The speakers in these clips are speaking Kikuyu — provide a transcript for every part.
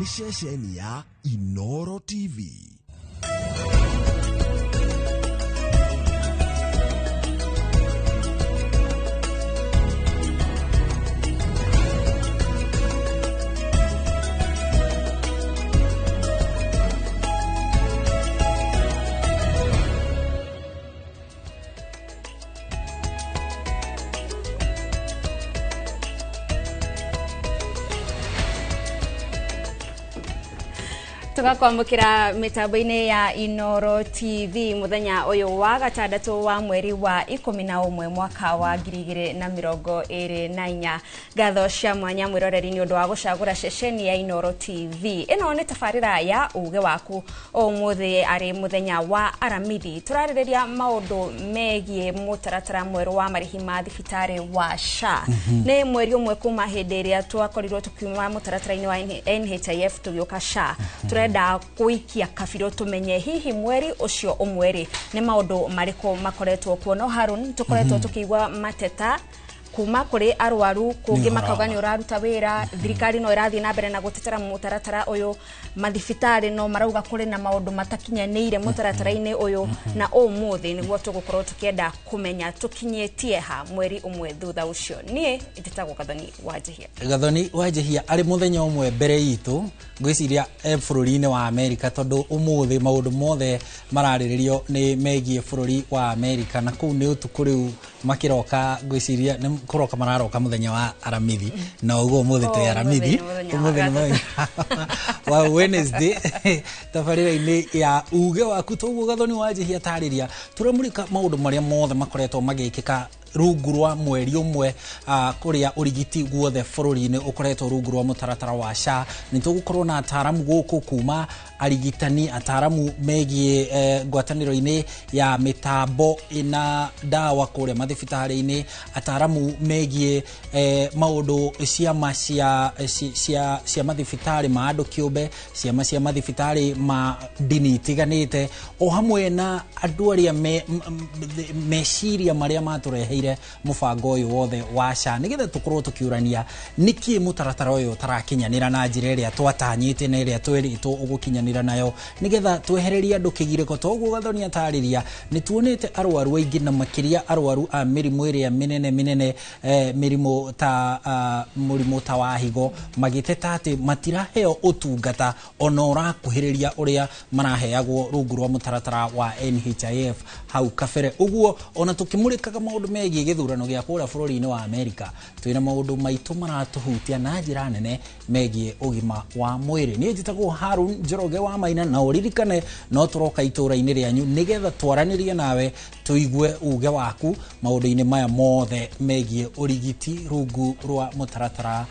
Nĩ ceceni ya Inoro TV. Tugakwamukira mitambo-inĩ ya Inoro TV muthenya uyu wa gatandatu wa mweri wa 11 mwaka wa 2024. Ngatho cia mwanya mwiroreri ni undu wa gucagura ceceni ya Inoro TV. Ino ni tabarira ya uge waku umuthi ari muthenya wa Aramithi. Turaririria maundu megie mutaratara mweru wa marihi ma thibitari wa SHA. Ni mweri umwe kuma hindi iria twakorirwo tukiuma mutaratara-ini wa NHIF tugiuka SHA. Turenda kuikia kabiro tumenye hihi mweri ucio umweri ni maundu mariku makoretwo kuo. No Harun, tukoretwo tukiigua mateta kuma kuri arwaru kungi makauga ni uraruta wira, thirikari no irathie na mbere na gutetera mutaratara uyu, mathibitari no marauga kuri na maundu matakinyanire mutaratara-ini uyu, na umuthi niguo tugukorwo tukienda kumenya tukinyitie ha mweri umwe thutha ucio. Nie njitagwo Gathoni Wanjihia. Gathoni Wanjihia ari muthenya umwe mbere itu ngwiciria bũrũri-inĩ wa Amerika, tondu umuthi maundu mothe mararĩrĩrio nĩ megiĩ bũrũri wa Amerika, na kũu nĩ ũtukũ rĩu makiroka ngwiciria nĩ kũroka mararoka muthenya wa Aramithi, na ũguo ũmũthĩ twĩ Aramithi, ũmũthĩ nĩ mũthenya wa Wednesday tabarĩra-inĩ ya uge waku. Toguo Gathoni Wanjihia tarĩria tũramũrĩka maũndũ marĩa mothe makoretwo magĩkĩka rungu rwa mweri ũmwe, kũrĩa ũrigiti guothe bũrũri-inĩ ũkoretwo rungu rwa mũtaratara wa SHA. Nĩ tũgũkorwo na ataramu gũkũ kuma arigitani, ataramu megiĩ ngwatanĩro-inĩ ya mĩtambo ĩna ndawa kũrĩa mathibitarĩ-inĩ, ataramu megiĩ maũndũ ciama cia mathibitarĩ ma andũ kĩũmbe, ciama cia mathibitarĩ ma ndini itiganĩte, o hamwe na andũ arĩa meciria marĩa matũreheire mũbango ũyũ wothe wa SHA, nĩgetha tũkorwo tũkĩũrania nĩkĩ mũtaratara ũyũ ũtarakinyanĩra na njĩra ĩrĩa twatanyĩte na ĩrĩa twerĩtwo ũgũkinyanĩra nayo, nĩgetha twehererie andũ kĩgirĩko. Toguo Gathoni atarĩria, nĩ tuonete arwaru aingĩ na makĩria arwaru a mĩrimũ ĩrĩa mĩnene mĩnene, mĩrimũ ta mũrimũ ta wa higo, magĩteta atĩ matiraheo ũtungata ona ũrakuhĩrĩria ũrĩa maraheagwo rungu rwa mũtaratara wa NHIF hau kabere. Ũguo ona tũkĩmũrĩkaga maũndũ megiĩ gĩthurano gĩa kũrĩa bũrũri-inĩ wa Amerika, twĩna maũndũ maitũ maratũhutia na njĩra nene megiĩ ũgima wa mwĩrĩ. Niĩ njĩtagwo Harun Njoroge wa Maina, na ũririkane no tũroka itũra-inĩ rĩanyu nĩgetha twaranĩrie nawe tũigue uge waku maũndũ-inĩ maya mothe megiĩ ũrigiti rungu rwa mũtaratara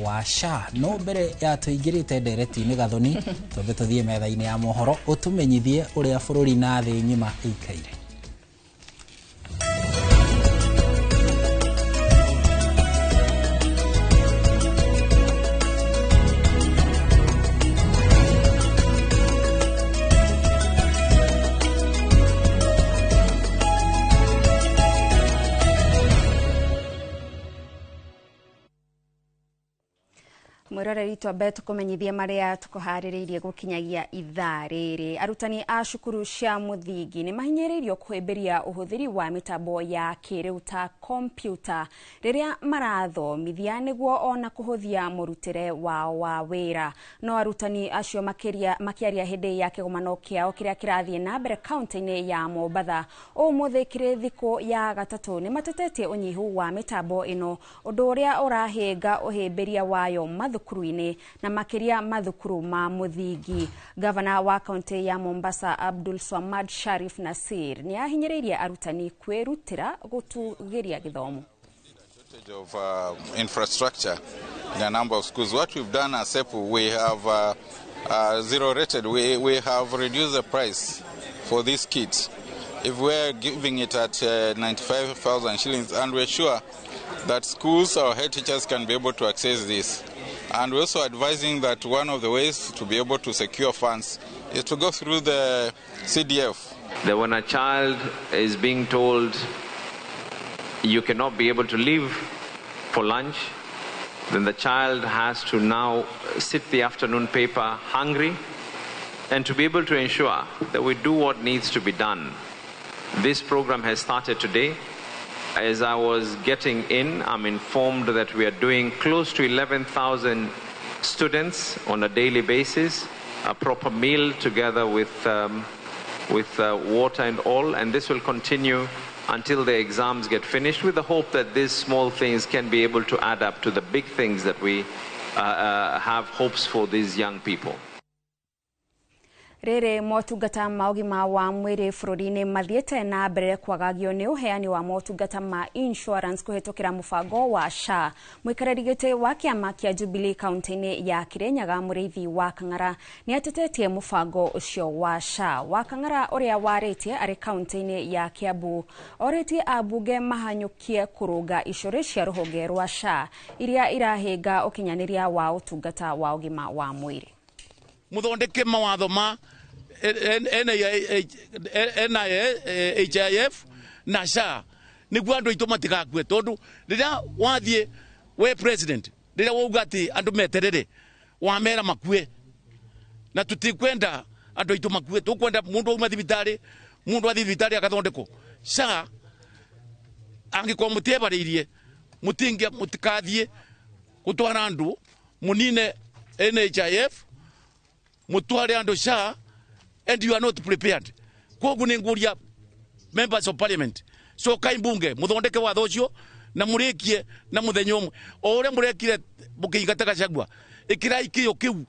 wa SHA. No mbere ya tũingĩrĩte ndereti-inĩ Gathoni, twambe tũthiĩ metha-inĩ ya mohoro ũtũmenyithie ũrĩa bũrũri na thĩ ng'ima ĩikaire. Mwiroreri, twambe tukumenyithie maria tukuharĩrĩirie gũkinyagia ithaa rĩrĩ. Arutani a cukuru cia mũthingi nĩ mahinyĩrĩirio kũhĩmbĩria ũhũthĩri wa mĩtambo ya kĩrĩu ta kompyuta rĩrĩa marathomithia, nĩguo ona kũhũthia mũrutĩre wao wa wĩra. No arutani acio makĩaria hĩndĩ ya kĩgomano kĩao kĩrĩa kĩrathiĩ na mbere kaunti-inĩ ya Mombatha ũmũthĩ kĩrĩ thikũ ya gatatũ, nĩ matetetie ũnyihu wa mĩtambo ĩno, ũndũ ũrĩa ũrahĩnga ũhĩmbĩria wayo mathukuru-inĩ na makĩria mathukuru ma mũthingi. Gavana wa kaunti ya Mombasa Abdul Swamad Sharif Nasir nĩ ahinyĩrĩirie arutani kwĩrutĩra gũtũgĩria gĩthomo. Of infrastructure in a number of schools. What we've done as SEPU, we have zero rated. We have reduced the price for this kit. If we're giving it at 95,000 shillings, and we're sure that schools or head teachers can be able to access this. And we're also advising that one of the ways to be able to secure funds is to go through the CDF. That when a child is being told you cannot be able to leave for lunch, Then the child has to now sit the afternoon paper hungry, and to be able to ensure that we do what needs to be done. This program has started today. As I was getting in, I'm informed that we are doing close to 11,000 students on a daily basis, a proper meal together with water and all, and this will continue until the exams get finished, with the hope that these small things can be able to add up to the big things that we have hopes for these young people. Rĩrĩ motungata ma ũgima wa mwĩrĩ bũrũri-inĩ mathiĩte na mbere kwagagio nĩ ũheani wa motungata ma insurance kũhĩtũkĩra mũbango wa SHA. Mũikarĩri gĩtĩ wa kĩama kĩa Jubilee kaunti-inĩ ya Kirinyaga Mũrĩithi wa Kang'ara nĩ atetetie mũbango ũcio wa SHA. Wa Kang'ara ũrĩa warĩtie arĩ kaunti-inĩ ya Kiambu orĩtie ambunge mahanyũkie kũrũnga icũrĩ cia rũhonge rwa SHA iria irahĩnga ũkinyanĩria wa ũtungata wa ũgima wa mwĩrĩ. Muthondeke mawatho ma NHIF na SHA niguo andu aitu matigakue, tondu riria wathie we president riria wauga ati andu meterere wamera makue, na tutikwenda andu aitu makue, tukwenda mundu auma thibitari, mundu athi thibitari akathondekwo. SHA angikorwo mutiebarĩirie mutingia mutikathie gutwara andu munine NHIF mutware andu SHA, and you are not prepared. Koguo ni nguria members of parliament, so kai mbunge muthondeke watho ucio na murikie na muthenya umwe o uria murekire mukiingata Gachagua, ikirai kiyo kiu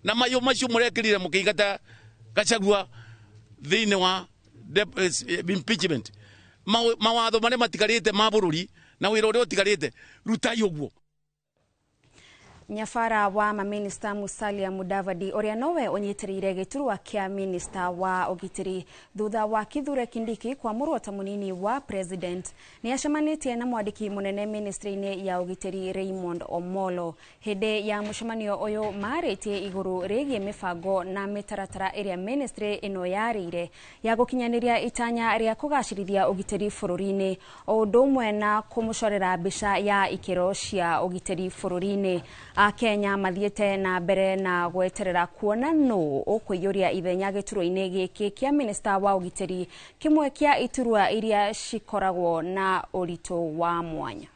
na mayo macio murekirire mukiingata Gachagua thiini wa impeachment. Mawatho maria matigarite ma bururi na wira uria utigarite rutai uguo. Nyabara wa maminista Musalia Mudavadi ũrĩa nowe ũnyitĩrĩire gĩturwa kĩa minista wa ũgitĩri thutha wa Kithure Kindiki kwamũrwo ta mũnini wa president nĩ acemanĩtie na mwandĩki mũnene ministry-inĩ ya ũgitĩri Raymond Omolo. Hĩndĩ ya mũcemanio ũyũ marĩtie igũrũ rĩgiĩ mĩbango na mĩtaratara ĩrĩa ministry ĩno yarĩire ya gũkinyanĩria itanya rĩa kũgacĩrithia ũgitĩri bũrũri-inĩ, o ũndũ ũmwe na kũmũcorera mbica ya ikĩro cia ũgitĩri bũrũri-inĩ. Akenya mathiĩte na mbere na gweterera kuona nũ ũkũiyũria ithenya gĩturwa-inĩ gĩkĩ kĩa minista wa ũgitĩri, kĩmwe kĩa iturwa iria cikoragwo na ũritũ wa mwanya.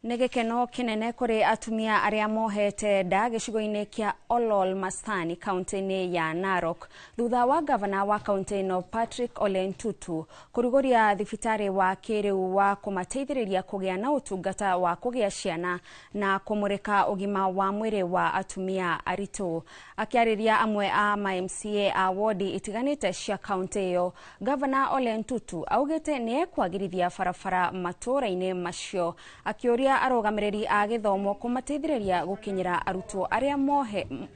Nĩ gĩkeno kĩnene kũrĩ atumia arĩa mohete nda gĩcigo-inĩ kĩa Olol Mastani kaunti-inĩ ya Narok thutha wa gavana wa kaunti ĩno Patrick Ole Ntutu kũrugũria thibitarĩ wa kĩrĩu wa kũmateithĩrĩria kũgĩa na ũtungata wa kũgĩa ciana na kũmũrĩka ũgima wa mwĩrĩ wa atumia aritũ. Akĩarĩria amwe a ma MCA a wodi itiganĩte cia kaunti ĩyo, gavana Ole Ntutu augĩte nĩ ekwagĩrithia barabara matũũra-inĩ macio, akĩũria arũgamĩrĩri a gĩthomo kũmateithĩrĩria gũkinyĩra arutwo arĩa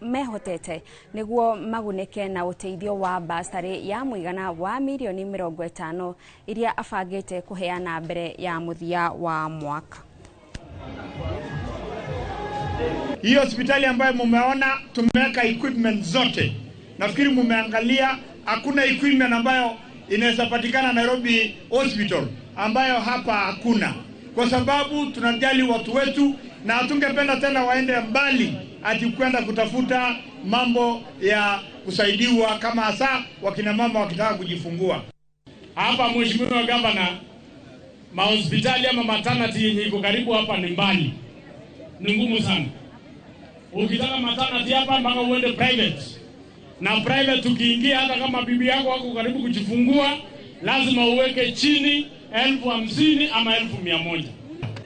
mehotete nĩguo magunĩke na ũteithio wa basarĩ ya mũigana wa mirioni 50 iria abangĩte kũheana mbere ya mũthia wa mwaka. Hiyo hospitali ambayo mumeona tumeweka equipment zote, nafikiri mumeangalia, hakuna equipment ambayo inaweza patikana Nairobi Hospital ambayo hapa hakuna, kwa sababu tunajali watu wetu na hatungependa tena waende mbali ati kwenda kutafuta mambo ya kusaidiwa kama hasa wakina mama wakitaka kujifungua. Hapa Mheshimiwa Gavana, mahospitali ama maternity yenye iko karibu hapa ni mbali, ni ngumu sana. Ukitaka maternity hapa mpaka uende private, na private ukiingia hata kama bibi yako wako karibu kujifungua lazima uweke chini 50,000 ama 100,000.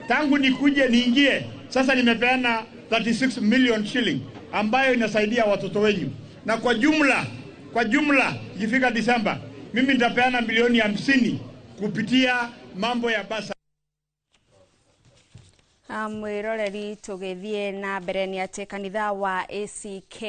Tangu nikuje niingie sasa nimepeana 36 million shilling ambayo inasaidia watoto wenyu, na kwa jumla ikifika Disemba mimi nitapeana milioni 50 kupitia mambo ya basa. Mwiroreri, tũgĩthiĩ na mbere nĩ atĩ kanitha wa ACK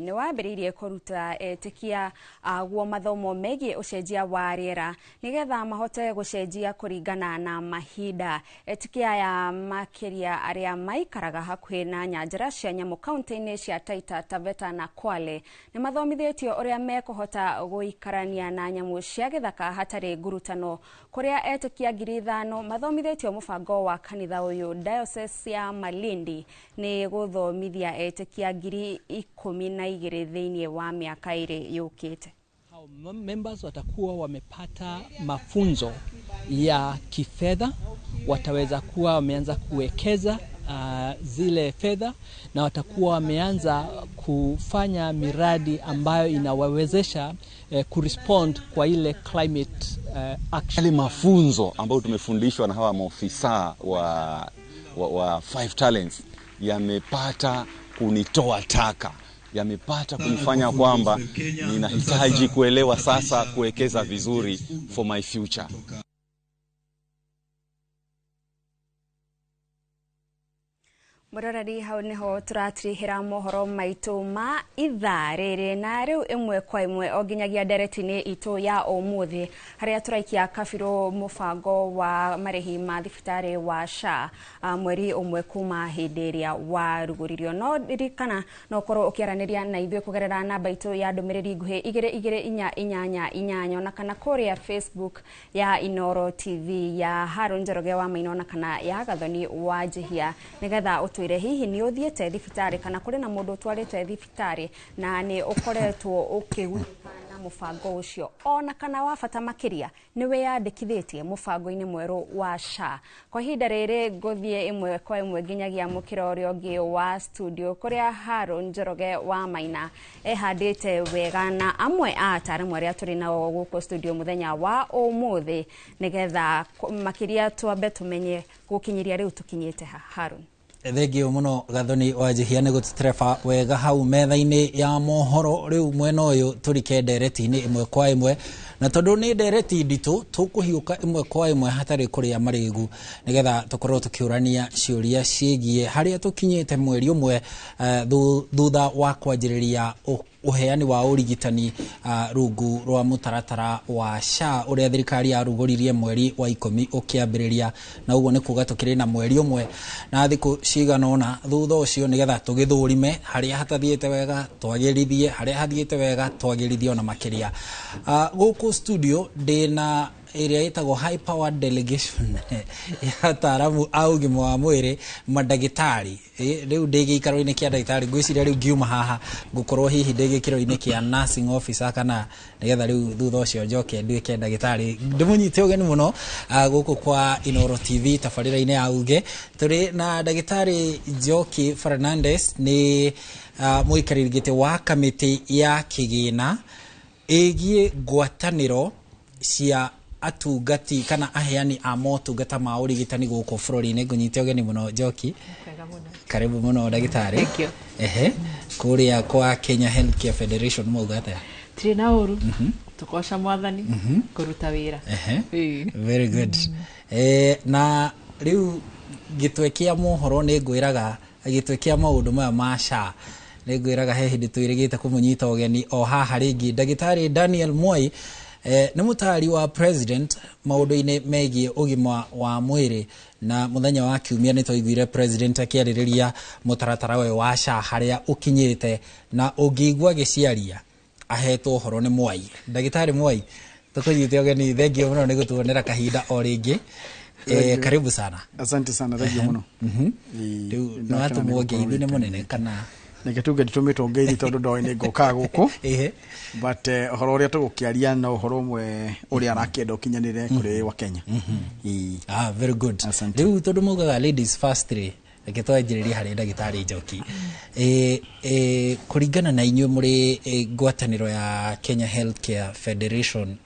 nĩ wambĩrĩirie kũruta etĩkia aguo mathomo megiĩ ũcenjia wa rĩera nĩgetha mahote gũcenjia kũringana na mahinda. Etĩkia aya, makĩria arĩa maikaraga hakuhĩ na nyanjara cia nyamũ kaunti-inĩ cia Taita Taveta na Kwale, nĩ mathomithĩtio ũrĩa mekũhota gũikarania na nyamũ cia gĩthaka hatarĩ ngurutano, kũrĩa etĩkia 5,000 mathomithĩtio mũbango wa kanitha ũyũ. Diocese ya Malindi nĩ gũthomithia etĩkia 12,000 thĩinĩ wa mĩaka 2 yũkĩte. Hao members watakuwa wamepata mafunzo ya kifedha, wataweza kuwa wameanza kuwekeza zile fedha na watakuwa wameanza kufanya miradi ambayo inawawezesha kurespond kwa ile climate action. Yale mafunzo ambayo tumefundishwa na hawa maofisa wa Five Talents yamepata kunitoa taka, yamepata kunifanya kwamba ninahitaji kuelewa sasa kuwekeza vizuri for my future. Mũroreri, hau nĩho tũratirihĩra mohoro maitũ ma ithaa rĩrĩ, na rĩu ĩmwe kwa ĩmwe o nginyagia ndereti-inĩ itũ ya ũmũthĩ, harĩa tũraikia kabirũ mũbango wa marĩhi ma thibitarĩ wa SHA mweri ũmwe kuma hĩndĩ ĩrĩa warugũririo. No ririkana no ũkorwo ũkĩaranĩria na ithuĩ kũgerera namba itũ ya ndũmĩrĩri nguhĩ 22488, ona kana kũrĩa Facebook ya Inoro TV ya Harun Njoroge wa Maina, ona kana ya Gathoni wa Njihia, nĩgetha ũtwĩre hihi nĩ ũthiĩte thibitarĩ kana kũrĩ na mũndũ ũtwarĩte thibitarĩ na nĩ ũkoretwo ũkĩgunĩka na mũbango ũcio, ona kana wa bata makĩria nĩ wĩyandĩkithĩtie mũbango-inĩ mwerũ wa SHA. Kwa ihinda rĩrĩ ngũthiĩ ĩmwe kwa ĩmwe nginyagia mũkĩra ũrĩa ũngĩ wa studio, kũrĩa Harun Njoroge wa Maina ehandĩte wega na amwe a ataramu arĩa tũrĩ nao gũkũ studio mũthenya wa ũmũthĩ, nĩgetha makĩria twambe tũmenye gũkinyĩria rĩu tũkinyĩte ha. Harun. Thengio muno, Gathoni wa Njihia, nĩ gũtũtereba wega hau metha-inĩ ya mohoro. Rĩu mwena ũyũ tũrike ndereti-inĩ ĩmwe kwa ĩmwe, na tondũ nĩ ndereti nditũ, tũkũhiũka ĩmwe kwa ĩmwe hatarĩ kũrĩa marĩgu, nĩgetha tũkorwo tũkĩũrania ciũria ciĩgiĩ harĩa tũkinyĩte mweri ũmwe thutha wa kwanjĩrĩria ũheani wa ũrigitani rungu rwa mũtaratara wa SHA ũrĩa thirikari yarugũririe mweri wa 10 ũkĩambĩrĩria, na ũguo nĩ kuga tũkĩrĩ na mweri ũmwe na thikũ cigana ũna thutha ũcio, nĩgetha tũgĩthũrime harĩa hatathiĩte wega twagĩrithie, harĩa hathiĩte wega twagĩrithie ona makĩria. Gũkũ studio ndĩna ĩrĩa ĩtagwo high power delegation ya ataramu a ũgima wa mwĩrĩ, mandagĩtarĩ. Rĩu ndĩ gĩikaro-inĩ kĩa ndagĩtarĩ, ngwĩciria rĩu ngiuma haha ngũkorwo hihi ndĩ gĩkĩro-inĩ kĩa nursing officer, kana nĩgetha rĩu thutha ũcio njoke nduĩke ndagĩtarĩ. Ndĩmũnyite ũgeni mũno gũkũ kwa Inoro TV tabarĩra-inĩ ya Uge. Tũrĩ na ndagĩtarĩ Njoki Fernandez, nĩ mũikarĩri gĩtĩ wa kamĩtĩ ya kĩgĩna ĩgiĩ ngwatanĩro cia atungati kana aheani a motungata ma ũrigitani gũkũ bũrũri-inĩ. Ngũnyite ũgeni mũno, Njoki, karibu mũno ndagĩtarĩ. Thank you. Ehe, kũrĩa kwa Kenya Healthcare Federation mauga atĩa? Tirĩ na ũru, tũkoca Mwathani kũruta wĩra. Ehe. Very good. Na rĩu gĩtwe kĩa mohoro nĩ ngwĩraga, gĩtwe kĩa maũndũ maya ma SHA nĩ ngwĩraga he hĩndĩ twĩrĩgĩte kũmũnyita ũgeni o haha rĩngĩ. Ndagĩtarĩ Daniel Moi nĩ mũtaari wa president maũndũ-inĩ megiĩ ũgima wa mwĩrĩ, na mũthenya wa kiumia nĩ twaiguire president akĩarĩrĩria mũtaratara ũyũ wa SHA harĩa ũkinyĩte, na ũngĩigua agĩciaria ahetwo ũhoro nĩ Mwai. Ndagĩtarĩ Mwai, tũkũnyite ũgeni, thengio mũno nĩ gũtuonera kahinda o rĩngĩ. Karibu sana. Asante sana, thengio mũno. Rĩu nĩ watũmwo ngeithi nĩ mũnene kana? Reke tuge nditũmĩtwo ngeithi tondũ ndoĩ nĩ ngũkaga gũkũ, but ũhoro ũrĩa tũgũkĩaria no ũhoro ũmwe ũrĩa arakĩenda ũkinyanĩre kũrĩ wa Kenya. Ah, very good. Rĩu tondũ maugaga ladies first rĩ, reke twanjĩrĩrie harĩ ndagĩtarĩ Njoki. Kũringana na inyuĩ mũrĩ ngwatanĩro ya Kenya Healthcare Federation,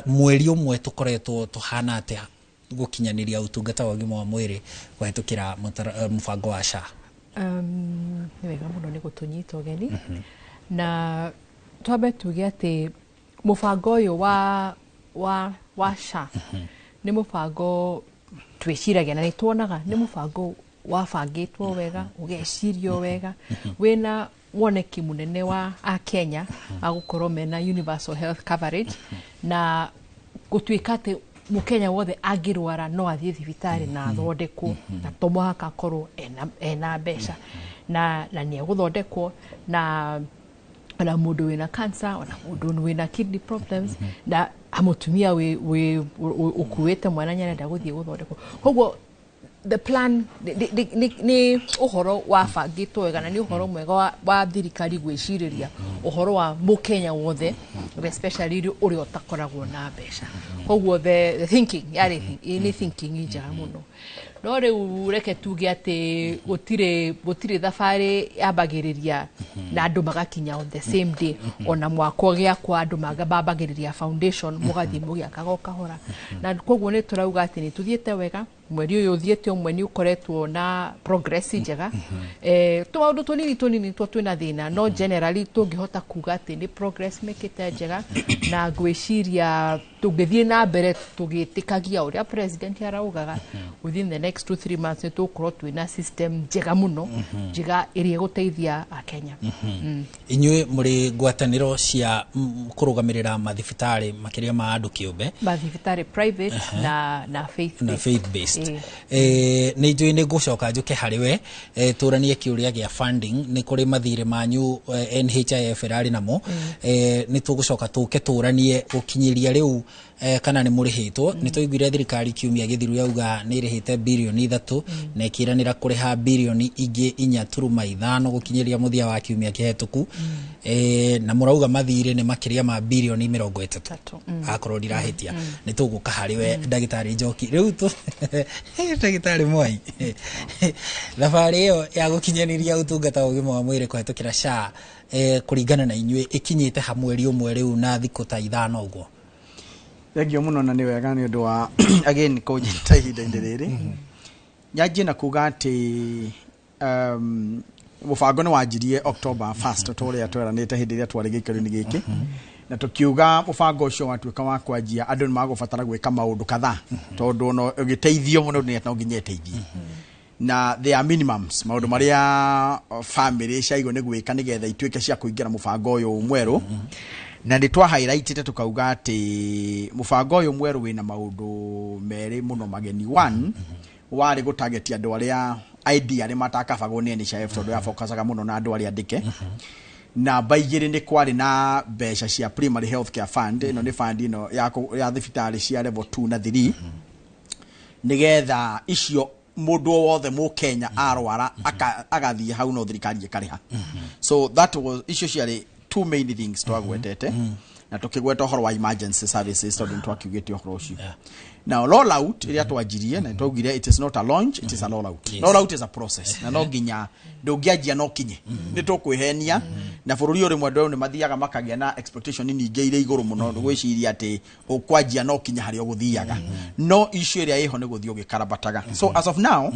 mweri ũmwe tũkoretwo tũhana atĩa gũkinyanĩria ũtungata wa ũgima wa mwĩrĩ kũhetũkĩra mũbango wa SHA? Nĩ wega mũno nĩ gũtũnyita ũgeni, na twambe tuge atĩ mũbango ũyũ wa SHA nĩ mũbango Twĩciragia na nĩ tuonaga nĩ mũbango wabangĩtwo wega, ũgecirio wega, wĩna woneki mũnene wa akenya wa gũkorwo mena universal health coverage, na gũtuĩka atĩ mũkenya wothe angĩrwara no athiĩ thibitarĩ na athondekwo, na to mũhaka akorwo ena mbeca, na nĩ egũthondekwo, na ona mũndũ wĩna cancer, ona mũndũ wĩna kidney problems, na mũtumia wĩ ũkuĩte mwana nĩarenda gũthiĩ gũthondekwo. Koguo the plan nĩ ũhoro wabangĩtwo wega, na nĩ ũhoro mwega wa thirikari gwĩcirĩria ũhoro wa mũkenya wothe, especially ũrĩa ũtakoragwo na mbeca. Koguo the thinking yarĩ nĩ thinking njega mũno. No rĩu reke tuge atĩ gũtirĩ thabarĩ yambagĩrĩria na andũ magakinya on the same day. Ona mwako gĩakwa, andũ mambagĩrĩria foundation, mũgathiĩ mũgĩakaga o kahora, na koguo nĩ tũrauga atĩ nĩ tũthiĩte wega. Mweri ũyũ ũthiĩte ũmwe nĩ ũkoretwo na progress njega. Tũmaũndũ tũnini tũnini two twĩna thĩna, no generally tũngĩhota kuga atĩ nĩ progress mĩkĩte njega, na ngwĩciria tũngĩthiĩ na mbere tũgĩtĩkagia ũrĩa president araugaga, within the next 2-3 months nĩ tũgũkorwo twĩna system njega mũno, njega ĩrĩa ĩgũteithia akenya. Inyuĩ mũrĩ ngwatanĩro cia kũrũgamĩrĩra mathibitarĩ makĩria ma andũ kĩũmbe. Mathibitarĩ private na faith na based. Faith based. Nĩ njũĩ nĩ ngũcoka njũke harĩ we, tũranie kĩũria gĩa funding. Nĩ kũrĩ mathirĩ manyu NHIF ĩrarĩ namo. Nĩ tũgũcoka tũke tũranie gũkinyĩria rĩu kana nĩ mũrĩhĩtwo. Nĩ twaiguire thirikari kiumia gĩthiru yauga nĩ ĩrĩhĩte birioni 3, na ĩkĩranĩra kũrĩha birioni ingĩ 4.5 gũkinyĩria mũthia wa kiumia kĩhetũku. Na mũrauga mathirĩ nĩ makĩria ma birioni 30, akorwo ndirahĩtia. Nĩ tũgũka harĩ we, ndagĩtarĩ Njoki. Rĩu tu ndagĩtarĩ Mwai, thabarĩ ĩyo ya gũkinyanĩria ũtungata wa ũgima wa mwĩrĩ kũhetũkĩra SHA, kũringana na inyuĩ ĩkinyĩte ha mweri ũmwe rĩu na thikũ ta 5 ũguo? Thank you mũno, na nĩ wega nĩ ũndũ wa again kũnyita ihinda-inĩ rĩrĩ. Nyanjie na kuga atĩ mũbango nĩ wanjirie October 1st, ta ũrĩa tweranĩte hĩndĩ ĩrĩa twarĩ gĩikaro-inĩ gĩkĩ, na tũkiuga mũbango ũcio watuĩka wa kwanjia, andũ nĩ magũbatara gwĩka maũndũ kadhaa, tondũ ona ũgĩteithio mũno nĩ no nginya ĩteithie, na there are minimums, maũndũ marĩa family ciaigwo nĩ gwĩka nĩgetha ituĩke cia kũingĩra mũbango ũyũ mwerũ. Na nĩ twa highlightĩte tũkauga atĩ mũbango ũyũ mwerũ wĩna maũndũ merĩ mũno mageni. One warĩ gũtarget andũ arĩa ID arĩa matakabagwo nĩ NHIF, tondũ yafokacaga mũno na andũ arĩa andĩke. Namba igĩrĩ, nĩ kwarĩ na mbeca cia primary health care fund. Ĩno nĩ fund ĩno ya thibitarĩ cia level 2 na 3, nĩgetha icio mũndũ o wothe mũkenya arwara agathiĩ hau, no thirikari ĩkarĩha. So that was, icio ciarĩ two main things twagwetete, na tũkĩgweta ũhoro wa emergency services, tondũ nĩ twakiugĩte ũhoro ũcio. Now, rollout ĩrĩa twanjirie, na twaugire it is not a launch, it is a rollout. Rollout is a process, na no nginya ndũngĩanjia no kinye nĩ tũkwĩhenia na bũrũri ũyũ. Rĩmwe andũ nĩ mathiaga makagĩa na expectation nyingĩ irĩ igũrũ mũno, gwĩciria atĩ ũkwanjia no kinya harĩa ũgũthiaga, no issue ĩrĩa ĩho nĩ gũthiĩ ũgĩkarabataga. So as of now,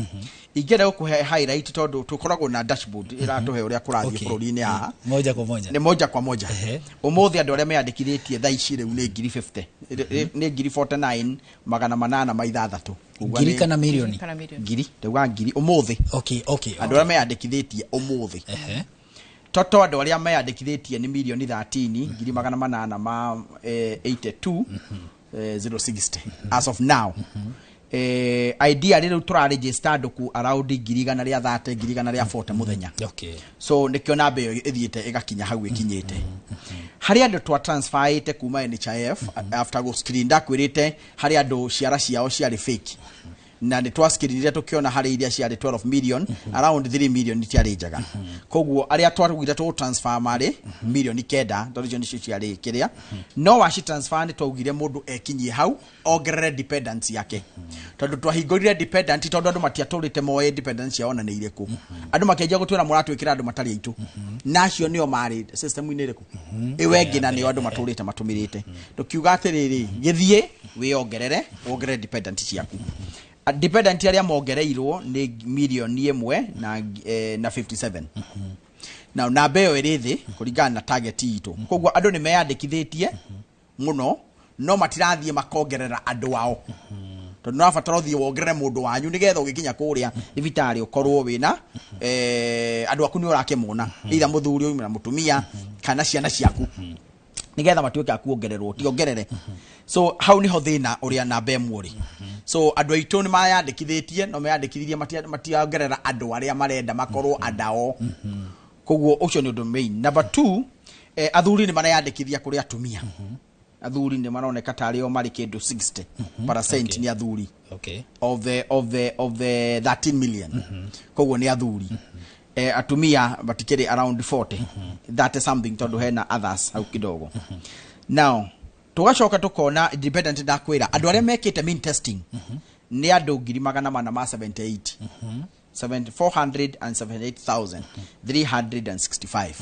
ingĩenda gũkũhe highlight, tondũ tũkoragwo na dashboard ĩratũhe ũrĩa kũrathiĩ bũrũri-inĩ haha. Moja kwa moja. Nĩ moja kwa moja. Ũmũthĩ andũ arĩa meyandĩkithĩtie thaa ici rĩu nĩ ngiri 50, nĩ 49,806. Kuga Ngiri kana mirioni? Kana mirioni. Ngiri, ndauga ngiri ũmũthĩ. Andũ arĩa meyandĩkithĩtie ũmũthĩ, toto andũ arĩa meyandĩkithĩtie nĩ mirioni 13 ngiri magana 8 ma 82 060 as of now. Idea rĩu tũraregister andũ ku around 130,000, 140,000 mũthenya. So nĩkĩo namba ĩyo ĩthiĩte ĩgakinya hau ĩkinyĩte. Harĩ andũ twa transferĩte kuma NHIF after go screen. Ndakwĩrĩte harĩ andũ ciara ciao ciarĩ fake, na nĩ twascreenire tũkĩona harĩ iria ciarĩ 12 million, around 3 million itiarĩ njega. Koguo arĩa twarugire tũ transfer marĩ mirioni 9, tondũ icio nĩcio ciarĩ kĩrĩa no waci transfer. Nĩ twaugire mũndũ ekinyie hau ongerere dependence yake, tondũ twahingũrire dependent, tondũ andũ matiatũrĩte moĩ dependence ciao na nĩ irĩkũ. Andũ makĩanjia gũtwĩra mũratwĩkĩra andũ matarĩ aitũ, na acio nĩo marĩ system-inĩ ĩrĩkũ ĩyo ĩngĩ, na nĩo andũ matũrĩte matũmĩrĩte. Tũkiuga atĩrĩrĩ, gĩthiĩ wĩongerere, wongerere dependent ciaku. Dependent arĩa mongereirwo nĩ mirioni 1 na 57. Now namba ĩyo ĩrĩ thĩ kũringana na target itũ. Koguo andũ nĩ meyandĩkithĩtie mũno, no matirathiĩ makongerera andũ ao. Tondũ nĩũrabatara ũthiĩ wongerere mũndũ wanyu nĩgetha ũgĩkinya kũrĩa thibitarĩ ũkorwo wĩna andũ aku nĩ ũrakĩmona, either mũthuri na mũtumia kana ciana ciaku, nigetha matuĩke a kuongererwo, tiongerere. So hau niho thĩna ũrĩa namba ĩmwe ũrĩ. So andũ aitũ nĩ mayandĩkithĩtie, no meyandĩkithirie mationgerera andũ arĩa marenda makorwo andao. Koguo ũcio nĩ ũndũ main. Number two, athuri nĩ mareyandĩkithia kũrĩ atumia. Athuri nĩ maroneka tarĩ o marĩ kĩndũ 60% nĩ athuri of the 13 million. Koguo nĩ athuri. Atumia matikĩrĩ around 40 30 something, tondũ hena others hau kidogo. Now tugacoka tukona independent. Ndakwĩra andũ arĩa mekĩte mean testing nĩ andũ 478,000, 478,365.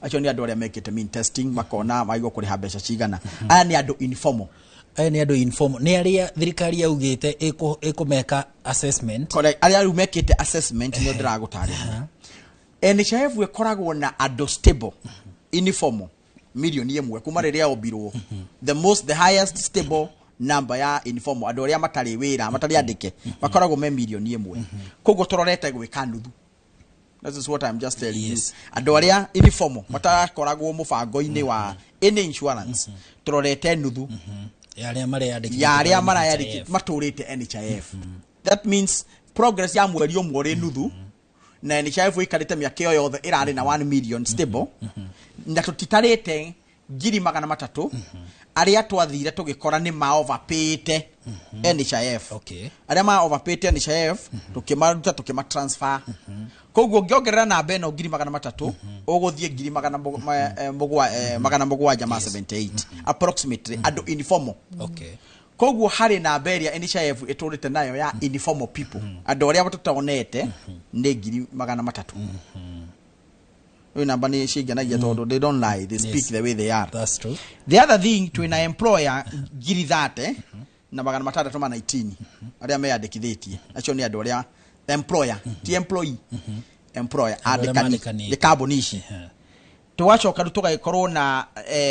Acio nĩ andũ arĩa mekĩte mean testing, makona magĩrĩirwo kũrĩha mbeca cigana. Aya nĩ andũ informal. Aya nĩ andũ informal, nĩ arĩa thirikari yaugĩte ĩkũmeka assessment. Correct. Arĩa rĩu mekĩte assessment nĩo ndĩragũtarĩria. NHIF ĩkoragwo na andũ stable informal 1 million kuma rĩrĩa ombirwo. The highest stable number ya informal, andũ arĩa matarĩ wĩra, matarĩ andĩke, makoragwo me 1 million. Koguo tũrorete gwĩka nuthu. That is what I'm just telling you. Andũ arĩa informal matarakoragwo mũbango-inĩ wa any insurance, tũrorete nuthu ya arĩa mareyandĩkithia ya arĩa NHIF. Marayandĩki matũrĩte NHIF. That means progress ya mweri ũmwe ũrĩ nuthu, na NHIF ĩikarĩte mĩaka ĩyo yothe ĩrarĩ na 1 million stable, na tũtitarĩte 300,000 arĩa twathire tũgĩkora nĩ ma overpayte NHIF. Arĩa ma overpayte NHIF tũkĩmaruta, tũkĩmatransfer. Koguo ũngĩongerera namba ĩno 300,000, ũgũthiĩ ngiri magana 778 approximately andũ informal. Koguo harĩ namba ĩrĩa NHIF ĩtũrĩte nayo ya informal people, andũ arĩa tũtonete, nĩ 300,000. Ũyũ namba nĩ cingenagia tondũ they don't lie, they speak the way they are. That's true. The other thing, twĩna employer 30,619 arĩa meyandĩkithĩtie. Acio nĩ andũ arĩa employer, ti employee, employer. Andũ arĩa andĩkani mandĩkanĩte. Nĩ kambuni ici. Tũgacoka rĩu tũgagĩkorwo na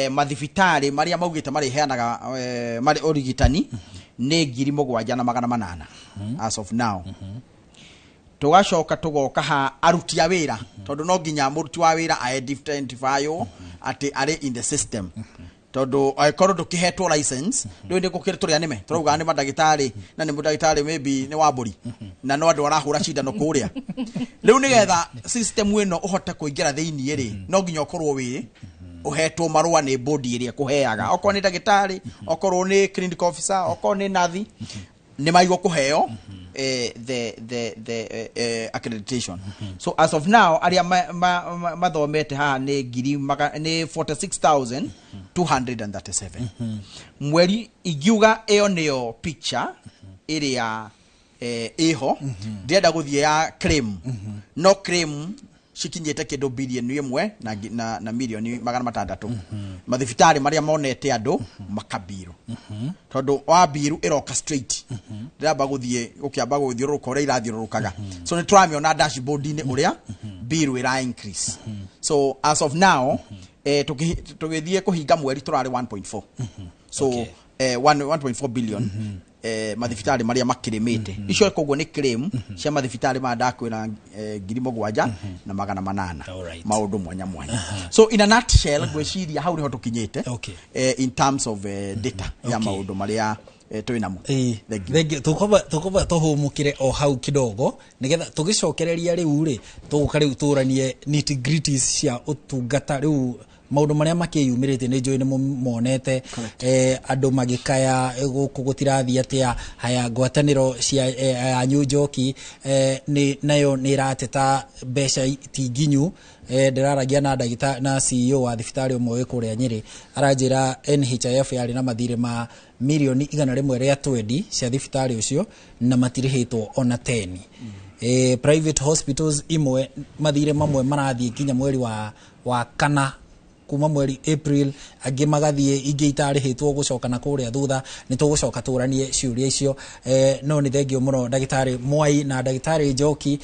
mathibitarĩ marĩa maugĩte marĩheanaga marĩ ũrigitani nĩ 7,800 as of now. Tũgacoka tũgoka ha aruti a wĩra, tondũ no nginya mũruti wa wĩra identifywo atĩ arĩ in the system, tondũ angĩkorwo ndũkĩhetwo license ndũĩ nĩ gũkĩrĩ tũrĩa nĩme tũrauga nĩ mandagĩtarĩ, na nĩ mũndagĩtarĩ maybe nĩ wa mbũri na no andũ arahũra cindano kũrĩa. Rĩu nĩgetha system ĩno ũhote kũingĩra thĩiniĩ rĩ, no nginya ũkorwo wĩ ũhetwo marũa nĩ bodi ĩrĩa ĩkũheaga, okorwo nĩ ndagĩtarĩ, okorwo nĩ clinic officer, okorwo nĩ nathi, nĩ maigwo kũheo the accreditation. So as of now arĩa mathomete haha nĩ nĩ 46,237 mweri. Ingiuga ĩyo nĩyo picture ĩrĩa ĩho. Ndĩrenda gũthiĩ ya claim, no claim cikinyĩte kĩndũ 1 billion na 600 million. Mathibitarĩ marĩa monete andũ makabiru, tondũ wa biru ĩroka straight, ndĩramba gũthiĩ gũkĩamba gũthiũrũrũka ũrĩa irathiũrũrũkaga. So nĩ tũramĩona dashboard-inĩ ũrĩa biru ĩra increase. So as of now, tũgĩthiĩ kũhinga mweri tũrarĩ 1.4, so 1.4 billion mathibitarĩ marĩa makĩrĩmĩte icio. Koguo nĩ claim cia mathibitarĩ maya ndakwĩra, 7,800. Maũndũ mwanya mwanya. So in a nutshell, ngwĩciria hau nĩho tũkinyĩte in terms of data ya maũndũ marĩa twĩ namo. Thank you. Tũkwamba tũhũmũkĩre o hau kidogo nĩgetha tũgĩcokereria rĩu rĩ, tũgũka rĩu tũranie nitty gritties cia ũtungata. Rĩu maũndũ marĩa makĩyumĩrĩtie nĩ njũĩ nĩ monete andũ magĩkaya, gũkũ gũtirathiĩ atĩa. Haya, ngwatanĩro cia yanyu njoki nĩ nayo nĩ ĩrateta mbeca ti nginyu. Ndĩraragia na ndagĩta na CEO wa thibitarĩ ũmwe wĩ kũrĩa Nyĩrĩ, aranjĩra NHIF yarĩ na mathirĩ ma 120 million cia thibitarĩ ũcio na matirĩhĩtwo ona teni. Private hospitals imwe mathirĩ mamwe marathiĩ nginya mweri wa kana, kuma mweri April, angĩ magathiĩ ingĩ itarĩhĩtwo gũcoka na kũrĩa thutha. Nĩ tũgũcoka tũranie ciũria icio, no nĩ thengio mũno ndagĩtarĩ Mwai na ndagĩtarĩ Njoki.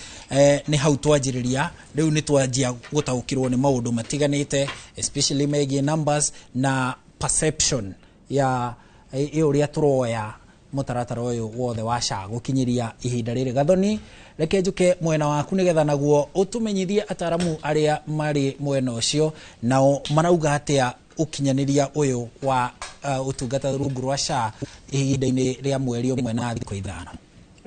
Nĩ hau twanjĩrĩria rĩu, nĩ twanjia gũtaũkĩrwo nĩ maũndũ matiganĩte, especially megiĩ numbers na perception ya ũrĩa tũroya. Mũtaratara ũyũ wothe wa SHA gũkinyĩria ihinda rĩrĩ. Gathoni, reke njuke mwena waku nĩgetha naguo ũtũmenyithie ataramu arĩa marĩ mwena ũcio nao marauga atĩa ũkinyanĩria ũyũ wa ũtungata rungu rwa SHA ihinda-inĩ rĩa mweri 1 na thikũ 5.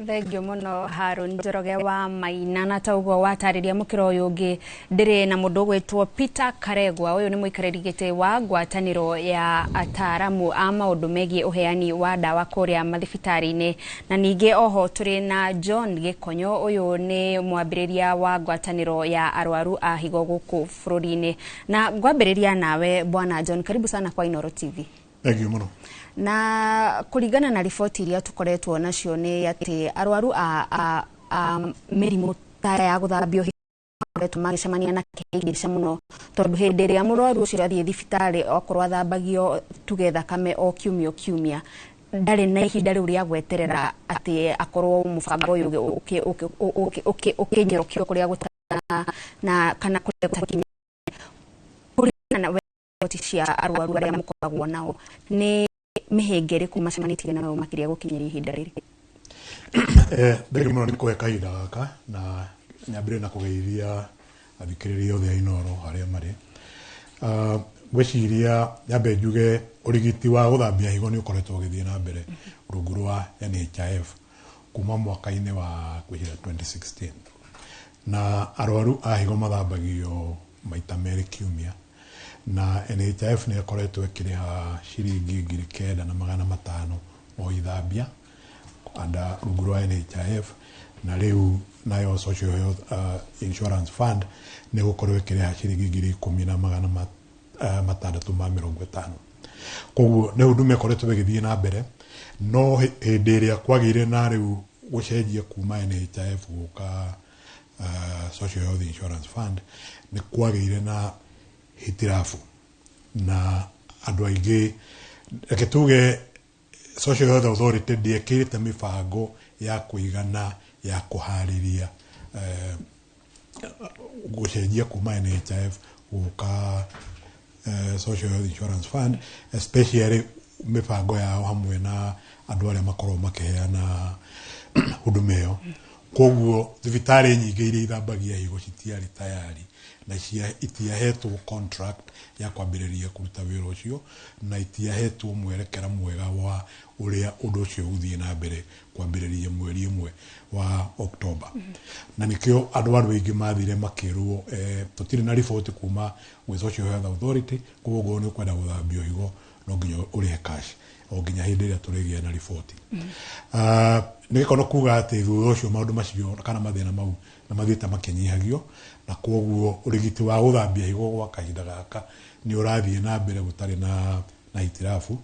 Thengio mũno Harun Njoroge wa Maina, na ta ũguo watarĩria mũkĩra ũyũ ũngĩ ndĩrĩ na mũndũ ũgwĩtwo Peter Karegwa. Ũyũ nĩ mũikarĩri gĩtĩ wa ngwatanĩro ya ataramu a maũndũ megiĩ ũheani wa ndawa kũrĩa mathibitarĩ-inĩ, na ningĩ oho tũrĩ na John Gĩkonyo. Ũyũ nĩ mwambĩrĩria wa ngwatanĩro ya arwaru a higo gũkũ bũrũri-inĩ. Na ngwambĩrĩria nawe Bwana John, karibu sana kwa Inooro TV. Thank you mũno. Na kũringana na riboti iria tũkoretwo nacio nĩ atĩ arwaru a mĩrimũ ta ya gũthambio makoretwo magĩcemania na kĩhĩngĩca mũno, tondũ hĩndĩ ĩrĩa mũrwaru ũcio athiĩ thibitarĩ, okorwo athambagio tuge thakame o kiumia o kiumia, ndarĩ na ihinda rĩu rĩa gweterera atĩ akorwo mũbango ũyũ ũkĩnyerokio kũrĩa gũtana na kana kũrĩa gũtakinya. Kũringana na riboti cia arwaru arĩa mũkoragwo nao, nĩ mĩhĩnga ĩrĩkũ macemanĩtie nayo makĩria gũkinyĩria ihinda rĩrĩ? Thengiũ mũno nĩ kũhe kahinda gaka, na nyambĩrĩrie na kũgeithia athikĩrĩria othe a Inooro harĩa marĩ. Ngwĩciria nyambe njuge ũrigiti wa gũthambia higo nĩ ũkoretwo ũgĩthiĩ na mbere rungu rwa NHIF kuma mwaka-inĩ wa ngwĩciria 2016, na arwaru a higo mathambagio maita 2 kiumia, na NHIF nĩ ĩkoretwo ĩkĩrĩha ciringi 9,500 o ithambia anda rungu rwa NHIF, na rĩu nayo Social Health Insurance Fund nĩ gũkorwo ĩkĩrĩha ciringi 10,650. Koguo nĩ huduma ĩkoretwo ĩgĩthiĩ na mbere, no hĩndĩ ĩrĩa kwagĩire na rĩu gũcenjia kuma NHIF gũka Social Health Insurance Fund, nĩ kwagĩire na hitirabu na andũ aingĩ. Reke tuge Social Health Authority ndĩekĩrĩte mĩbango ya kũigana ya kũharĩria gũcenjia kuma NHIF gũka Social Health Insurance Fund, especially mĩbango yao hamwe na andũ arĩa makoragwo makĩheana huduma ĩyo. Koguo thibitarĩ nyingĩ iria ithambagia higo citiarĩ tayari na itiahetwo contract ya kwambĩrĩria kũruta wĩra ũcio, na itiahetwo mwerekera mwega wa ũrĩa ũndũ ũcio ũgũthiĩ na mbere kwambĩrĩria mweri 1 wa Oktoba. Na nĩkĩo andũ aingĩ mathire makĩrwo tũtirĩ na riboti kuma gwĩ Social Health Authority, koguo nĩ ũkwenda gũthambio higo no nginya ũrĩhe cash o nginya hĩndĩ ĩrĩa tũrĩgĩa na riboti. Nĩ gĩkono kuga atĩ thutha ũcio maũndũ macio kana mathĩna mau nĩ mathiĩte makĩnyihagio, na koguo ũrigiti wa gũthambia higo gwa kahinda gaka nĩ ũrathiĩ na mbere gũtarĩ na hitirabu,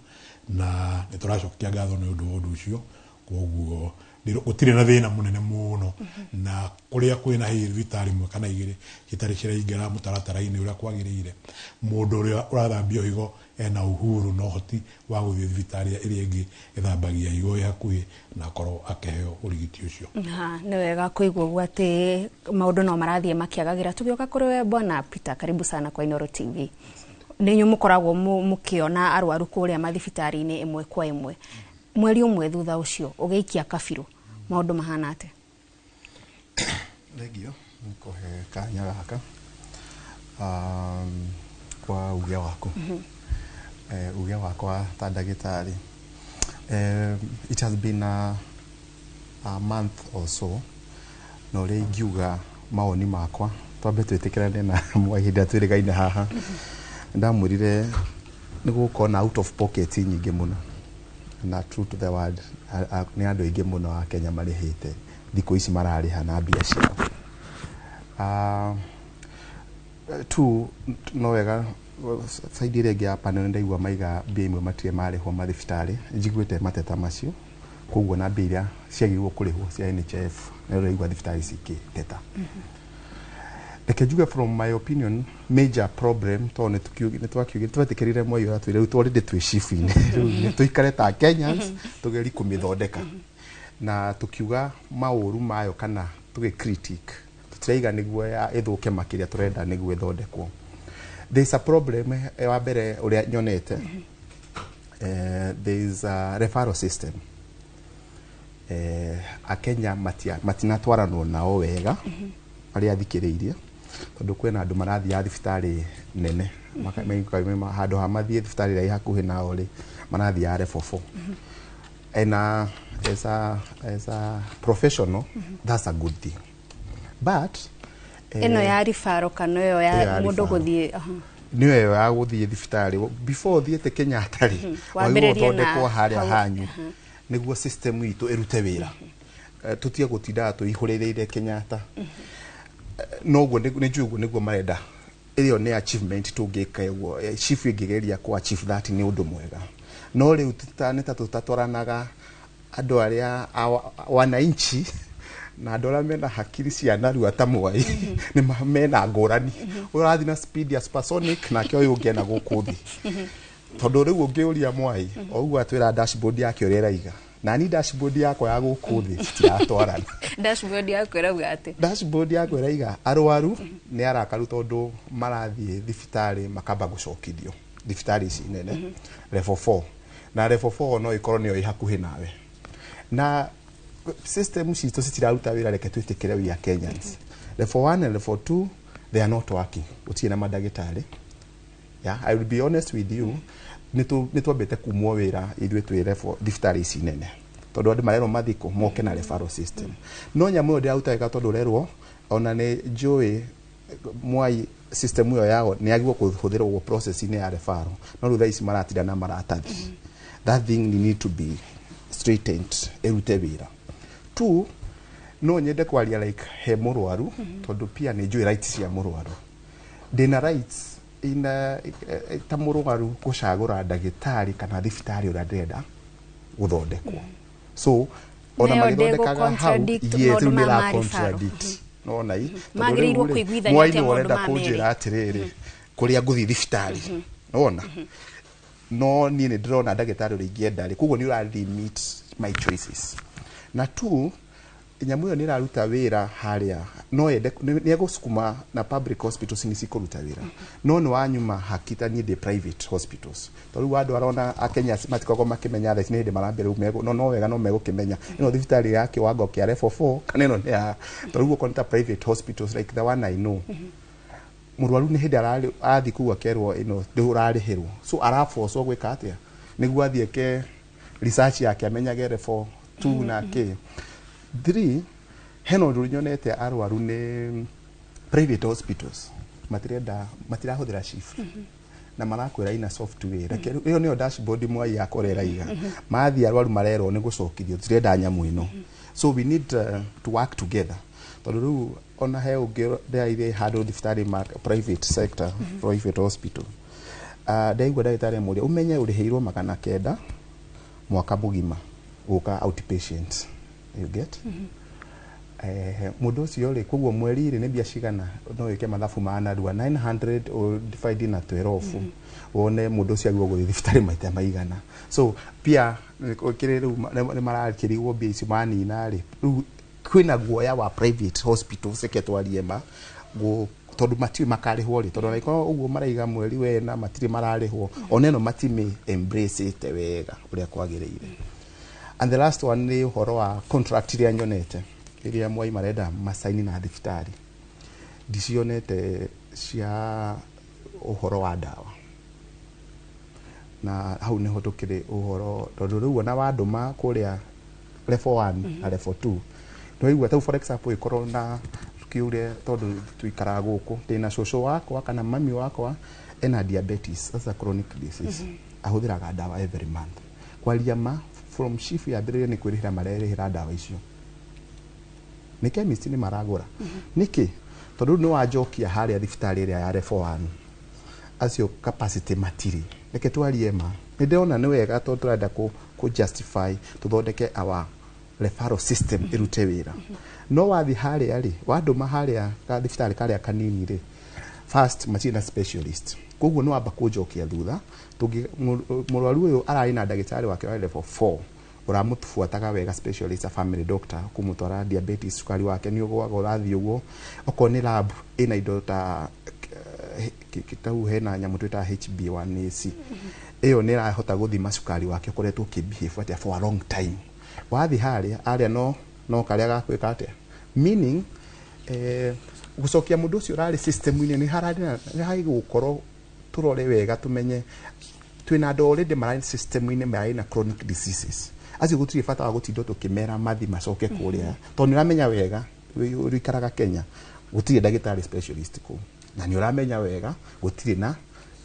na nĩ tũracokia ngatho nĩ ũndũ wa ũndũ ũcio. Koguo gũtirĩ na thĩna mũnene mũno, na kũrĩa kwĩna hihi thibitarĩ 1 kana 2 citarĩ ciraingĩra mũtaratara-inĩ ũrĩa kwagĩrĩire, mũndũ ũrĩa ũrathambio higo ena uhuru na ũhoti wa gũthiĩ thibitarĩ ĩrĩa ĩngĩ ĩthambagia higo ĩ hakuhĩ na akorwo akĩheo ũrigiti ũcio. Nĩ wega kũigua ũguo atĩ maũndũ no marathiĩ makĩagagĩra. Tũgĩũka kũrĩ we Bwana Peter, karibu sana kwa Inooro TV. Nĩ inyuĩ mũkoragwo mũkĩona arwaru kũrĩa mathibitarĩ-inĩ ĩmwe kwa ĩmwe. Mweri 1 thutha ũcio ũgĩikia kabirũ, maũndũ mahana atĩa? Thengio nĩ kũhe kanya gaka kwa uge waku. Uge wakwa ta ndagĩtarĩ, it has been a month or so, na ũrĩa ingiuga mawoni makwa, twambe twĩtĩkĩrane na mwahinda twĩrĩgaine haha. Ndamwĩrire nĩ gũkorwo na out of pocket nyingĩ mũno, na true to the word, nĩ andũ aingĩ mũno a Kenya marĩhĩte thikũ ici mararĩha na mbia ciao. Two, no wega side ĩrĩa ĩngĩ ya panel ndaigua maiga mbia imwe matirĩ marĩhwo mathibitarĩ, njiguĩte mateta macio, koguo na mbia iria ciagĩrĩirwo kũrĩhwo cia NHIF nĩ ũraigua thibitarĩ cikĩteta. Reke njuge from my opinion, major problem tondũ nĩ twakiugire twetĩkĩrire Mwai ũrĩa twĩre rĩu already twĩ shift-inĩ, rĩu nĩ tũikare ta Kenyans tũgerie kũmĩthondeka, na tũkiuga maũru mayo kana tũgĩ critique, tũtiraiga nĩguo ya ĩthũke makĩria, tũrenda nĩguo ĩthondekwo. There is a problem wa mbere ũrĩa nyonete, there is a referral system. Akenya matinatwaranwo nao wega arĩa thikĩrĩirie tondũ kwĩna andũ marathiaga thibitarĩ nene handũ ha mathiĩ thibitarĩ ĩrĩa ĩ hakuhĩ nao rĩ marathiaga level 4. And as a professional, that's a good thing, but ĩno ya referral kana ĩyo ya mũndũ gũthiĩ? Nĩyo ĩyo ya gũthiĩ thibitarĩ. Before ũthiĩte Kenyatta rĩ, wagĩrĩirwo ũthondekwo harĩa hanyu nĩguo system itũ ĩrute wĩra, tũtige gũtindaga tũihũrĩrĩire Kenyatta. Noguo nĩ njũĩ ũguo nĩguo marenda. Ĩyo nĩ achievement tũngĩka ũguo, chief ĩngĩgeria kũ achieve that nĩ ũndũ mwega, no rĩu nĩ ta tũtatwaranaga andũ arĩa wananchi na andũ arĩa mena hakiri cia narua ta Mwai nĩ mena ngũrani. Ũrathiĩ na speed ya supersonic nake ũyũ ũngĩ ena gũkũ thĩ, tondũ rĩu ũngĩũria Mwai o ũguo atwĩra dashboard yake ũrĩa ĩraiga, nani dashboard yakwa ya gũkũ thĩ citiratwarana. Dashboard yaku ĩrauga atĩ? Dashboard yakwa ĩraiga arwaru nĩ arakaru tondũ marathiĩ thibitarĩ makamba gũcokithio thibitarĩ ici nene level 4, na level 4 no ĩkorwo nĩyo ĩ hakuhĩ nawe na system citũ citiraruta wĩra. Reke twĩtĩkĩre, we are Kenyans. Level 1 and level 2, they are not working, gũtirĩ na mandagĩtarĩ. Yeah, I will be honest with you, nĩ twambĩte kumwo wĩra ithuĩ twĩ level thibitarĩ ici nene tondũ andũ marerwo mathikũ moke na referral system, no nyamũ ĩyo ndĩraruta wega tondũ ũrerwo ona nĩ njũĩ Mwai system ĩyo yao nĩ yagĩrĩirwo kũhũthĩrwo process-inĩ ya referral, no rĩu thaa ici maratinda na maratathi. That thing need to be straightened ĩrute wĩra. Two, no nyende kwaria like he mũrwaru tondũ pia nĩ njũĩ rights cia mũrwaru. Ndĩna rights ina ta mũrwaru gũcagũra ndagĩtarĩ kana thibitarĩ ũrĩa ndĩrenda gũthondekwo. So ona magĩthondekaga hau, yes, rĩu nĩ contradict nona i Magĩrĩirwo kũiguithania Mwai atĩa nĩ maũndũ ũrenda ma kũnjĩra merĩ? Atĩrĩrĩ, kũrĩa ngũthiĩ thibitarĩ nona no niĩ nĩ ndĩrona ndagĩtarĩ ũrĩa ingĩenda rĩ, koguo nĩ ũra limit my choices. Na two, nyamũ ĩyo nĩ ĩraruta wĩra harĩa no yende nĩ egũcukuma na public hospitals nĩ cikũruta wĩra, no nĩ wanyuma hakita niĩ ndĩ private hospitals tondũ rĩu andũ arona akenya matikoragwo makĩmenya thaa ici nĩ hĩndĩ marambia rĩu no wega no megũkĩmenya ĩno thibitarĩ ya kĩwango kĩa level 4 kana ĩno nĩ ya tondũ rĩu okorwo nĩ ta private hospitals like the one I know, mũrwaru nĩ hĩndĩ arathiĩ kũu akerwo ĩno ndũrarĩhĩrwo, so arabocwo gwĩka atĩa nĩguo athiĩ eke research yake amenyage level 2 na kĩ 3. Hena ũndũ nyonete, arwaru nĩ private hospitals matirenda, matirahũthĩra SHIF na marakwĩra ina software. Reke ĩyo nĩyo dashboard Mwai yakwa ũrĩa ĩraiga mathiĩ arwaru marerwo nĩ gũcokithio, tũtirenda nyamũ ĩno. So we need to work together tondũ rĩu ona he ũngĩ ndĩraire handũ thibitarĩ ma private sector, private hospital, ndaigua ndagĩtarĩ amũria ũmenye ũrĩhĩirwo 900 mwaka mũgima gũka outpatient, you get? Mũndũ ũcio rĩ, koguo mweri rĩ nĩ mbia cigana? No wĩke mathabu ma narua, 900 o divide na 12 wone mũndũ ũcio agĩrĩirwo gũthiĩ thibitarĩ maita maigana. So pia kĩrĩ rĩu nĩ marakĩrigwo mbia icio manina rĩ, rĩu kwĩna guoya wa private hospitals, reke twarie ma tondũ matiũĩ makarĩhwo rĩ, tondũ angĩkorwo ũguo maraiga mweri wena matirĩ mararĩhwo, ona ĩno matimĩ embrace ĩte wega ũrĩa kwagĩrĩire. And the last one nĩ ũhoro wa contract iria nyonete iria Mwai marenda masaini na thibitarĩ, ndicionete cia ũhoro wa ndawa, na hau nĩho tũkĩrĩ ũhoro tondũ rĩu ona wandũma kũrĩa level 1 na level 2 nĩwaigua tau, for example, ĩkorwo na kiure tondũ tuikaraga gũkũ ndĩna cũcũ wakwa kana mami wakwa ena diabetes, that's a chronic disease, ahũthĩraga ndawa every month. Kwaria ma, from SHIF yambĩrĩrie nĩ kwĩrĩhĩra marerĩhĩra ndawa icio nĩ chemist nĩ maragũra. Nĩkĩ? Tondũ rĩu nĩ wanjokia harĩa thibitarĩ ĩrĩa ya level 1, acio capacity matirĩ. Reke twarie ma, nĩ ndĩrona nĩ wega tondũ tũrenda kũ justify tũthondeke our referral system ĩrute wĩra, no wathiĩ harĩa rĩ, wandũma harĩa ka thibitarĩ karĩa kanini rĩ, first matirĩ na specialist, koguo nĩ wamba kũnjokia thutha. Mũrwaru ũyũ ararĩ na ndagĩtarĩ wake wa level 4 ũramũbuataga wega, specialist, a family doctor, kũmũtwara diabetes, cukari wake nĩ ũgũaga ũrathiĩ ũguo, okorwo nĩ lab ĩna indo ta tau hena nyamũ twĩtaga HbA1c, ĩyo nĩ ĩrahota gũthima cukari wake ũkoretwo ũkĩbehave atĩa for a long time. Wathiĩ harĩa arĩa no karĩa gakwĩka atĩa, meaning gũcokia mũndũ ũcio ũrarĩ system-inĩ nĩ hararĩ nĩ harĩ gũkorwo tũrore wega, tũmenye twĩna andũ already mararĩ system-inĩ, mararĩ na chronic diseases. Acio gũtirĩ bata wa gũtindwo tũkĩmera mathi macoke kũrĩa, tondũ nĩ ũramenya wega ũikaraga Kenya gũtirĩ ndagĩtarĩ specialist kũu, na nĩ ũramenya wega gũtirĩ na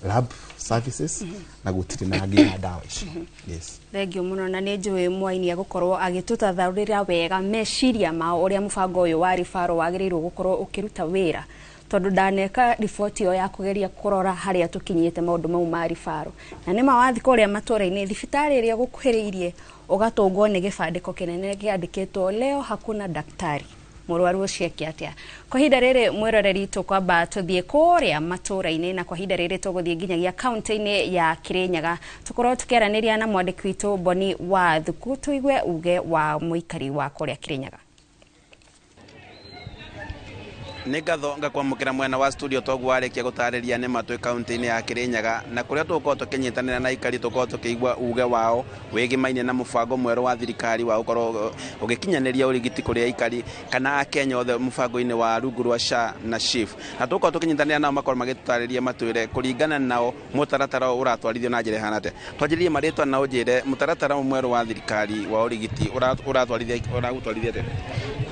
lab services na gũtirĩ na nginya ndawa ici. Yes. Thengio mũno, na nĩ njũĩ Mwaini egũkorwo agĩtũtatharũrĩra wega meciria mao ũrĩa mũbango ũyũ wa referral wagĩrĩirwo gũkorwo ũkĩruta wĩra, tondũ ndaneka riboti ĩyo ya kũgeria kũrora harĩa tũkinyĩte maũndũ mau ma referral, na nĩ ma wathi kũrĩa matũra-inĩ, thibitarĩ ĩrĩa gũkuhĩrĩirie ũgatũngwo nĩ gĩbandĩko kĩnene kĩandĩkĩtwo "Leo hakuna daktari". Mũrwaru ũcio eke atĩa? Kwa ihinda rĩrĩ, mwĩroreri, tũkwamba tũthiĩ kũrĩa matũra-inĩ, na kwa ihinda rĩrĩ tũgũthiĩ nginyagia kaunti-inĩ ya Kirinyaga, tũkorwo tũkĩaranĩria na mwandĩki witũ Boni wa Thuku, tũigue uge wa mũikari wa kũrĩa Kirinyaga. Nĩ ngatho ngakwamũkĩra mwena wa studio. Toguo warĩkia gũtarĩria, nĩ matwĩ kaunti-inĩ ya Kirinyaga, na kũrĩa tũgũkorwo tũkĩnyitanĩra na aikari, tũkorwo tũkĩigua uge wao wĩgĩmaine na mũbango mwerũ wa thirikari wa gũkorwo ũgĩkinyanĩria ũrigiti kũrĩ aikari kana akenya othe mũbango-inĩ wa rungu rwa SHA na SHIF. Na tũgũkorwo tũkĩnyitanĩra nao makorwo magĩtũtarĩria, matwĩre kũringana nao mũtaratara ũyũ ũratwarithio na njĩra ĩhana atĩa. Twanjĩrĩrie marĩtwa na ũnjĩre mũtaratara ũyũ mwerũ wa thirikari wa ũrigiti ũratwarithia ũragũtwarithia atĩa.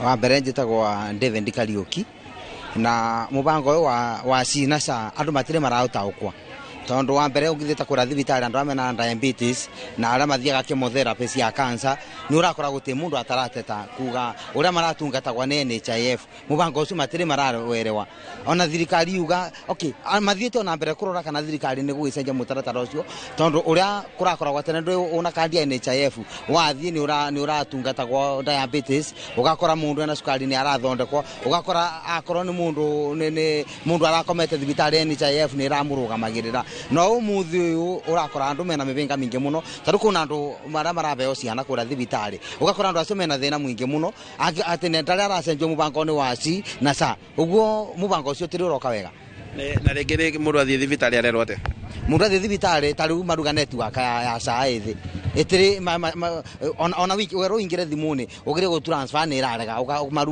Wa mbere, njĩtagwo David Kariũki, na mũbango ũyũ wa SHI na SHA andũ matirĩ maraũtaũkwa, tondũ wa mbere, ũngĩthiĩ kũrĩa thibitarĩ, andũ arĩa mena diabetes na arĩa mathiaga chemotherapy cia cancer, nĩ ũrakora gũtirĩ mũndũ atarateta kuga ũrĩa maratungatagwo nĩ NHIF. Mũbango ũcio matirĩ marawerewa, ona thirikari yuga okay, mathiĩte ona mbere kũrora kana thirikari nĩ gũgĩcenjia mũtaratara ũcio, tondũ ũrĩa kũrakoragwo tene, ndũ una kandi ya NHIF, wathiĩ nĩ ũratungatagwo diabetes, ũgakora mũndũ ena cukari nĩ arathondekwo, ũgakora akorwo nĩ mũndũ nĩ mũndũ arakomete thibitarĩ, NHIF nĩ ĩramũrũgamagĩrĩra. No ũmũthĩ ũyũ ũrakora andũ mena mĩhĩnga mĩingĩ mũno, tondũ kwĩna andũ marĩa marabeo ciana kũrĩa thibitarĩ, ũgakora andũ acio mena thĩna mũingĩ mũno atĩ nĩ ndarĩa aracenjio mũbango-inĩ wa SHI na SHA. Ũguo mũbango ũcio ũtirĩ ũroka wega. Na rĩngĩ rĩngĩ mũndũ athiĩ thibitarĩ arerwo atĩa? Mũndũ athiĩ thibitarĩ, ta rĩu maruga network ya SHA ĩthĩ ĩtĩrĩ ona wiki werwo ũingĩre thimũ-inĩ ũgerie gũ transfer nĩ ĩrarega,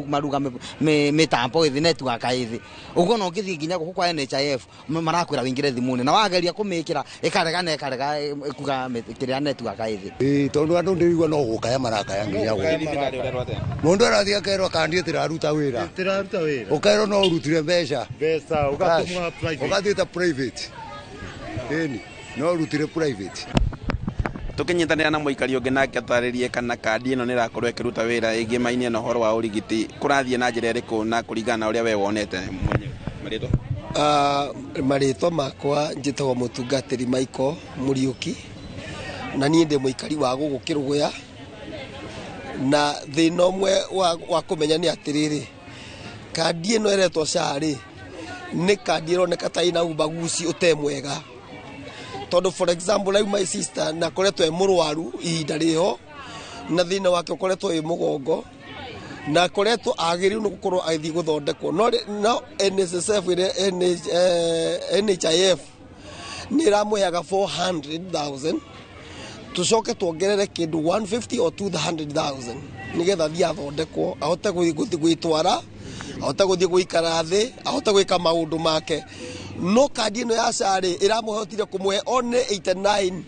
maruga mĩtambo ĩthĩ, network ĩthĩ. Ũguo no ũngĩthiĩ nginya gũkũ kwa NHIF, marakwĩra wĩingĩre thimũ-inĩ, na wageria kũmĩkĩra ĩkarega na ĩkarega, ĩkuga kĩrĩa network ĩthĩ. Ĩĩ, tondũ andũ ndĩrigua no gũkaya marakaya nginya gũkũ. Thibitarĩ ũrerwo atĩa? Mũndũ arathiĩ akerwo kandi ĩtiraruta wĩra. Ĩtiraruta wĩra. Ũkerwo no ũrutire mbeca. Mbeca ũgatũmwa private. Ũgathiĩ private. Ĩni, no ũrutire private. Tũkĩnyitanĩra na mũikari ũngĩ nake atarĩrie kana kandi ĩno nĩ ĩrakorwo ĩkĩruta wĩra ĩgĩmainie na ũhoro wa ũrigiti kũrathiĩ na njĩra ĩrĩkũ, na kũringana na ũrĩa we wonete mwenyewe. Marĩtwa? Marĩtwa makwa njĩtagwo mũtungatĩri Michael Mũriũki, na niĩ ndĩ mũikari wa gũkũ Kĩrũgũya. Na thĩna ũmwe wa kũmenya nĩ atĩrĩrĩ, kandi ĩno ĩretwo SHA rĩ, nĩ kandi ĩroneka ta ĩna ubaguci ũte mwega, tondũ for example, rĩu my sister na akoretwo e mũrwaru ihinda rĩho, na thĩna wake ũkoretwo wĩ mũgongo, na akoretwo agĩrĩirwo nĩ gũkorwo agĩthiĩ gũthondekwo, no NSSF ĩrĩa NHIF nĩ ĩramũheaga 400,000, tucoke tuongerere kĩndũ 150 or 200,000 nĩgetha athiĩ athondekwo, ahote gũthiĩ gwĩtwara, ahote gũthiĩ gũikara thĩ, ahote gwĩka maũndũ make. No kandi ĩno ya SHA rĩ, ĩramũhotire kũmũhe only 89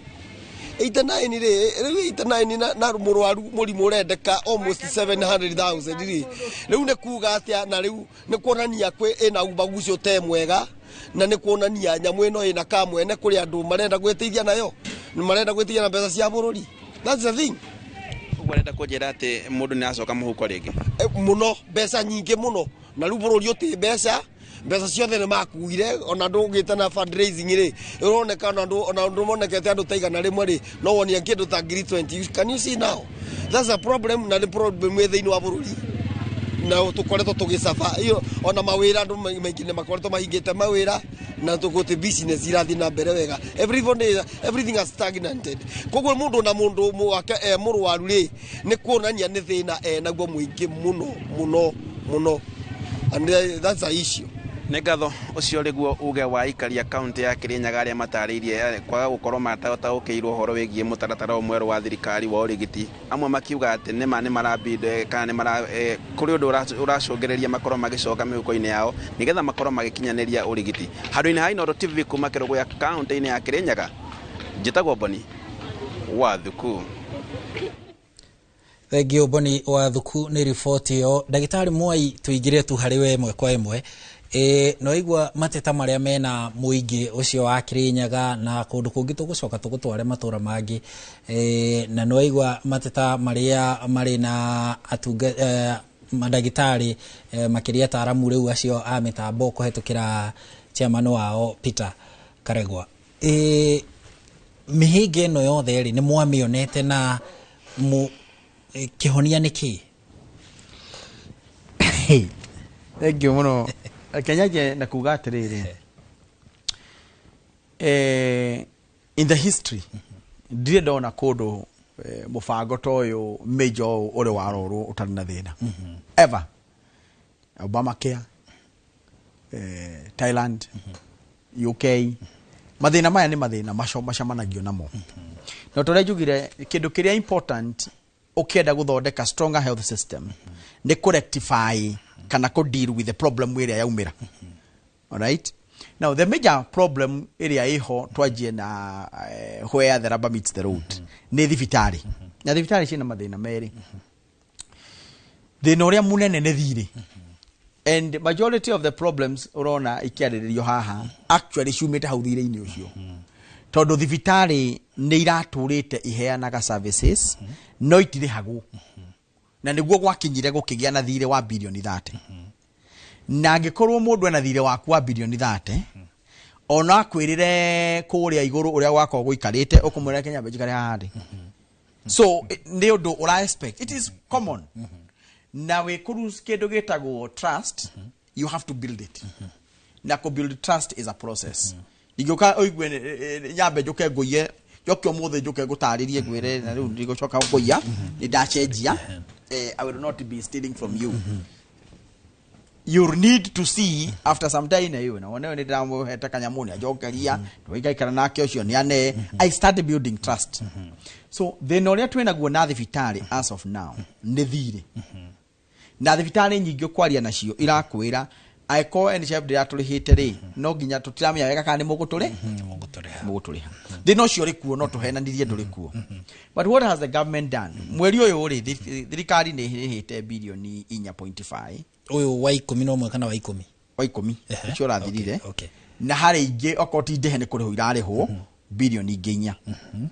89 rĩ, rĩu 89 na mũrwaru mũrimũ ũrendeka almost 700,000 rĩ, rĩu nĩ kuga atĩa? Na rĩu nĩ kuonania kwĩ ĩna ubaguci ũte mwega, na nĩ kuonania nyamũ ĩno ĩna kamwene kũrĩ andũ marenda gwĩteithia nayo, marenda gwĩteithia na mbeca cia bũrũri. That's the thing. Ũguo arenda kũnjĩra atĩ mũndũ nĩ acoka mũhuko rĩngĩ? Mũno, mbeca nyingĩ mũno, na rĩu bũrũri ũtĩ mbeca, mbeca ciothe nĩ makuire. Ona ndũgĩte na fundraising rĩ, ĩroneka ona andũ monekete andũ ta 100 rĩ, no wonia kĩndũ ta 20,000. Can you see now? That's a problem, na nĩ problem ĩ thĩinĩ wa bũrũri, na tũkoretwo tũgĩcaba iyo. Ona mawĩra, andũ maingĩ nĩ makoretwo mahingĩte mawĩra, na tũgũtĩ business irathiĩ na mbere wega. Everything has stagnated. Koguo mũndũ na mũndũ wake e mũrwaru rĩ, nĩ kuonania nĩ thĩna e naguo mũingĩ mũno mũno mũno, and that's a issue. Nĩ ngatho. Ũcio rĩguo uge wa ikaria kaunti ya Kirinyaga arĩa matarĩirie kwaga gũkorwo mataũkĩirwo ũhoro wĩgiĩ mũtaratara ũyũ mwerũ wa thirikari wa ũrigiti. Amwe makiuga atĩ nĩma nĩ marabindwo kana nĩ mara kũrĩ ũndũ ũracũngĩrĩria makorwo magĩcoka mĩhuko-inĩ yao nĩgetha makorwo magĩkinyanĩria ũrigiti. Handũ-inĩ ha Inooro TV kuma Kĩrũgũya kaunti-inĩ ya Kirinyaga, njĩtagwo Boni wa Thuku. Thengio Boni wa Thuku nĩ riboti ĩyo. Ndagĩtarĩ Mwai, tũingĩre tu harĩ we ĩmwe kwa ĩmwe. No igua mateta marĩa mena mũingĩ ũcio wa Kirinyaga na kũndũ kũngĩ, tũgũcoka tũgũtware matũra mangĩ, na no igua mateta marĩa marĩ na atunga mandagĩtarĩ, makĩria ataramu rĩu acio a mĩtambo kũhetũkĩra chairman wao Peter Karegwa. Mĩhĩnga ĩno yothe rĩ, nĩ mwamĩonete na kĩhonia nĩ kĩĩ? Thank you mũno. Reke nyanjie na kuga atĩrĩrĩ, in the history ndirĩ ndona kũndũ mũbango ta ũyũ major ũũ ũrĩ warorwo ũtarĩ na thĩna ever. Obamacare, Thailand, UK, mathĩna maya nĩ mathĩna maco macamanagio namo. Na ta ũrĩa njugire, kĩndũ kĩrĩa important ũkĩenda gũthondeka stronger health system nĩ kũ rectify kana kũ deal with the problem ĩrĩa yaumĩra. Alright, now the major problem ĩrĩa ĩho, twanjie na where the rubber meets the road, nĩ thibitarĩ. Na thibitarĩ ciĩna mathĩna merĩ. Thĩna ũrĩa mũnene nĩ thirĩ, and majority of the problems ũrona ikĩarĩrĩrio haha actually ciumĩte hau thirĩ-inĩ ũcio, tondũ thibitarĩ nĩ iratũrĩte iheanaga services no itirĩhagwo, na nĩguo gwakinyire gũkĩgĩa na thirĩ wa birioni 30. Na angĩkorwo mũndũ ena thirĩ waku wa birioni 30, ona akwĩrĩre kũrĩa igũrũ ũrĩa gwakorwo gũikarĩte, ũkũmwĩra Kenya njikare haha ndĩ. So nĩ ũndũ ũra expect, it is common. Na wĩ kũru kĩndũ gĩtagwo trust, you have to build it, na kũ build trust is a process. Ingĩũka ũigue nyambe njũke ngũiye, njoke ũmũthĩ njũke ngũtarĩrie ngwĩre na rĩu ndigũcoka kũiya, nĩ ndacenjia, I will not be stealing from you. You need to see after some time ĩyo na wone nĩ ndĩramũhete kanyamũ, nĩ anjokeria, tũgaikara nake ũcio nĩ ane. I start building trust. So thĩna ũrĩa twĩnaguo na thibitarĩ as of now nĩ thirĩ, na thibitarĩ nyingĩ ũkwaria nacio irakwĩra angĩkorwo NHIF ndĩratũrĩhĩte rĩ, no nginya tũtiramenya wega kana nĩ mũgũtũrĩ mũgũtũrĩha. Thĩna ũcio ũrĩ kuo, no tũhenanirie ndũrĩ kuo. But what has the government done? Mweri ũyũ rĩ, thirikari nĩ ĩrĩhĩte birioni 4.5. Ũyũ wa 11 kana wa 10? Wa 10 ũcio ũrathirire. Na harĩ ingĩ okorwo ti ndĩhe nĩ kũrĩhwo irarĩhwo birioni ingĩ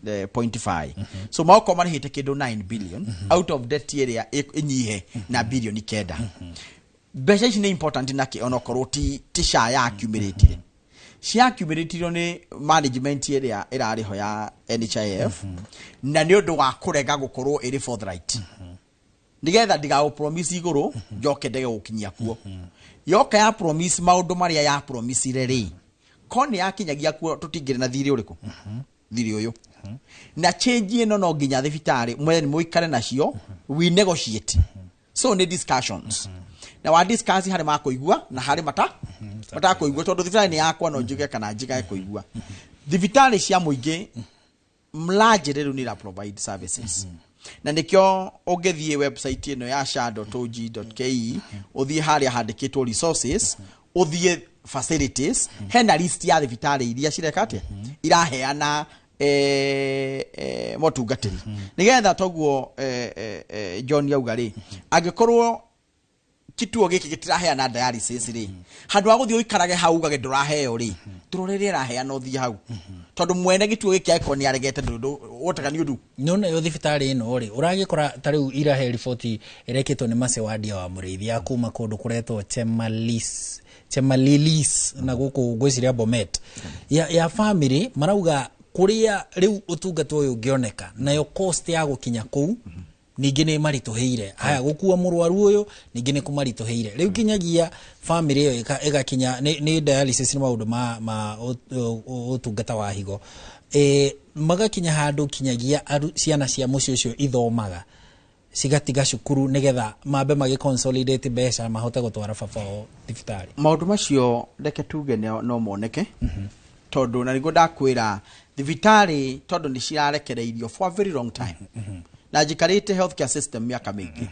4 .5. So magokorwo marĩhĩte kĩndũ 9 billion out of debt ĩrĩa ĩnyihe na birioni 9. Mbeca ici nĩ important nake onokorwo ti SHA ya accumulated, cia accumulated nĩ management ĩrĩa ĩrarĩho ya NHIF, na nĩ ũndũ wa kũrega gũkorwo ĩrĩ forthright nigetha ndigagũ promise igũrũ njoke ndege gũkinyia kuo. Yoka ya promise maũndũ marĩa ya promisire rĩ, ko nĩ yakinyagia kuo, tũtingĩrĩ na thirĩ ũrĩkũ, thirĩ ũyũ. Na change ĩno no nginya thibitarĩ mwene mũikare nacio, we negotiate. So nĩ discussions, na wa discuss harĩ makũigua na harĩ mata matakũigua, tondũ thibitarĩ nĩ yakwa, no njuge kana njigage kũigua. Thibitarĩ cia mũingĩ largely rĩu nĩ ira provide services, na nĩkĩo ũngĩthiĩ website ĩno ya sha.og.ke, ũthiĩ harĩa handĩkĩtwo resources, ũthiĩ facilities, hena list ya thibitarĩ iria cireka atĩa, iraheana motungatĩri. Nĩgetha toguo John auga rĩ, angĩkorwo kituo gĩkĩ gĩtiraheana dialysis rĩ, handũ ha gũthiĩ ũikarage hau ugage ndũraheo rĩ, tũrore rĩrĩa ĩraheana, ũthiĩ hau, tondũ mwene gĩtuo gĩkĩ angĩkorwo nĩ aregete, wotaga nĩ ũndũ. No nayo thibitarĩ ĩno rĩ, ũragĩkora ta rĩu irahe riboti ĩrekĩtwo nĩ Macewandia wa Mũrĩithi ya kuma kũndũ kũretwo Chemalis, Chemalilis, na gũkũ ngwĩciria Bomet, ya family marauga kũrĩa rĩu ũtungata ũyũ ũngĩoneka, nayo cost ya gũkinya kũu ningĩ nĩ maritũhĩire. Haya, gũkua mũrwaru ũyũ ningĩ nĩ kũmaritũhĩire. Rĩu kinyagia family ĩyo ĩgakinya nĩ dialysis, nĩ maũndũ ma ũtungata wa higo, magakinya handũ kinyagia ciana cia mũciĩ ũcio ithomaga. Cigatiga cukuru nigetha mambe magi consolidate mbeca mahote gutwara baba wao thibitarĩ. Maũndũ macio reke tuge no moneke, tondũ na nĩguo ndakwĩra thibitarĩ, tondũ nĩ cirarekereirio for a very long time, na njikarĩte healthcare system mĩaka mĩingĩ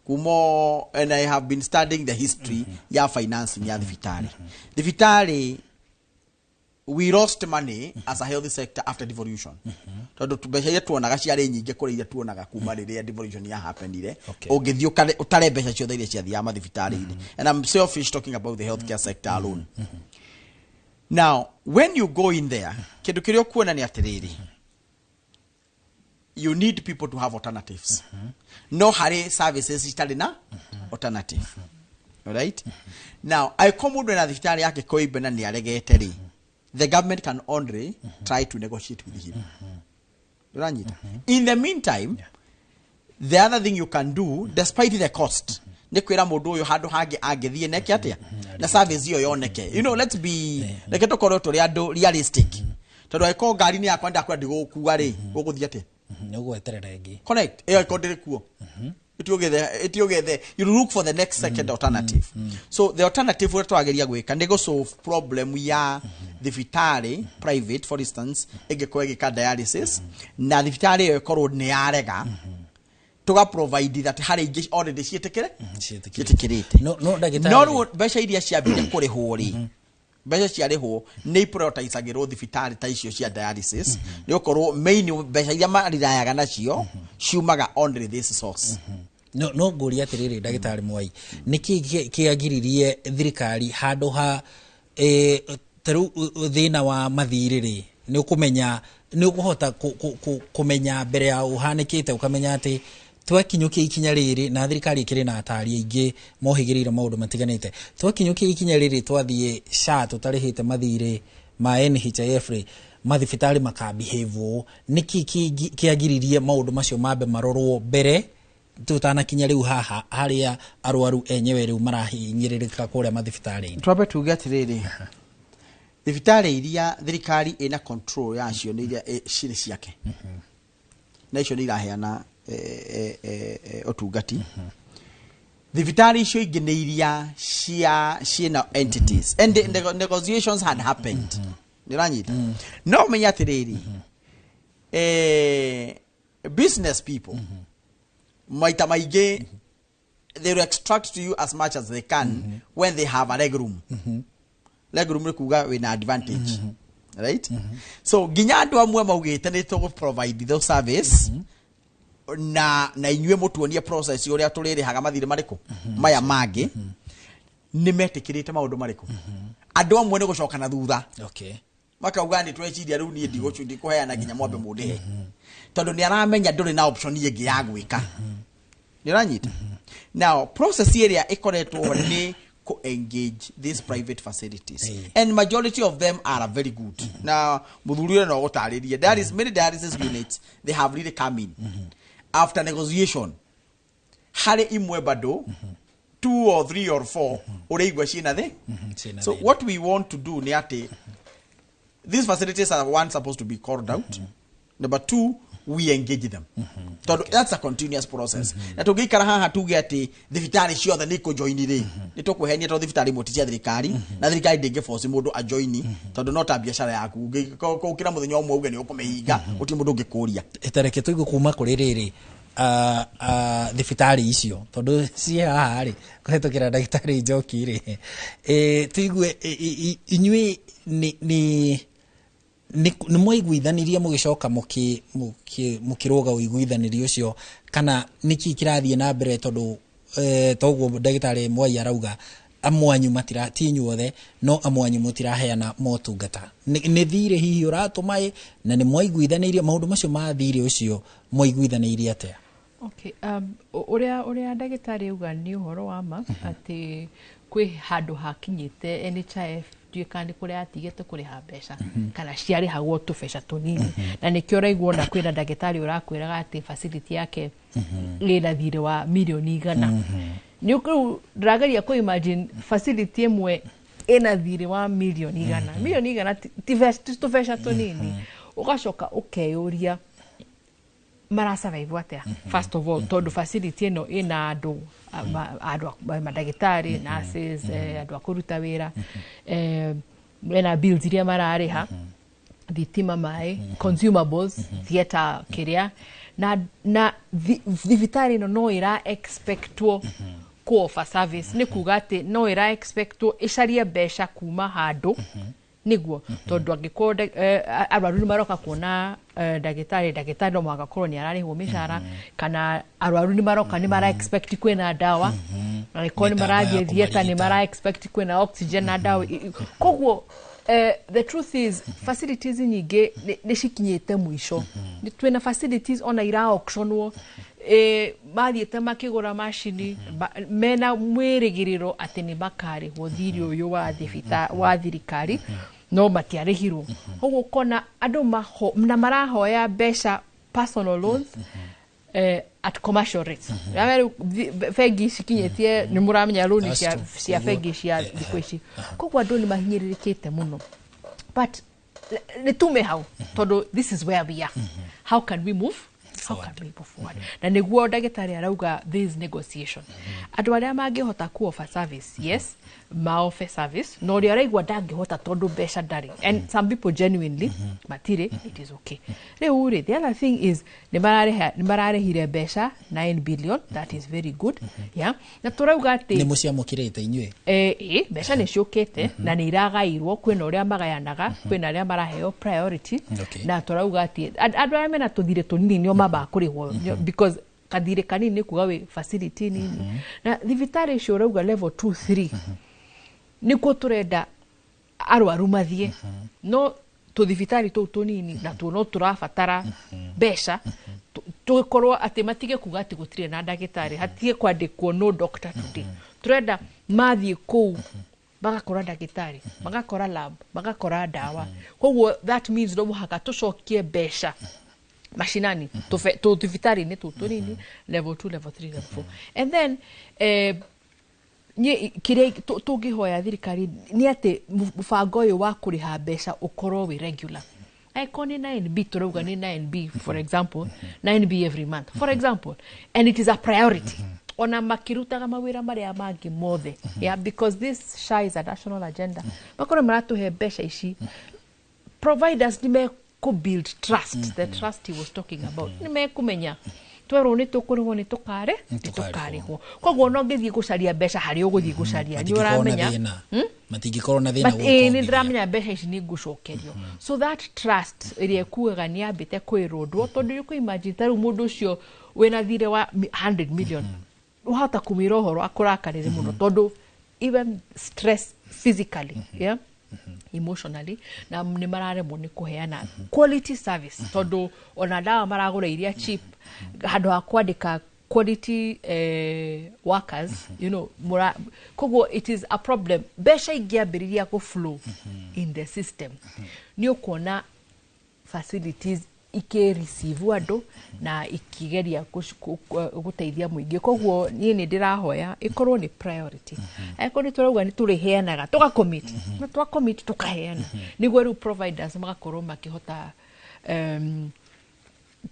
kumo, and I have been studying the history ya financing ya thibitarĩ. Thibitarĩ, we lost money as a health sector after devolution, tondũ mbeca iria tuonaga ciarĩ nyingĩ kũrĩ iria tuonaga kuma rĩrĩa devolution ya happenire. Ũngĩthiĩ ũtare mbeca ciothe iria ciathiaga mathibitarĩ-inĩ, and I'm selfish talking about the healthcare sector alone. Now when you go in there, kĩndũ kĩrĩa ũkuona nĩ atĩrĩrĩ, you need people to have alternatives. No harĩ services itarĩ na alternative. Alright, now angĩkorwo mũndũ ena thibitarĩ yake Koimbe na nĩ aregete rĩ, the government can only try to negotiate with him. Ũranyita? In the meantime, the other thing you can do, despite the cost, nĩ kwĩra mũndũ ũyũ handũ hangĩ angĩthiĩ neke atĩa na service ĩyo yoneke. Let's be, reke tũkorwo tũrĩ andũ realistic, tondũ angĩkorwo ngari-inĩ yakwa ndakwĩra ndigũgũkua rĩ, ũgũthiĩ atĩa? Nĩ ũgweterera ĩngĩ. Correct. Ĩyo ĩkorwo ndĩrĩ kuo, itiũgethe, you look for the next second alternative. So the alternative ũrĩa tũrageria gwĩka nĩ gũ solve problem ya thibitarĩ private, for instance, ĩngĩkorwo ĩgĩka dialysis na thibitarĩ ĩyo ĩkorwo nĩ yarega, tũga provide that harĩ ingĩ already ciĩtĩkĩre ciĩtĩkĩrĩte. No ndagĩtarĩ, no rĩu mbeca iria ciambire kũrĩhwo rĩ, mbeca ciarĩhwo nĩ iprioritizagĩrwo thibitarĩ ta icio cia dialysis, nĩ gũkorwo main mbeca iria marirayaga nacio ciumaga only this source. No ngũria atĩrĩrĩ, ndagĩtarĩ Mwai, nĩkĩ kĩagiririe thirikari handũ ha ta rĩu thĩna wa mathirĩ rĩ, nĩ ũkũmenya, nĩ ũkũhota kũmenya mbere ya ũhanĩkĩte, ũkamenya atĩ twakinyũkia ikinya rĩrĩ, na thirikari ĩkĩrĩ na atari aingĩ mohĩgĩrĩire maũndũ matiganĩte, twakinyũkia ikinya rĩrĩ twathiĩ SHA tũtarĩhĩte mathirĩ ma NHIF rĩ, mathibitarĩ makabehave ũũ. Nĩkĩ kĩagiririe maũndũ macio mambe marorwo mbere tũtanakinya rĩu haha harĩa arwaru enyewe rĩu marahinyĩrĩrĩka kũrĩa mathibitarĩ-inĩ? Twambe tuge atĩrĩrĩ, thibitarĩ iria thirikari ĩna control yacio nĩ iria cirĩ ciake, na icio nĩ iraheana ũtungati. Thibitarĩ icio ingĩ nĩ iria cia ciĩna entities, and the negotiations had happened. Nĩ ũranyita? No ũmenye atĩrĩrĩ, business people maita maingĩ they will extract to you as much as they can when they have a leg room. Leg room nĩ kuga wĩna advantage, right? So nginya andũ amwe maugĩte nĩ tũgũ provide those service na inyuĩ mũtuonie process ũrĩa tũrĩrĩhaga mathirĩ marĩkũ maya mangĩ, nĩ metĩkĩrĩte maũndũ marĩkũ. Andũ amwe nĩ gũcoka na thutha, makauga nĩ tweciria rĩu niĩ ndikũheana nginya mwambe mũndĩhe, tondũ nĩ aramenya ndũrĩ na option ĩngĩ ya gwĩka. Nĩ ũranyita? Now process ĩrĩa ĩkoretwo ho nĩ ku engage these private facilities, and majority of them are very good. Na mũthuri ũrĩa no gũtarĩrie, there is many dialysis units, they have really come in after negotiation. Harĩ imwe bado two or three or four ũrĩigua ciĩna thĩ. Ciĩna So thĩna. What we want to do nĩ atĩ these facilities are, one, supposed to be called out. Number two, we engage them, tondũ that's a continuous process. Na tũngĩikara haha tuge atĩ thibitarĩ ciothe nĩ ikũjoini rĩ, nĩ tũkwĩhenia, tondũ thibitarĩ imwe ti cia thirikari, na thirikari ndĩngĩboci mũndũ ajoini, tondũ no ta biacara yaku, ũngĩkĩra mũthenya ũmwe uge nĩ ũkũmĩhinga, gũtirĩ mũndũ ũngĩkũria. Tareke tũigue kuma kũrĩ rĩrĩ thibitarĩ icio, tondũ ciĩ haha rĩ, kũhetũkĩra ndagĩtarĩ Njoki rĩ, tũigue inyuĩ nĩ mwaiguithanirie mũgĩcoka mũkĩrũga ũiguithanĩrio ũcio, kana nĩkĩ kĩrathiĩ na mbere? Tondũ toguo ndagĩtarĩ Mwai arauga, amwe anyu matira, ti inyuothe, no amwe anyu mũtiraheana motungata. Nĩ thirĩ hihi ũratũma ĩ, na nĩ mwaiguithanĩirie maũndũ macio ma thirĩ ũcio, mwaiguithanĩirie atĩa? Okay, ũrĩa ndagĩtarĩ auga nĩ ũhoro wa ma, atĩ kwĩ handũ hakinyĩte NHIF ndiũĩ kana nĩ kũrĩa yatigĩte kũrĩha mbeca kana ciarĩhagwo tũbeca tũnini, na nĩkĩo ũraigua ona kwĩna ndagĩtarĩ ũrakwĩraga atĩ facility yake ĩna thirĩ wa mirioni 100. Nĩ rĩu ndĩrageria kũ imagine facility ĩmwe ĩna thirĩ wa mirioni 100. Mirioni 100 ti tũbeca tũnini. Ũgacoka ũkeyũria Mara survive atia? First of all, tondu facility ĩno ĩna andũ andũ mandagĩtarĩ, nurses, andũ a kũruta wĩra, mena bills iria mararĩha, thitima, maĩ, consumables, theatre, kĩrĩa na thibitarĩ ĩno no ĩra expectwo ku offer service. Nĩ kuga atĩ no ĩra expectwo ĩcarie mbeca kuma handũ nĩguo, tondũ angĩkorwo arwaru nĩ maroka kuona ndagĩtarĩ, ndagĩtarĩ no mũhaka korwo nĩ ararĩhwo mĩcara, kana arwaru nĩ maroka, nĩ mara expect kwĩna ndawa, angĩkorwo nĩ mĩtambo ya marathiĩ theatre, nĩ kũmarigita. mara expect kwĩna oxygen na ndawa. Koguo the truth is facilities nyingĩ nĩ cikinyĩte mũico. Twĩna facilities ona ira auctionwo, mathiĩte makĩgũra macini mena mwĩrĩgĩrĩro atĩ nĩ makarĩhwo thirĩ ũyũ wa wa thirikari, no matiarĩhirwo. Koguo ũkona andũ na marahoya mbeca, personal loans, at commercial rates. Rĩu bengi cikinyĩtie, nĩ mũramenya loan That's cia true. cia bengi cia thikũ ici. Koguo andũ nĩ mahinyĩrĩrĩkĩte mũno, but nĩ tume hau, tondũ this is where we are. How can we move? How can we move forward? Na nĩguo ndagĩtarĩ arauga this negotiation, andũ arĩa mangĩhota ku offer service, yes, ma offer service, na ũrĩa araigua ndangĩhota tondũ mbeca ndarĩ, and some people genuinely matirĩ, it is okay. Rĩu rĩ, the other thing is nĩ mararĩhire mbeca 9 billion. That is very good, yeah. Na tũrauga atĩ Nĩ mũciamũkĩrĩte inyuĩ? Ĩ mbeca nĩ ciũkĩte na nĩ iragairwo. Kwĩna ũrĩa magayanaga, kwĩna arĩa maraheo priority. Na tũrauga atĩ andũ arĩa mena tũthirĩ tũnini nĩo mambaga kũrĩhwo, because kathirĩ kanini nĩ kuga wĩ facility nini. Na thibitarĩ icio ũrauga level 2, 3, nĩkuo tũrenda arwaru mathiĩ, no tũthibitarĩ tũu tũnini natuo no tũrabatara mbeca, tũgĩkorwo atĩ matige kuga atĩ gũtirĩ na ndagĩtarĩ, hatige kwandĩkwo "no doctor today". Tũrenda mathiĩ kũu magakora ndagĩtarĩ, magakora lab, magakora ndawa. Koguo that means no mũhaka tũcokie mbeca mashinani, tũthibitarĩ-inĩ tũu tũnini, level 2, level 3, level 4. And then niĩ kĩrĩa tũngĩhoya thirikari nĩ atĩ mũbango ũyũ wa kũrĩha mbeca ũkorwo wĩ regular. Angĩkorwo nĩ 9B, tũrauga nĩ 9B, for example, 9B every month, for example, and it is a priority ona makĩrutaga mawĩra marĩa mangĩ mothe, yeah, because this SHA is a national agenda, makorwo maratũhe mbeca ici, providers nĩ mekũ build trust, the trust he was talking about. Nĩ mekũmenya twerwo nĩ tũkũrĩhwo, nĩ tũkarĩ nĩ tũkarĩhwo. Koguo ona ũngĩthiĩ gũcaria mbeca harĩa ũgũthiĩ gũcaria, nĩ Matingĩkorwo na ũramenya thĩna. Matingĩkorwo na thĩna But ĩĩ, nĩ gũkombithia. ndĩramenya mbeca ici nĩ ngũcokerio. So that trust ĩrĩa ĩkuaga nĩ yambĩte kwĩrũndwo, tondũ nĩ imagine ta rĩu mũndũ ũcio wĩna thirĩ wa 100 million, wahota kũmwĩra ũhoro akũrakarĩre mũno, tondũ even stress physically, yeah, emotionally, na nĩ mararemwo nĩ kũheana quality service, tondũ ona ndawa maragũra iria cheap handũ ha kwandĩka quality workers. Koguo it is a problem. Mbeca ingĩambĩrĩria gũ flow in the system, nĩ ũkuona facilities ikĩreceive andũ na ikigeria gũteithia mũingĩ. Koguo niĩ nĩ ndĩrahoya ĩkorwo nĩ priority. Angĩkorwo nĩ tũrauga nĩ tũrĩheanaga, tũga commit, na twa commit tũkaheana, nĩguo rĩu providers magakorwo makĩhota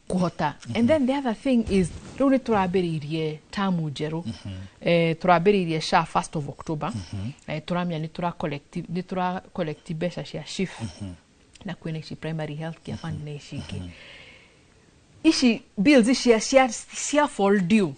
kũhota. And then the other thing is rĩu nĩ tũrambĩrĩirie tamu njerũ, tũrambĩrĩirie SHA 1st of October. Tũramenya nĩ tũra collect mbeca cia SHIF, na kwĩna ici primary health care fund na ici ingĩ. Ici bills cia fall due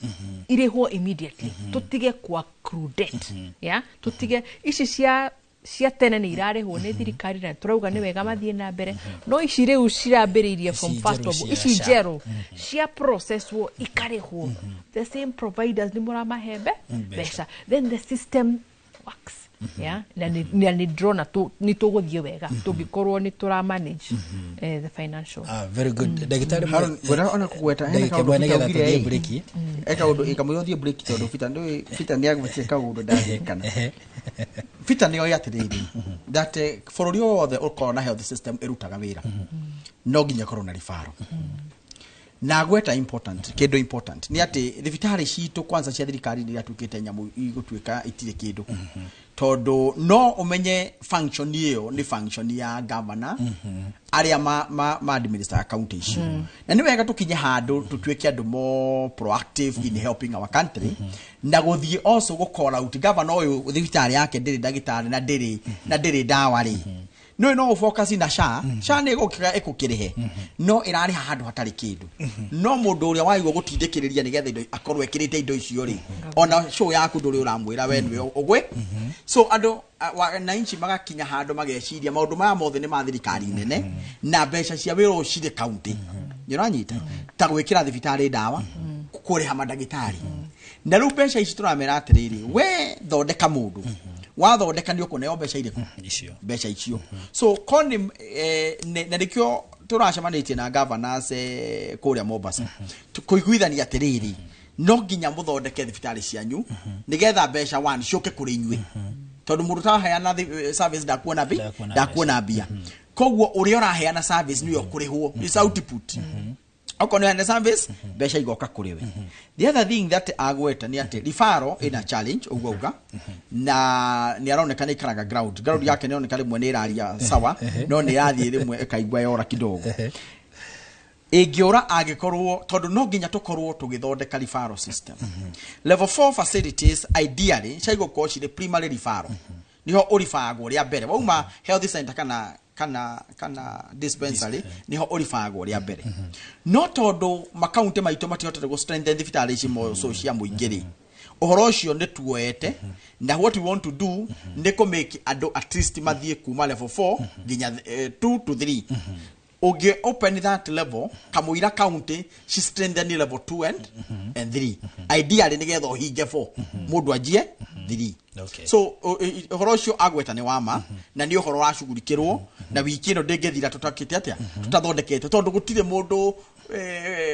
irĩhwo immediately, tũtige kwa accrue debt, yeah? Tũtige ici cia tene nĩ irarĩhwo nĩ thirikari, na tũrauga nĩ wega mathiĩ na mbere, no ici rĩu cirambĩrĩirie from Ici first njerũ of cia ici SHA. njerũ cia processwo ikarĩhwo. The same providers nĩ mũramahe mbeca, then the system works, yeah? Na nĩ ndĩrona nĩ tũgũthiĩ wega tũngĩkorwo nĩ tũra manage the financial. Ah, very good. Ndagĩtarĩ. Haron, ngwenda ona kũgweta hena Ndagĩka kaũndũ ĩmwe Peter nĩgetha augire tũthiĩ ĩ. break. He kaũndũ ĩkamũira ũthiĩ break, tondũ Peter ndũĩ Peter nĩ agwetie kaũndũ ndangĩkana. Peter nĩ oĩ atĩrĩrĩ that bũrũri o wothe ũkorwo na health system ĩrutaga wĩra no nginya ĩkorwo na referral. Na gweta important, kĩndũ important nĩ atĩ thibitarĩ citũ kwanza cia thirikari nĩ iratuĩkĩte nyamũ igũtuĩka itirĩ kĩndũ. Tondu no umenye function iyo ni function ya governor aria ma administer county icio. Na ni wega tukinye handu tutuike andu more proactive in helping our country. Na guthie also gu call out governor uyu thibitari yake ndiri ndagitari na ndiri na ndiri ndawa ri. No focus na SHA. SHA nĩ ĩgũkĩra ĩkũkĩrĩhe no ĩrarĩha handũ hatarĩ kĩndũ. No mũndũ ũrĩa waigua gũtindĩkĩrĩria nĩgetha indo akorwo ekĩrĩte indo icio rĩ, ona show yaku ndũrĩ ũramwĩra we nĩwe ũgwe. So andũ wananchi magakinya handũ mageciria maũndũ maya mothe nĩ ma thirikari nene na mbeca cia wĩra ũcio cirĩ county. Nĩ ũranyita ta gwĩkĩra thibitarĩ ndawa, kũrĩha mandagĩtarĩ. Na rĩu mbeca ici tũramera atĩrĩrĩ, we thondeka mũndũ wathondeka nĩ ũkũneo mbeca irĩkũ? Mbeca icio. So koni na nĩkĩo tũracemanĩtie na governors kũrĩa Mombasa kũiguithania atĩrĩrĩ, no nginya mũthondeke thibitarĩ cianyu nĩgetha mbeca one ciũke kũrĩ inyuĩ, tondũ mũndũ ũtaraheana service ndakuona ndakuona mbia. Koguo ũrĩa ũraheana service nĩwe ũkũrĩhwo, is output. Okorwo nĩ service mbeca igoka kũrĩ we. The other thing that agweta nĩ atĩ referral ina challenge ũguo auga, na nĩ aroneka nĩ ikaraga ground yake nĩ oneka rĩmwe nĩ ĩraria sawa no nĩ ĩrathiĩ rĩmwe ĩkaigua yora kidogo. Ĩngĩũra angĩkorwo tondũ no nginya tũkorwo tũgĩthondeka referral system. Level 4 facilities ideally ciagũkorwo cirĩ primary referral, niho ũribagwo rĩa mbere wauma health center kana dispensary, niho ũribagwo rĩa mbere. No tondũ makaunti maitũ matihotete gũ strengthen thibitarĩ ici so cia mũingĩ rĩ, ũhoro ũcio nĩ tuoete, na what we want to do nĩ kũ make andũ at least mathiĩ kuma level 4 nginya 2 to 3. Ũngĩ open that level kamũira county ci strengthen level 2 and 3 ideally nĩgetha ũhinge 4 mũndũ anjie 3. So ũhoro ũcio agweta nĩ wama na nĩ ũhoro wacugurikĩrwo na wiki ĩno ndĩngĩthira tũtakĩte atĩa tũtathondekete, tondũ gũtirĩ mũndũ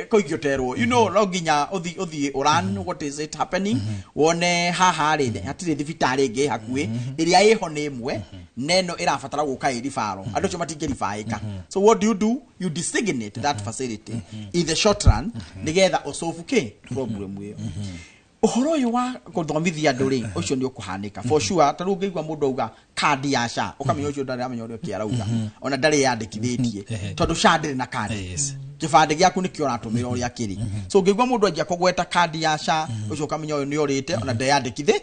koigio terwo, you know, no nginya ũthiĩ ũran what is it happening, wone haha rĩ hatirĩ thibitarĩ ĩngĩ hakuhĩ ĩrĩa ĩho nĩ ĩmwe neno ĩrabatara gũka ĩribaro, andũ acio matingĩribaĩka. So what do you do? You designate that facility in the short run nĩgetha ũsolve kĩ problem ĩyo. Ũhoro ũyũ wa gũthomithia andũ rĩ, ũcio nĩ ũkũhanĩka for sure. Ta rĩu ũngĩigua mũndũ auga kandi ya SHA ũkamenya ũcio ndarĩ amenya ũrĩa ũkĩ arauga, ona ndarĩ yandĩkithĩtie tondũ SHA ndĩrĩ na kandi, kĩbandĩ gĩaku nĩkĩo ũratũmĩra ũrĩa kĩrĩ. So ũngĩigua mũndũ anjia kũgweta kandi ya SHA ũcio ũkamenya ũyũ nĩ ũrĩte ona ndeyandĩkithĩ,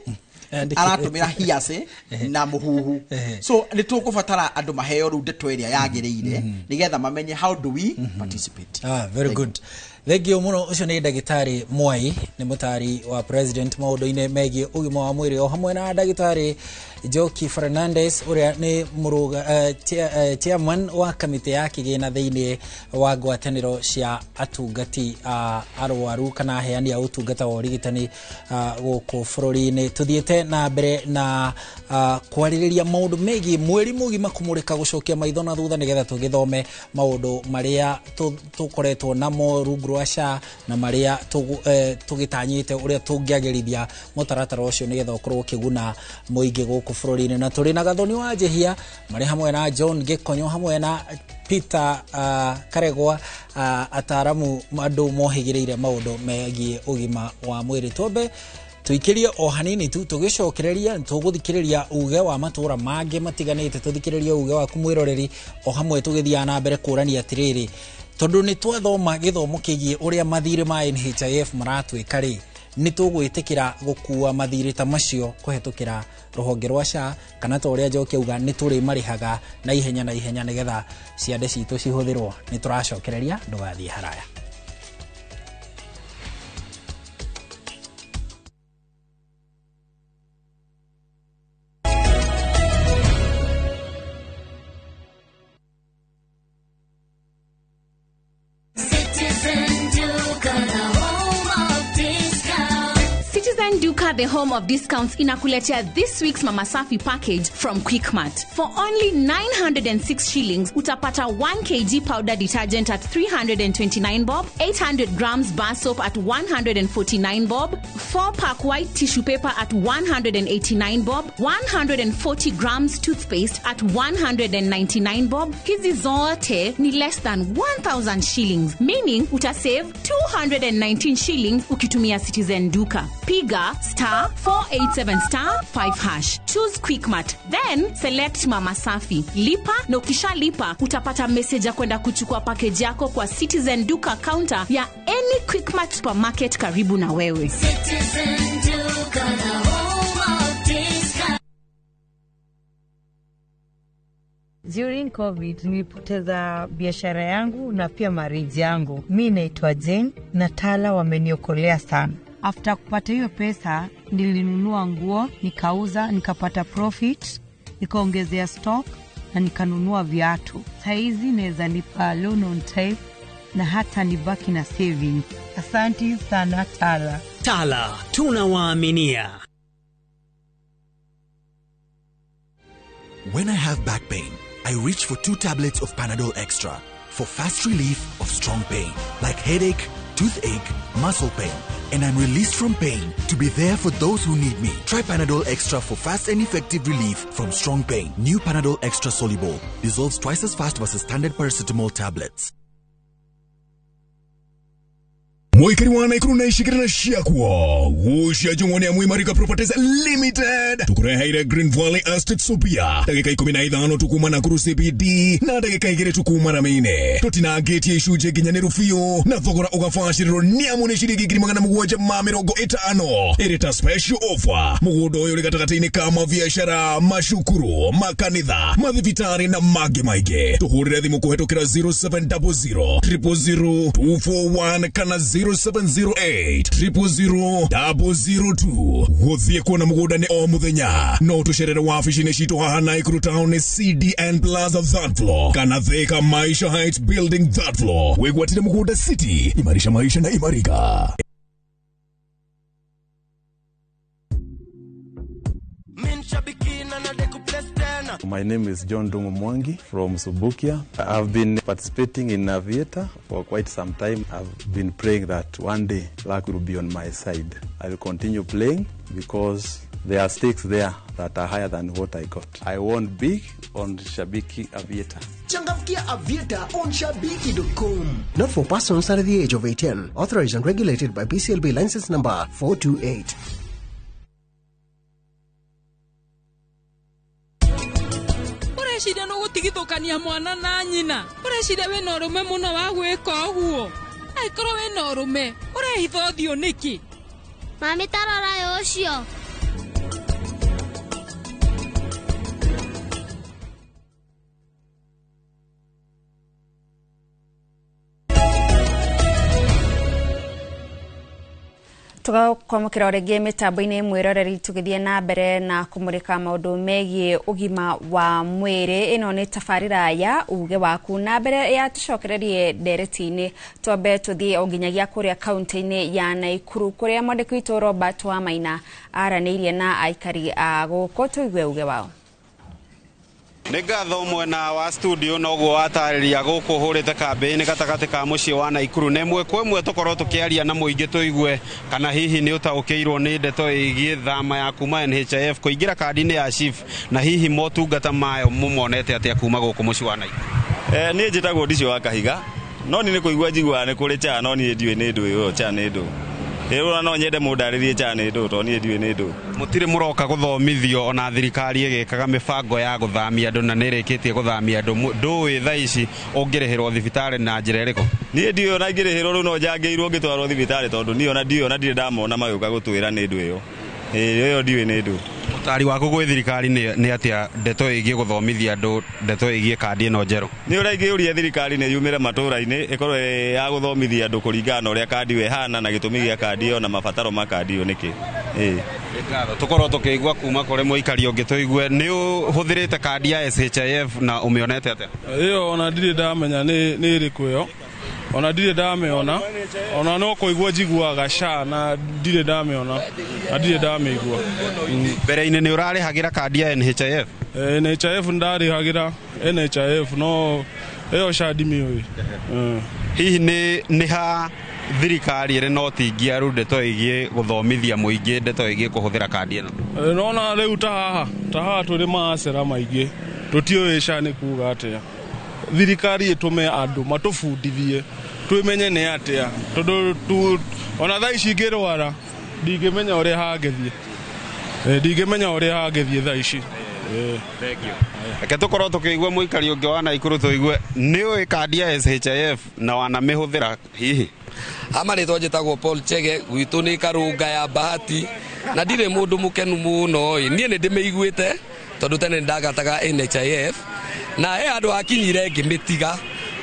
aratũmĩra hearsay na mũhuhu. So nĩ tũkũbatara andũ maheo rĩu ndeto ĩrĩa yagĩrĩire nĩgetha mamenye how do we participate. Very good. Thank you mũno. Ũcio nĩ ndagĩtarĩ Mwai, nĩ mũtari wa president maũndũ-inĩ megiĩ ũgima wa mwĩrĩ, o hamwe na ndagĩtarĩ Njoki Fernandez ũrĩa nĩ chairman wa kamĩtĩ ya kĩgĩna thĩinĩ wa ngwatanĩro cia atungati a arwaru kana aheani a ũtungata wa ũrigitani gũkũ bũrũri-inĩ. Tũthiĩte na mbere na kwarĩrĩria maũndũ megiĩ mweri mũgima kũmũrĩka gũcokia maitho na thutha nĩgetha tũgĩthome maũndũ marĩa tũkoretwo namo rungu rwa SHA na marĩa tũgĩtanyĩte ũrĩa tũngĩagĩrithia mũtaratara ũcio nĩgetha ũkorwo ũkĩguna mũingĩ gũkũ bũrũri-inĩ. Na tũrĩ na Gathoni wa Njehia marĩ hamwe na John Gĩkonyo hamwe na Peter Karegwa, ataramu andũ mohĩgĩrĩire maũndũ megiĩ ũgima wa mwĩrĩ. Twambe tuikirie o hanini tu tũgĩcokereria tũgũthikĩrĩria uge wa matũra mangĩ matiganĩte, tũthikĩrĩrie uge waku mwĩroreri o hamwe tũgĩthiaga na mbere kũrania atĩrĩrĩ, tondũ nĩ twathoma gĩthomo kĩgiĩ ũrĩa mathirĩ ma NHIF maratuĩka rĩ, nĩ tũgwĩtĩkĩra gũkua mathirĩ ta macio kũhetũkĩra rũhonge rwa SHA kana ta ũrĩa Njoki auga nĩ tũrĩ marĩhaga na ihenya na ihenya nĩgetha ciande citũ cihũthĩrwo. Nĩ tũracokereria, ndũgathiĩ haraya. The home of discounts inakuletea this week's Mama Safi package from Quickmart. For only 906 shillings, utapata 1 kg powder detergent at 329 bob, 800 grams bar soap at 149 bob, 4-pack white tissue paper at 189 bob, 140 grams toothpaste at 199 bob. Hizi zote ni less than 1,000 shillings, meaning utasave 219 shillings ukitumia Citizen Duka. Piga Piga star 487 star 5 hash. Choose Quickmart, then select Mama Safi. Lipa na ukishalipa utapata message ya kwenda kuchukua package yako kwa Citizen Duka counter ya any Quickmart supermarket karibu na wewe. Citizen Duka, the home of discount. During COVID nilipoteza biashara yangu na pia marriage yangu. Mi naitwa Jane na Tala wameniokolea sana. After kupata hiyo pesa nilinunua nguo, nikauza, nikapata profit, nikaongezea stock na nikanunua viatu. Saizi naweza lipa loan on time na hata nibaki na savings. Asanti sana Tala. Tala, tunawaaminia. When I have back pain, I reach for 2 tablets of Panadol Extra for fast relief of strong pain, like headache, toothache, muscle pain, and I'm released from pain to be there for those who need me. Try Panadol Extra for fast and effective relief from strong pain. New Panadol Extra Soluble dissolves twice as fast versus standard paracetamol tablets. Mwikiri wa Nakuru na ishikirina ciakwo gucia njung'o nĩ Mwimarika Properties Limited tukureheire Green Valley Estate Supia ndagĩka 15 tukuma Nakuru CBD na ndagĩka 2 tukuma Ramine tutinangĩtie icunjĩ nginyanĩru biũ na thogora ũgabacĩrĩrwo nĩ amu nĩ ciringi 750 ĩrĩ ta special offer. Mũgũnda ũyũ ũrĩ gatagatĩ-inĩ ka mabiacara, macukuru, makanitha, mathibitarĩ na mangĩ maingĩ. Tũhũrĩre thimũ kũhetũkĩra 0700 000 241 kana 0708 000 002. Gũthiĩ kuona mũgũnda nĩ o mũthenya. No tũcerere wabici-inĩ citũ haha Nakuru Town CDN Plaza third floor kana Thika Maisha Heights Building third floor. Wĩgwatire mũgũnda City, imarisha maisha na imarika. My name is John Dungu Mwangi from Subukia. I've been participating in Aviator for quite some time. I've been praying that one day luck will be on my side. I'll continue playing because there are stakes there that are higher than what I got. I won big on Shabiki Aviator. Changamkia Aviator on Shabiki.com. Not for persons under the age of 18. Authorized and regulated by PCLB license number 428. Ureciria no gutigithukania mwana na nyina. Ureciria wina urume muno wa gwika uguo. Angĩkorwo wina urume, urehitha ũthiũ nĩkĩ? Mami tarora ũcio. Tugakwamũkĩra o rĩngĩ mĩtambo-inĩ mwĩroreri tũgĩthiĩ na mbere na kũmũrĩka maũndũ megiĩ ũgima wa mwĩrĩ. Ĩno nĩ tabarĩra ya uge waku, na mbere ya tũcokererie ndereti-inĩ twambe tũthiĩ o nginyagia kũrĩa kaunti-inĩ ya Naikuru kũrĩa mwandĩki witũ Robert Wamaina aranĩirie na aikari a gũkũ. Tũigue uge wao. Nĩ ngatho mwena wa studio noguo watarĩria gũkũ hũrĩte kambĩ-inĩ gatagatĩ ka mũciĩ wa Naikuru. Na ĩmwe kwa ĩmwe tũkorwo tũkĩaria na mũingĩ tũigue kana hihi nĩ ũtaũkĩirwo nĩ ndeto ĩgiĩ thama ya kuma NHIF kũingĩra kandi-inĩ ya SHIF, na hihi motungata mayo mũmonete atĩa kuma gũkũ mũciĩ wa Naikuru. Niĩ njĩtagwo Ndicio wa Kahiga, no niĩ nĩ kũigua njiguaga nĩ kũrĩ CHA, no niĩ ndiũĩ nĩ ndũ ĩyo CHA nĩ ndũ. Ĩĩ no nyende mũndarĩrie CHA nĩ ndũ tondũ niĩ ndiũĩ nĩ ndũ. Mũtirĩ mũroka gũthomithio ona thirikari ĩgĩkaga mĩbango ya gũthamia andũ na nĩ ĩrĩkĩtie gũthamia andũ. Ndũĩ thaa ici ũngĩrĩhĩrwo thibitarĩ na njĩra ĩrĩkũ? Niĩ ndiũĩ ona ingĩrĩhĩrwo rĩu no njangĩirwo ngĩtwarwo thibitarĩ tondũ niĩ ona ndiũĩ ona ndirĩ ndamona magĩũka gũtwĩra nĩ ndũ ĩyo. Ĩĩ ĩyo ndiũĩ nĩ ndũ. Ũtari waku gwĩ thirikari nĩ atĩa ndeto ĩgiĩ gũthomithia andũ ndeto ĩgiĩ kandi ĩno njerũ? Nĩ ũrĩa ingĩũria thirikari nĩ yumĩre matũũra-inĩ ĩkorwo ya gũthomithia andũ kũringana na ũrĩa kandi ĩyo ĩhana na gĩtũmi gĩa kandi ĩyo na mabataro ma kandi ĩyo nĩkĩ. Ĩĩ. Tũkorwo tũkĩigua kuma kũrĩ mũikari ũngĩ tũigue nĩ ũhũthĩrĩte kandi ya SHIF na ũmĩonete atĩa? Ĩyo ona ndirĩ ndamenya nĩ ĩrĩkũ ĩyo, ona ndirĩ ndamĩona, ona no kũigua njiguaga SHA na ndirĩ ndamĩona na ndirĩ ndamĩigua. Mbere-inĩ nĩ ũrarĩhagĩra kandi ya NHIF? NHIF ndarĩhagĩra NHIF, no ĩyo SHA ndimĩũĩ. Hihi nĩ ha thirikari ĩrĩ na ũtingiaru ndeto ĩgiĩ gũthomithia mũingĩ ndeto ĩgiĩ kũhũthĩra kandi ĩno? Nona rĩu ta haha tũrĩ macera maingĩ tũtiũĩ SHA nĩ kuga atĩa. Thirikari ĩtũme andũ matũbundithie twĩmenye nĩ atĩa, tondũ ona thaa ici ingĩrwara Ndingĩmenya ũrĩa hangĩthiĩ. Ndingĩmenya ũrĩa hangĩthiĩ thaa ici. Reke tũkorwo tũkĩigua mũikari ũngĩ wa Naikuru tũigue nĩ ũĩ kandi ya SHIF na wanamĩhũthĩra hihi. Amarĩtwa njĩtagwo Paul Chege, gwitũ nĩ Karũnga ya Bahati, na ndirĩ mũndũ mũkenu mũno ĩ. Niĩ nĩ ndĩmĩiguĩte tondũ tene nĩndagataga NHIF, na he handũ hakinyire ngĩmĩtiga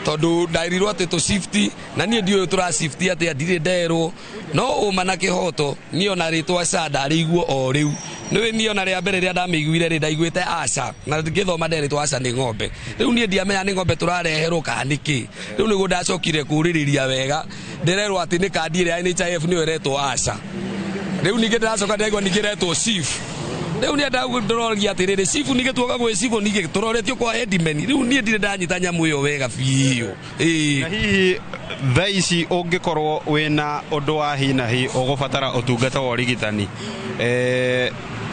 tondũ ndaĩrirwo atĩ tũ shift, na niĩ ndiũĩ tũra shift atĩa, ndirĩ nderwo. No ũma na kĩhoto niĩ ona rĩtwa SHA ndarĩiguo o rĩu. Nĩũĩ niĩ ona rĩa mbere rĩrĩa ndamĩiguire rĩ, ndaiguĩte ASHA, na ngĩthoma nderĩtwo ASHA nĩ ng'ombe. Rĩu niĩ ndiamenya nĩ ng'ombe tũrareherwo kana nĩ kĩ. Rĩu nĩguo ndacokire kũũrĩrĩria wega, ndĩrerwo atĩ nĩ kandi ĩrĩa ya NHIF nĩyo ĩretwo ASHA. Rĩu ningĩ ndĩracoka ndĩraigua ningĩ ĩretwo SHIF. Rĩu niĩ ndĩroria atĩrĩrĩ, SHIF ningĩ tuoka gwĩ SHIF ningĩ tũroretio kwa headman. Rĩu niĩ ndirĩ ndanyita nyamũ ĩyo wega biũ. Na hihi thaa ici ũngĩkorwo wĩna ũndũ wa hi na hi ũgũbatara ũtungata wa ũrigitani,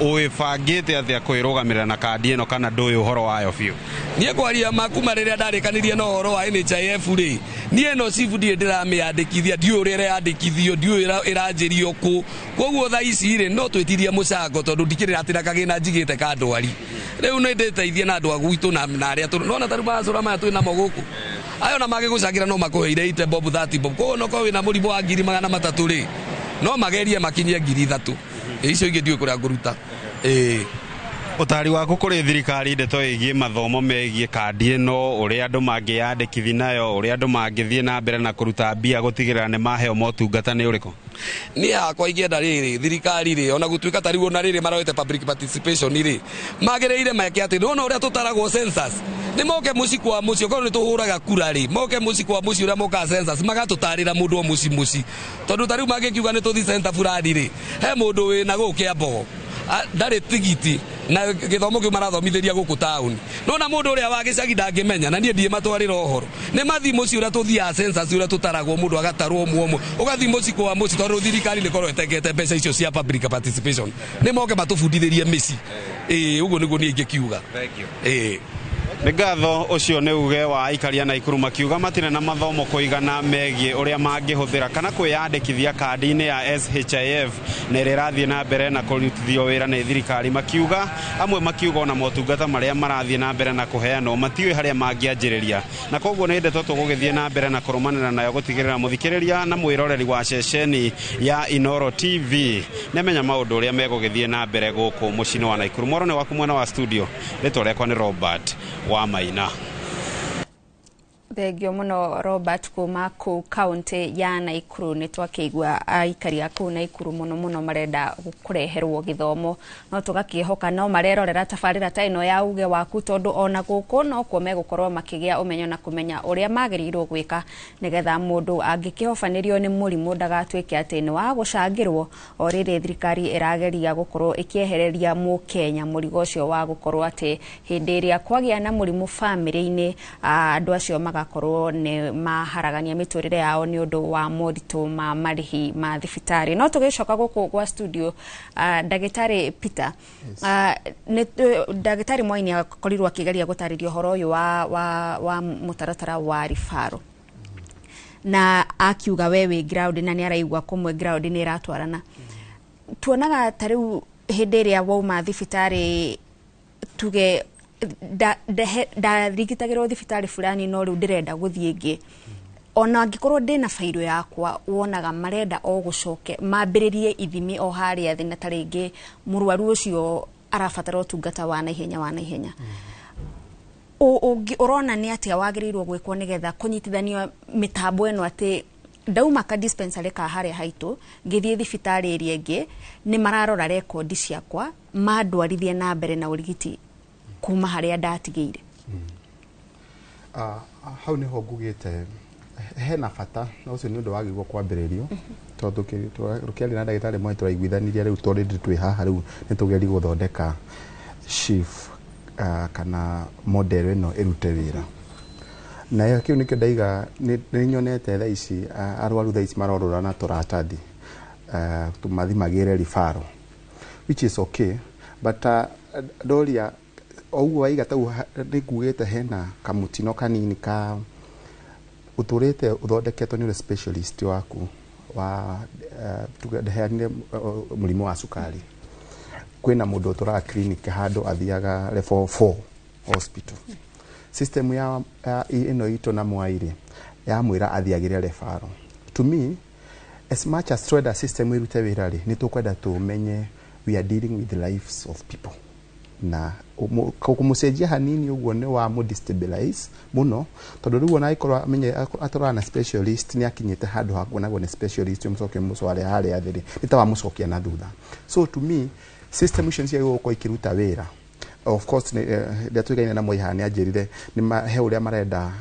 ũĩbangĩte atĩa kwĩrũgamĩrĩra na kandi ĩno kana ndũĩ ũhoro wayo biũ? Niĩ kwaria ma kuma rĩrĩa ndarĩkanirie na ũhoro wa NHIF rĩ, niĩ ĩno SHIF ndirĩ ndĩramĩandĩkithia, ndiũĩ ũrĩa ĩreyandĩkithio, ndiũĩ ĩranjĩrio kũ. Koguo thaa ici rĩ, no twĩtirie mũcango tondũ ndikĩrĩ atĩ na kagĩna njigĩte ka ndwari. Rĩu nĩ ndĩteithie na andũ a gwitũ na arĩa tũ-, nona ta rĩu macũra maya twĩ namo gũkũ. Aya ona mangĩgũcangĩra no makũheire 80 bob, 30 bob. Koguo onokorwo wĩna mũrimũ wa 300,000 rĩ, no magerie makinyie 3,000. Icio ingĩ ndiũĩ kũrĩa ngũruta. Ũtari waku kũrĩ thirikari ndeto ĩgiĩ mathomo megiĩ kandi ĩno, ũrĩa andũ mangĩyandĩkithia nayo, ũrĩa andũ mangĩthiĩ na mbere na kũruta mbia gũtigĩrĩra nĩ maheo motungata nĩ ũrĩkũ? Niĩ hakwa ingĩenda rĩrĩ, thirikari rĩ, ona gũtuĩka ta rĩu ona rĩrĩ maroete public participation rĩ, magĩrĩire meke atĩ, nĩwona ũrĩa tũtaragwo census, nĩ moke mũciĩ kwa mũciĩ, okorwo nĩ tũhũraga kura rĩ, moke mũciĩ kwa mũciĩ ũrĩa mokaga census, magatũtarĩra mũndũ o mũciĩ mũciĩ. Tondũ ta rĩu mangĩkiuga nĩ tũthiĩ center fulani rĩ, he mũndũ wĩna gũkũ Kĩambogo, ndarĩ tigiti, na gĩthomo kĩu marathomithĩria gũkũ taũni. Nona mũndũ ũrĩa wa gĩcagi ndangĩmenya, na niĩ ndiĩmatwarĩra ũhoro. Nĩ mathiĩ mũciĩ ũrĩa tũthiaga census, ũrĩa tũtaragwo mũndũ agatarwo ũmwe ũmwe, ũgathiĩ mũciĩ kwa mũciĩ, tondũ thirikari nĩ ĩkoragwo ĩtengete mbeca icio cia public participation. Nĩ moke matũbundithĩrie mĩciĩ. Ũguo nĩguo niĩ ingĩkiuga. Nĩ ngatho, ũcio nĩ uge wa aikari a Naikuru makiuga matirĩ na mathomo kũigana megiĩ ũrĩa mangĩhũthĩra kana kwĩyandĩkithia kandi-inĩ ya SHIF na ĩrĩa ĩrathiĩ na mbere na kũrutithio wĩra nĩ thirikari. Makiuga amwe makiuga ona motungata marĩa marathiĩ na mbere na kũheanwo matiũĩ harĩa mangĩanjĩrĩria, na koguo nĩ ndeto tũgũgĩthiĩ na mbere na kũrũmanĩra nayo gũtigĩrĩra mũthikĩrĩria na mwĩroreri wa ceceni ya Inooro TV nĩamenya maũndũ ũrĩa megũgĩthiĩ na mbere gũkũ mũciĩ-inĩ wa Naikuru. Mwaro nĩ waku mwena wa studio, rĩtwa rĩakwa nĩ Robert wa Maina. Thengio mũno Robert kuma kũu kaunti ya Naikuru. Nĩ twakĩigua aikari a kũu Naikuru mũno mũno marenda kũreherwo gĩthomo, no tũgakĩhoka no marerorera tabarĩra ta ĩno ya uge waku, tondũ ona gũkũ nokuo megũkorwo makĩgĩa ũmenyo na kũmenya ũrĩa magĩrĩirwo gwĩka nĩgetha mũndũ angĩkĩhobanĩrio nĩ mũrimũ ndagatuĩke atĩ nĩ wa gũcangĩrwo. O rĩrĩ thirikari ĩrageria gũkorwo ĩkĩehereria mũkenya mũrigo ũcio wa gũkorwo atĩ hĩndĩ ĩrĩa kwagĩa na mũrimũ bamĩrĩ-inĩ, andũ acio magakorwo nĩ maharagania mĩtũrĩre yao nĩ ũndũ wa moritũ ma marĩhi ma thibitarĩ. No tũgĩcoka gũkũ gwa studio, ndagĩtarĩ Peter, ndagĩtarĩ Mwai nĩ akorirwo akĩgeria gũtarĩria ũhoro ũyũ wa mũtaratara wa referral, na akiuga we wĩ ground na nĩ araigua kũmwe ground nĩ ĩratwarana. Tuonaga ta rĩu hĩndĩ ĩrĩa wauma thibitarĩ, tuge ndarigitagĩrwo thibitarĩ fulani, no rĩu ndĩrenda gũthiĩ ĩngĩ, ona angĩkorwo ndĩna bairũ yakwa, wonaga marenda o gũcoke mambĩrĩrie ithimi o harĩa thĩ, na ta rĩngĩ mũrwaru ũcio arabatara ũtungata wa naihenya wa naihenya. Ũrona nĩ atĩa wagĩrĩirwo gwĩkwo nĩgetha kũnyitithanio mĩtambo ĩno atĩ ndauma ka dispensary ka harĩa haitũ ngĩthiĩ thibitarĩ ĩrĩa ĩngĩ nĩ mararora rekondi ciakwa mandwarithie na mbere na ũrigiti kuma harĩa ndatigĩire? Hau nĩho ngugĩte hena bata, na ũcio nĩ ũndũ wagĩrĩirwo kwambĩrĩrio, tondũ tũkĩaria na ndagĩtarĩ Mwai tũraiguithanirie rĩu tondũ twĩ haha rĩu nĩ tũgerie gũthondeka SHIF kana model ĩno ĩrute wĩra. Na kĩu nĩkĩo ndaiga nĩ nyonete thaa ici arwaru thaa ici marorũra na tũratathi, mathimagĩre referral, which is okay, but ndoria o ũguo waiga tau nĩ ngugĩte hena kamũtino kanini ka ũtũrĩte ũthondeketwo nĩ ũrĩa specialist waku Wa tuge mũrimũ wa cukari, kwĩna mũndũ ũtũraga clinic handũ athiaga level 4 hospital. System ya ĩno itũ na Mwai yamwĩra athiagĩre referral. To me, as much as twenda system ĩrute wĩra rĩ, nĩ tũkwenda tũmenye we are dealing with the lives of people, na kũmũcenjia hanini ũguo nĩ wa mũdestabilize mũno, tondũ rĩu ona angĩkorwo amenye atũraga na specialist, nĩ akinyĩte handũ ha kuonagwo nĩ specialist, ũmũcoke mũcware harĩa thĩ rĩ, nĩ ta wamũcokia na thutha. So to me, system icio nĩ ciagĩrĩirwo gũkorwo ikĩruta wĩra. Of course rĩrĩa tuĩkaine na Moi haha, nĩ anjĩrire nĩ he ũrĩa marenda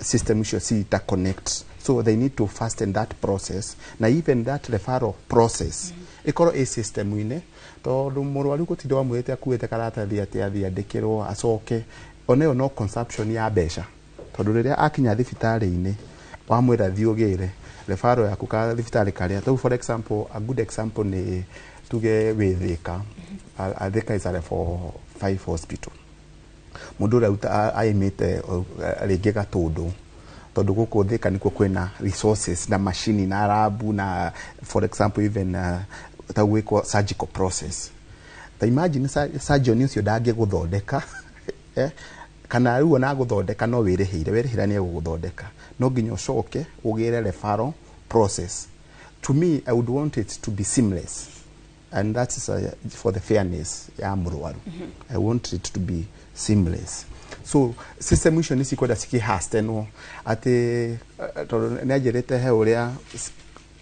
system icio ci interconnect, so they need to fasten that process, na even that referral process ĩkorwo ĩ system-inĩ, tondũ mũrwaru gũtinda wamwĩrĩte akuĩte karatathi atĩ athiĩ andĩkĩrwo acoke, ona ĩyo no consumption ya mbeca, tondũ rĩrĩa akinya thibitarĩ-inĩ wamwĩra thiĩ ũgĩre referral yaku ka thibitarĩ karĩa tau. For example, a good example nĩ tuge wĩ Thika. Thika is a level 5 hospital. Mũndũ ũrĩa aimĩte rĩngĩ Gatũndũ, tondũ gũkũ Thika nĩkuo kwĩna resources na macini na lab na, for example, even ta gwĩkwo surgical process, ta imagine surgeon ũcio ndangĩgũthondeka, kana rĩu ona gũthondeka no wĩrĩhĩire, werĩhĩra nĩ egũgũthondeka, no nginya ũcoke ũgĩre referral process. To me, I would want it to be seamless, and that is for the fairness ya mũrwaru. I want it to be seamless, so system icio nĩ cikwenda cikĩhastenwo atĩ tondũ nĩ anjĩrĩte he ũrĩa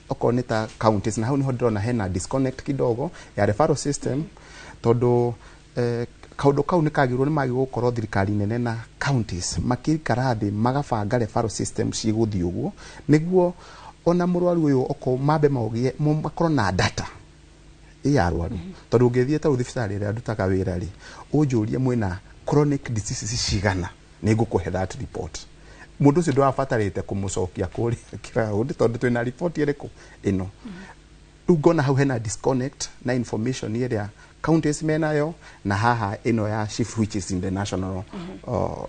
okorwo nĩ ta counties, na hau niho ndĩrona hena disconnect kidogo ya referral system, tondũ kaũndũ kau nĩ kagĩrĩirwo, nĩ magĩrĩirwo gũkorwo thirikari nene na counties makĩikara thĩ magabanga referral system cigũthiĩ ũguo, nĩguo ona mũrwaru ũyũ okorwo mambe maũgĩe makorwo na data ĩ arwaru, tondũ ũngĩthiĩ ta rĩu thibitarĩ ĩrĩa ndutaga wĩra rĩ, ũnjũrie mwĩna chronic diseases cigana, nĩ ngũkũhe that report. Mũndũ ũcio ndwabatarĩte kũmũcokia kũrĩa ground, tondũ twĩna report ĩrĩkũ ĩno. Rĩu ngona hau hena disconnect na information ĩrĩa counties menayo na haha ĩno ya SHIF, which is in the national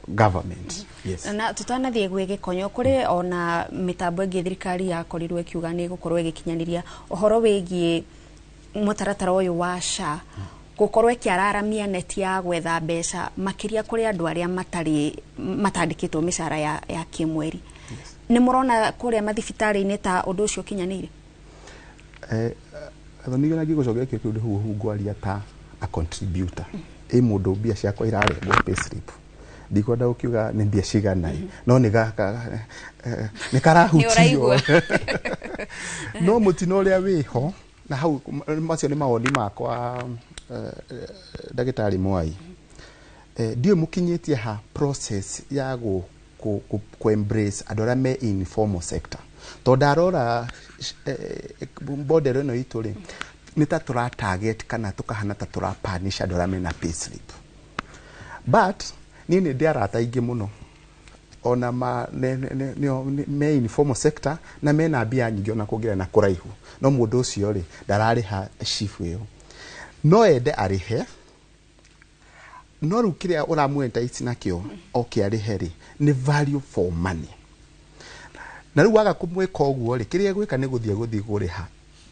government, yes. Na tutanathiĩ gwĩ Gĩkonyo, kũrĩ ona mĩtambo ĩngĩ thirikari yakorirwo ĩkiuga nĩ ĩgũkorwo ĩgĩkinyanĩria ũhoro wĩgiĩ mũtaratara ũyũ wa SHA, gũkorwo ĩkĩararamia neti ya gwetha mbeca makĩria kũrĩ andũ arĩa matarĩ matandĩkĩtwo mĩcara ya kĩmweri. Nĩ mũrona kũrĩa mathibitarĩ-inĩ ta ũndũ ũcio ũkinyanĩire? Thoni na ngĩgũcokeria kĩo kĩũndũ hau ngwaria ta a contributor, ĩ mũndũ mbia ciakwa irarengwo payslip, ndikwenda gũkiuga nĩ mbia cigana ĩ, no nĩ gaka nĩ karahutio. Nĩ. No mũtino ũrĩa wĩho na hau, macio nĩ mawoni makwa, ndagĩtarĩ Mwai, ndiũĩ mũkinyĩtie ha process ya gũ embrace andũ arĩa me informal sector, tondũ ndarora border ĩno itũ rĩ, nĩ ta tũra target kana tũkahana ta tũra punish andũ arĩa mena payslip, but niĩ nĩ ndĩ arata aingĩ mũno ona ma nĩ me informal sector na mena mbia nyingĩ ona kũngĩra na kũraihu, no mũndũ ũcio rĩ, ndararĩha SHIF ĩyo, no ende arĩhe, no rĩu kĩrĩa ũramwentice nakĩo oke arĩhe rĩ, nĩ value for money. Na rĩu waga kũmwĩka ũguo rĩ, kĩrĩa egwĩka nĩ gũthiĩ kũrĩha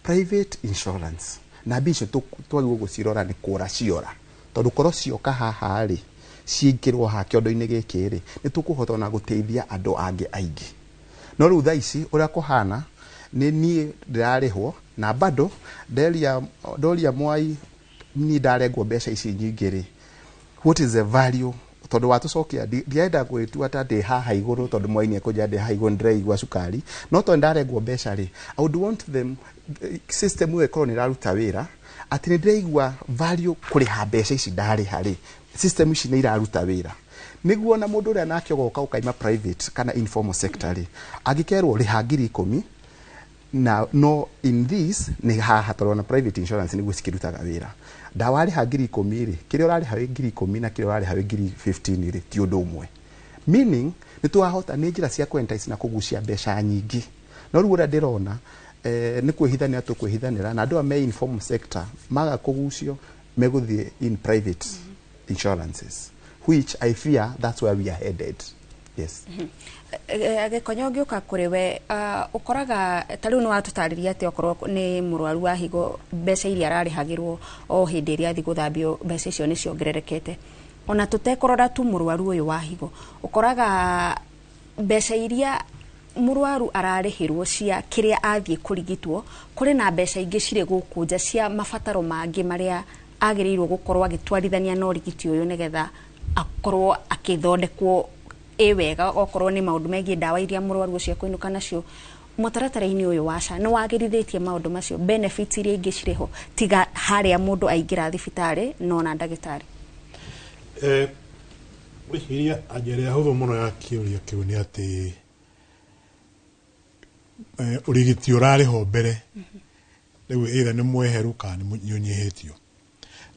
private insurance, na mbia icio twagĩrĩirwo gũcirora nĩ kũra ciora, tondũ korwo cioka haha rĩ, ciĩkĩrwo haha kĩondo-inĩ gĩkĩ rĩ, nĩ tũkũhota ona gũteithia andũ angĩ aingĩ. No rĩu thaa ici ũrĩa kũhana nĩ niĩ ndĩrarĩhwo na bado nderia ndoria Mwai, niĩ ndarengwo mbeca ici nyingĩ rĩ, what is the value? Tondũ watũcokia, ndienda gwĩtua ta ndĩ haha igũrũ, tondũ Mwai nĩ ekũnjĩra ndĩ haha igũrũ, ndĩraigua cukari, no tondũ ndarengwo mbeca rĩ, I would want them system ĩyo ĩkorwo nĩ ĩraruta wĩra, atĩ nĩ ndĩraigua value kũrĩha mbeca ici ndarĩha rĩ, system ici nĩ iraruta wĩra, nĩguo na mũndũ ũrĩa nake ũgoka ũkaima private kana informal sector rĩ, angĩkerwo rĩha 10,000 na no in this nĩ haha, tondũ ona private insurance nĩguo cikĩrutaga wĩra, ndawa rĩha 10,000 rĩ, kĩrĩa ũrarĩha wĩ 10,000 na kĩrĩa ũrarĩha wĩ 15,000 rĩ, ti ũndũ ũmwe, meaning nĩ twahota nĩ njĩra cia kũentice na kũgucia mbeca nyingĩ. No rĩu ũrĩa ndĩrona nĩ kwĩhithanĩra tũkwĩhithanĩra, na andũ aya me informal sector maga kũgucio megũthiĩ in private insurances, which I fear that's where we are headed. Yes. Gĩkonyo, ngĩũka kũrĩ we, ũkoraga ta rĩu nĩ watũtarĩria atĩ okorwo nĩ mũrwaru wa higo, mbeca iria ararĩhagĩrwo o hĩndĩ ĩrĩa athiĩ gũthambio, mbeca icio nĩ ciongererekete. Ona tũtekũrora tu mũrwaru ũyũ wa higo, ũkoraga mbeca iria mũrwaru ararĩhĩrwo cia kĩrĩa athiĩ kũrigitwo, kũrĩ na mbeca ingĩ cirĩ gũkũ nja cia mabataro mangĩ marĩa agĩrĩirwo gũkorwo agĩtwarithania na ũrigiti ũyũ, nĩgetha akorwo akĩthondekwo ĩ wega, okorwo nĩ maũndũ megiĩ ndawa iria mũrwaru ũcio ekũinũka nacio. Mũtaratara-inĩ ũyũ wa SHA nĩ wagĩrithĩtie maũndũ macio, benefits iria ingĩ cirĩ ho tiga harĩa mũndũ aingĩra thibitarĩ nona ndagĩtarĩ? Ngwĩciria anja ĩrĩa hũthũ mũno ya kĩũria kĩu nĩ atĩ ũrigiti ũrarĩho mbere rĩu either nĩ mweheru kana nĩ ũnyihĩtio.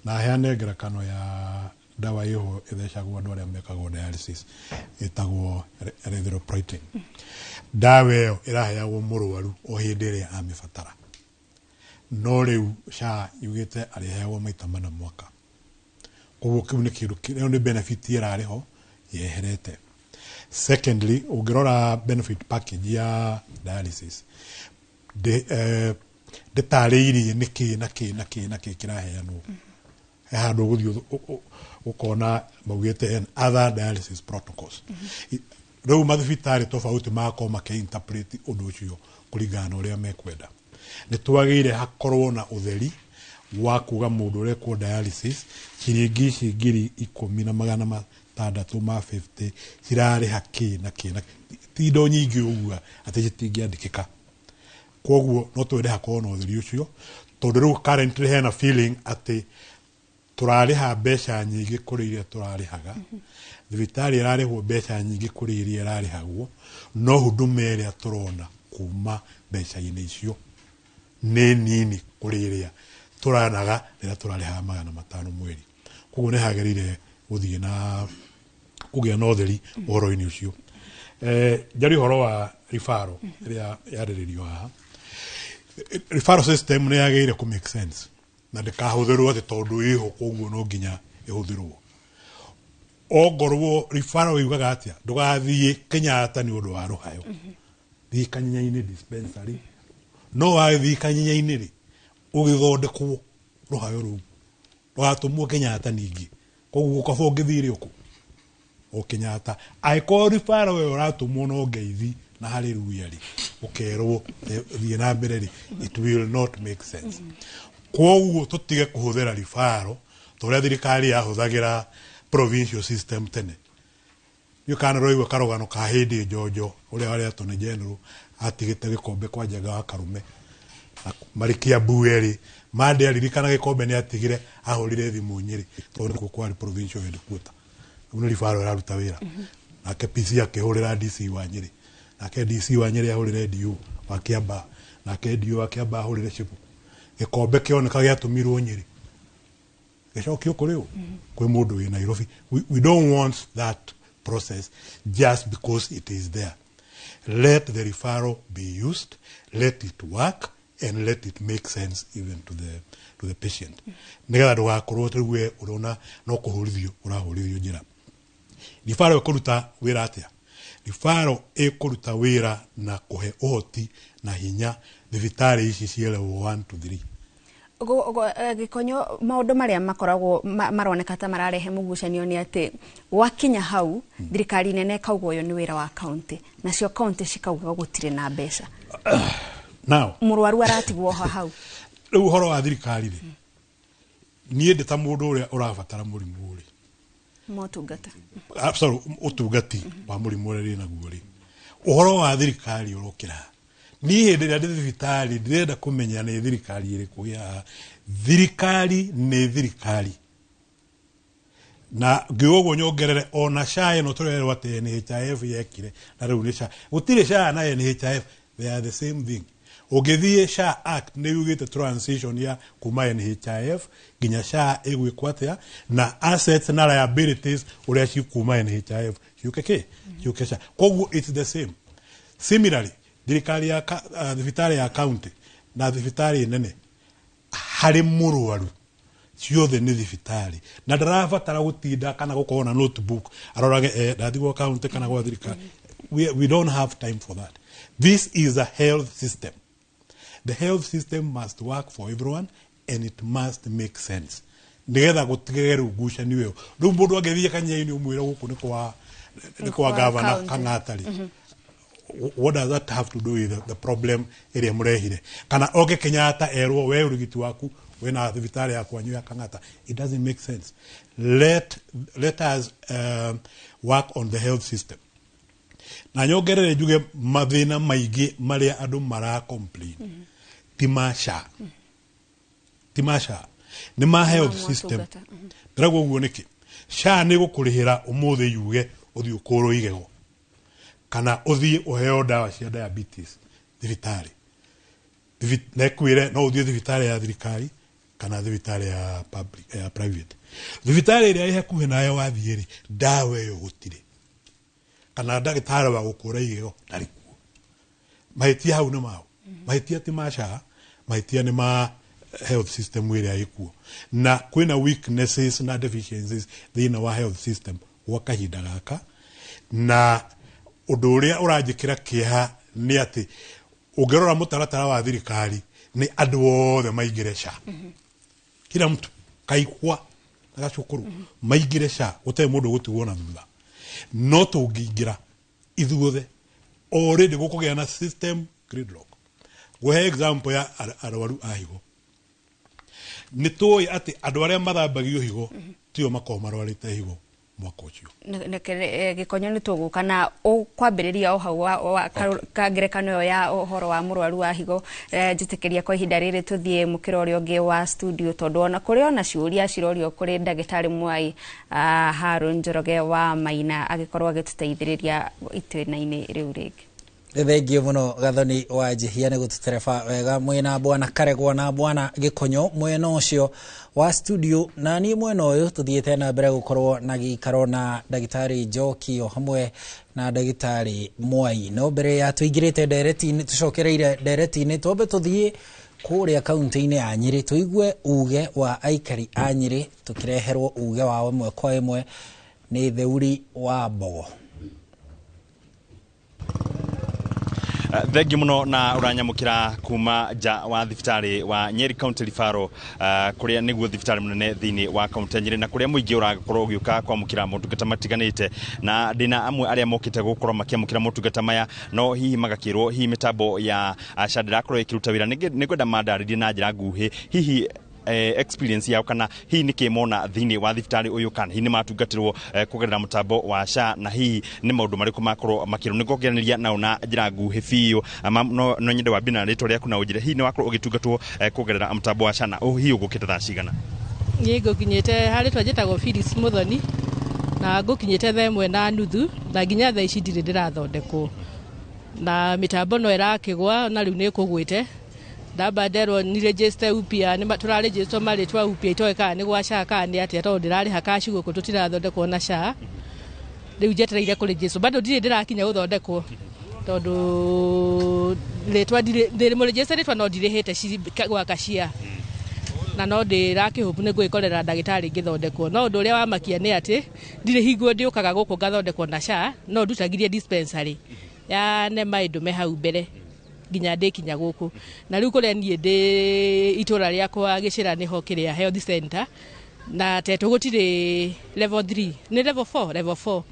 Na heane ngerekano ya ndawa ĩho ĩthecagwo andũ arĩa mekagwo dialysis, ĩtagwo erythropoietin. Ndawa ĩyo ĩraheagwo mũrwaru o hĩndĩ ĩrĩa amĩbatara, no rĩu SHA yugĩte arĩheagwo maita 4 mwaka. Koguo kĩu nĩ kĩndũ, ĩyo nĩ benefit ĩrarĩ ho yeherete. Secondly, ũngĩrora benefit package ya dialysis, ndĩtarĩirie nĩ kĩ na kĩ na kĩ na kĩ kĩraheanwo. He handũ ũgũthiĩ ũkona maugĩte "and other dialysis protocols". Rĩu mathibitarĩ tofauti magakorwo makĩ-interpret ũndũ ũcio kũringana na ũrĩa mekwenda. Nĩ twagĩrĩire hakorwo na ũtheri wa kuga mũndũ ũrekwo dialysis, ciringi ici 10,650 cirarĩha kĩ na kĩ na ti indo nyingĩ ũguo atĩ citingĩandĩkĩka. Koguo no twende hakorwo na ũtheri ũcio, tondũ rĩu currently hena feeling atĩ tũrarĩha mbeca nyingĩ kũrĩ iria tũrarĩhaga, thibitarĩ ĩrarĩhwo mbeca nyingĩ kũrĩ iria ĩrarĩhagwo, no huduma ĩrĩa tũrona kuma mbeca-inĩ icio nĩ nini kũrĩ ĩrĩa tũranaga rĩrĩa tũrarĩhaga 500 mweri. Koguo nĩ hagĩrĩire gũthiĩ na kũgĩa na ũtheri ũhoro-inĩ ũcio. Njarie ũhoro wa referral ĩrĩa yarĩrĩrio haha. Referral system nĩ yagĩrĩire kũ make sense na ndĩkahũthĩrwo atĩ tondũ ĩho koguo no nginya ĩhũthĩrwo. Ongorwo referral yugaga atĩa, ndũgathiĩ Kenyatta nĩ ũndũ wa rũhayo, thiĩ Kanyinya-inĩ dispensary. No wagĩthiĩ Kanyinya-inĩ rĩ, ũgĩthondekwo rũhayo rũu, ndũgatũmwo Kenyatta ningĩ. Koguo kaba ũngĩthire ũkũ o Kenyatta. Angĩkorwo referral ĩyo ũratũmwo no ngeithi na harĩ ruia rĩ, ũkerwo thiĩ na mbere rĩ, it will not make sense. Koguo tũtige kũhũthĩra referral ta ũrĩa thirikari yahũthagĩra provincial system tene. Ndiũĩ kana nĩũraigua karũgano ka hĩndĩ Njonjo ũrĩa warĩ Attorney General atigĩte gĩkombe kwa Njenga wa Karume marĩ Kiambu erĩ mande aririkana gĩkombe nĩ atigire, ahũrire thimũ Nyĩrĩ tondũ nĩkuo kwarĩ provincial headquarter. Rĩu nĩ referral ĩraruta wĩra. Nake PC akĩhũrĩra DC wa Nyĩrĩ, nake DC wa Nyĩrĩ ahũrĩre DO wa Kiambaa, nake DO wa Kiambaa ahũrĩre Cibũ. Gĩkombe kĩoneka gĩatũmirwo Nyĩrĩ, gĩcokio kũrĩ ũ, kwĩ mũndũ wĩ Nairobi. We don't want that process just because it is there. Let the referral be used, let it work, and let it make sense even to the patient, nĩgetha ndũgakorwo rĩu we ũrona no kũhũrithio ũrahũrithio njĩra. Referral ĩkũruta wĩra atĩa? Referral ĩkũruta wĩra na kũhe ũhoti na hinya thibitarĩ ici cia level 1 to 3. Gĩkonyo, maũndũ marĩa makoragwo maroneka ta mararehe mũgucanio nĩ atĩ gwakinya hau, thirikari nene ĩkauga ũyũ nĩ wĩra wa kaunti, nacio kaunti cikauga gũtirĩ na mbeca. Now mũrwaru aratigwo ho hau. Rĩu ũhoro wa thirikari rĩ, niĩ ndĩ ta mũndũ ũrĩa ũrabatara mũrimũ rĩ, motungata. Ah, sorry, ũtungati wa mũrimũ ũrĩa ndĩ naguo rĩ, ũhoro wa thirikari ũrokĩra niĩ hĩndĩ ĩrĩa ndĩ thibitarĩ ndĩrenda kũmenya nĩ thirikari ĩrĩkũ ya thirikari. Nĩ thirikari na ngiuga ũguo nyongerere ona SHA ĩno tũrerwo atĩ NHIF yekire na rĩu nĩ SHA. Gũtirĩ SHA na NHIF, they are the same thing. Ũngĩthiĩ SHA Act nĩ yugĩte transition ya kuma NHIF nginya SHA ĩgwĩkwo atĩa, na assets na liabilities ũrĩa cikuma NHIF ciũke kĩ ciũke SHA. Koguo it's the same. Similarly, thirikari ya thibitarĩ ya county na thibitarĩ nene, harĩ mũrwaru Ciothe nĩ thibitarĩ na ndarabatara gũtinda kana gũkorwo na notebook arorage ndathi gwa county kana gwa thirikari. We don't have time for that. This is a health system. The health system must work for everyone and it must make sense, nigetha gũtigage rĩu ngucanio ĩyo. Rĩu mũndũ angĩthiĩ Kanyai-inĩ ũmwĩre gũkũ nĩ kwa gavana county. Kang'ata rĩ, what does that have to do with the problem ĩrĩa mũrehire? Kana oke Kenyatta erwo we ũrigiti waku wĩna thibitarĩ ya kwanyu ya Kang'ata. It doesn't make sense. Let us work on the health system. Na nyongerere njuge mathĩna maingĩ marĩa andũ mara complain ti ma SHA, ti ma SHA, nĩ ma health system. Ndĩrauga ũguo nĩkĩ? SHA nĩ gũkũrĩhĩra ũmũthĩ yuge ũthiĩ ũkũrwo igego kana ũthiĩ ũheo ndawa cia diabetes thibitarĩ. Na ĩkwĩre no ũthiĩ thibitarĩ ya thirikari kana thibitarĩ ya public, ya private. Thibitarĩ ĩrĩa ĩ hakuhĩ nawe wathiĩ rĩ, ndawa ĩyo gũtirĩ kana ndagĩtarĩ wa gũkũra igego ndarĩ kuo. Mahĩtia hau nĩ mao? Mahĩtia ti ma SHA, mahĩtia nĩ ma health system ĩrĩa ĩkuo, na kwĩna weaknesses na deficiencies thĩinĩ wa health system gwa kahinda gaka. Na ũndũ ũrĩa ũranjĩkĩra kĩeha nĩ atĩ ũngĩrora mũtaratara wa thirikari nĩ andũ othe maingĩre SHA, kila mtu kaikwa na gacukuru maingĩre SHA, gũtarĩ mũndũ ũgũtigwo na thutha. No tũngĩingĩra ithuothe already gũkũgĩa na system gridlock. Ngũhe example ya arwaru a higo. Nĩ tũĩ atĩ andũ arĩa mathambagio higo tio makoragwo marwarĩte higo mwaka ũcio. Gĩkonyo, nĩ tũgũka na ũkwambĩrĩria o hau wa ka ngerekano ĩyo ya ũhoro wa mũrwaru wa higo. Njĩtĩkĩria kwa ihinda rĩrĩ tũthiĩ mũkĩra ũrĩa ũngĩ wa studio, tondũ ona kũrĩ ona ciũria cirorio kũrĩ ndagĩtarĩ Mwai Harun Njoroge wa Maina agĩkorwo agĩtũteithĩrĩria itĩna-inĩ rĩu rĩngĩ. Thengio muno, Gathoni wa Njihia, nĩ gũtũtereba wega mwĩna bwana Karegwa na bwana Gĩkonyo mwena ũcio wa studio, na niĩ mwena ũyũ tũthiĩte na mbere gũkorwo na gĩikaro na ndagĩtarĩ Njoki o hamwe na ndagĩtarĩ Mwai. No mbere ya tũingĩrĩte ndereti-inĩ, tũcokereire ndereti-inĩ, twambe tũthiĩ kũrĩa kaunti-inĩ ya Nyĩrĩ tũigue uge wa aikari a Nyĩrĩ, tũkĩreherwo uge wao ĩmwe kwa ĩmwe nĩ Theuri wa Mbogo. Thengiũ mũno na ũranyamũkĩra kuma nja wa thibitarĩ wa Nyeri County Referral, kũrĩa nĩguo thibitarĩ mũnene thĩinĩ wa kaunti ya Nyeri na kũrĩa mũingĩ ũrakorwo ũgĩũka kwamũkĩra motungata matiganĩte. Na ndĩna amwe arĩa mokĩte gũkorwo makĩamũkĩra motungata maya, no hihi magakĩrwo hihi mĩtambo ya SHA ndĩrakorwo ĩkĩruta wĩra. Nĩngwenda mandarĩrie na njĩra nguhĩ hihi experience yao kana hihi nĩkĩ mona thĩinĩ wa thibitarĩ ũyũ, kana hihi nĩ matungatĩrwo kũgerera mũtambo wa SHA, na hihi nĩ maũndũ marĩkũ makorwo makĩrwo. Nĩngũkĩaranĩria nao na njĩra nguhĩ biũ. No nyende wambie na rĩtwa rĩaku na ũnjĩre hihi nĩ wakorwo ũgĩtungatwo kũgerera mũtambo wa SHA, na hihi ũgũkĩte thaa cigana? Niĩ ngũkinyĩte harĩ twa njĩtagwo Phyllis Muthoni na ngũkinyĩte 1:30 na nginya thaa ici ndirĩ ndĩrathondekwo na mĩtambo no ĩrakĩgwa, na rĩu nĩ ĩkũgwĩte. Ndamba nderwo ni register upya, nĩ tũrarĩnjĩstwo marĩtwa upya, itoĩ kana nĩ gwa SHA kana nĩ atĩa, tondũ ndĩrarĩha cash gũkũ tũtirathondekwo na SHA. Rĩu njetereire kũrĩnjĩstwo, bado ndirĩ ndĩrakinya gũthondekwo tondũ rĩtwa ndĩ mũrĩnjĩste rĩtwa no ndirĩhĩte gwaka cia na no ndĩrakĩhũbu nĩ ngwĩkorera ndagĩtarĩ ngĩthondekwo. No ũndũ ũrĩa wamakia nĩ atĩ ndirĩ hingo ndĩũkaga gũkũ ngathondekwo na SHA, no ndutagirie dispensary ya nema ĩndũme hau mbere nginya ndĩkinya gũkũ. Na rĩu kũrĩa niĩ ndĩ itũra rĩakwa gĩcĩra nĩho kĩrĩa health center na tetũ gũtirĩ level 3, nĩ level 4, level 4.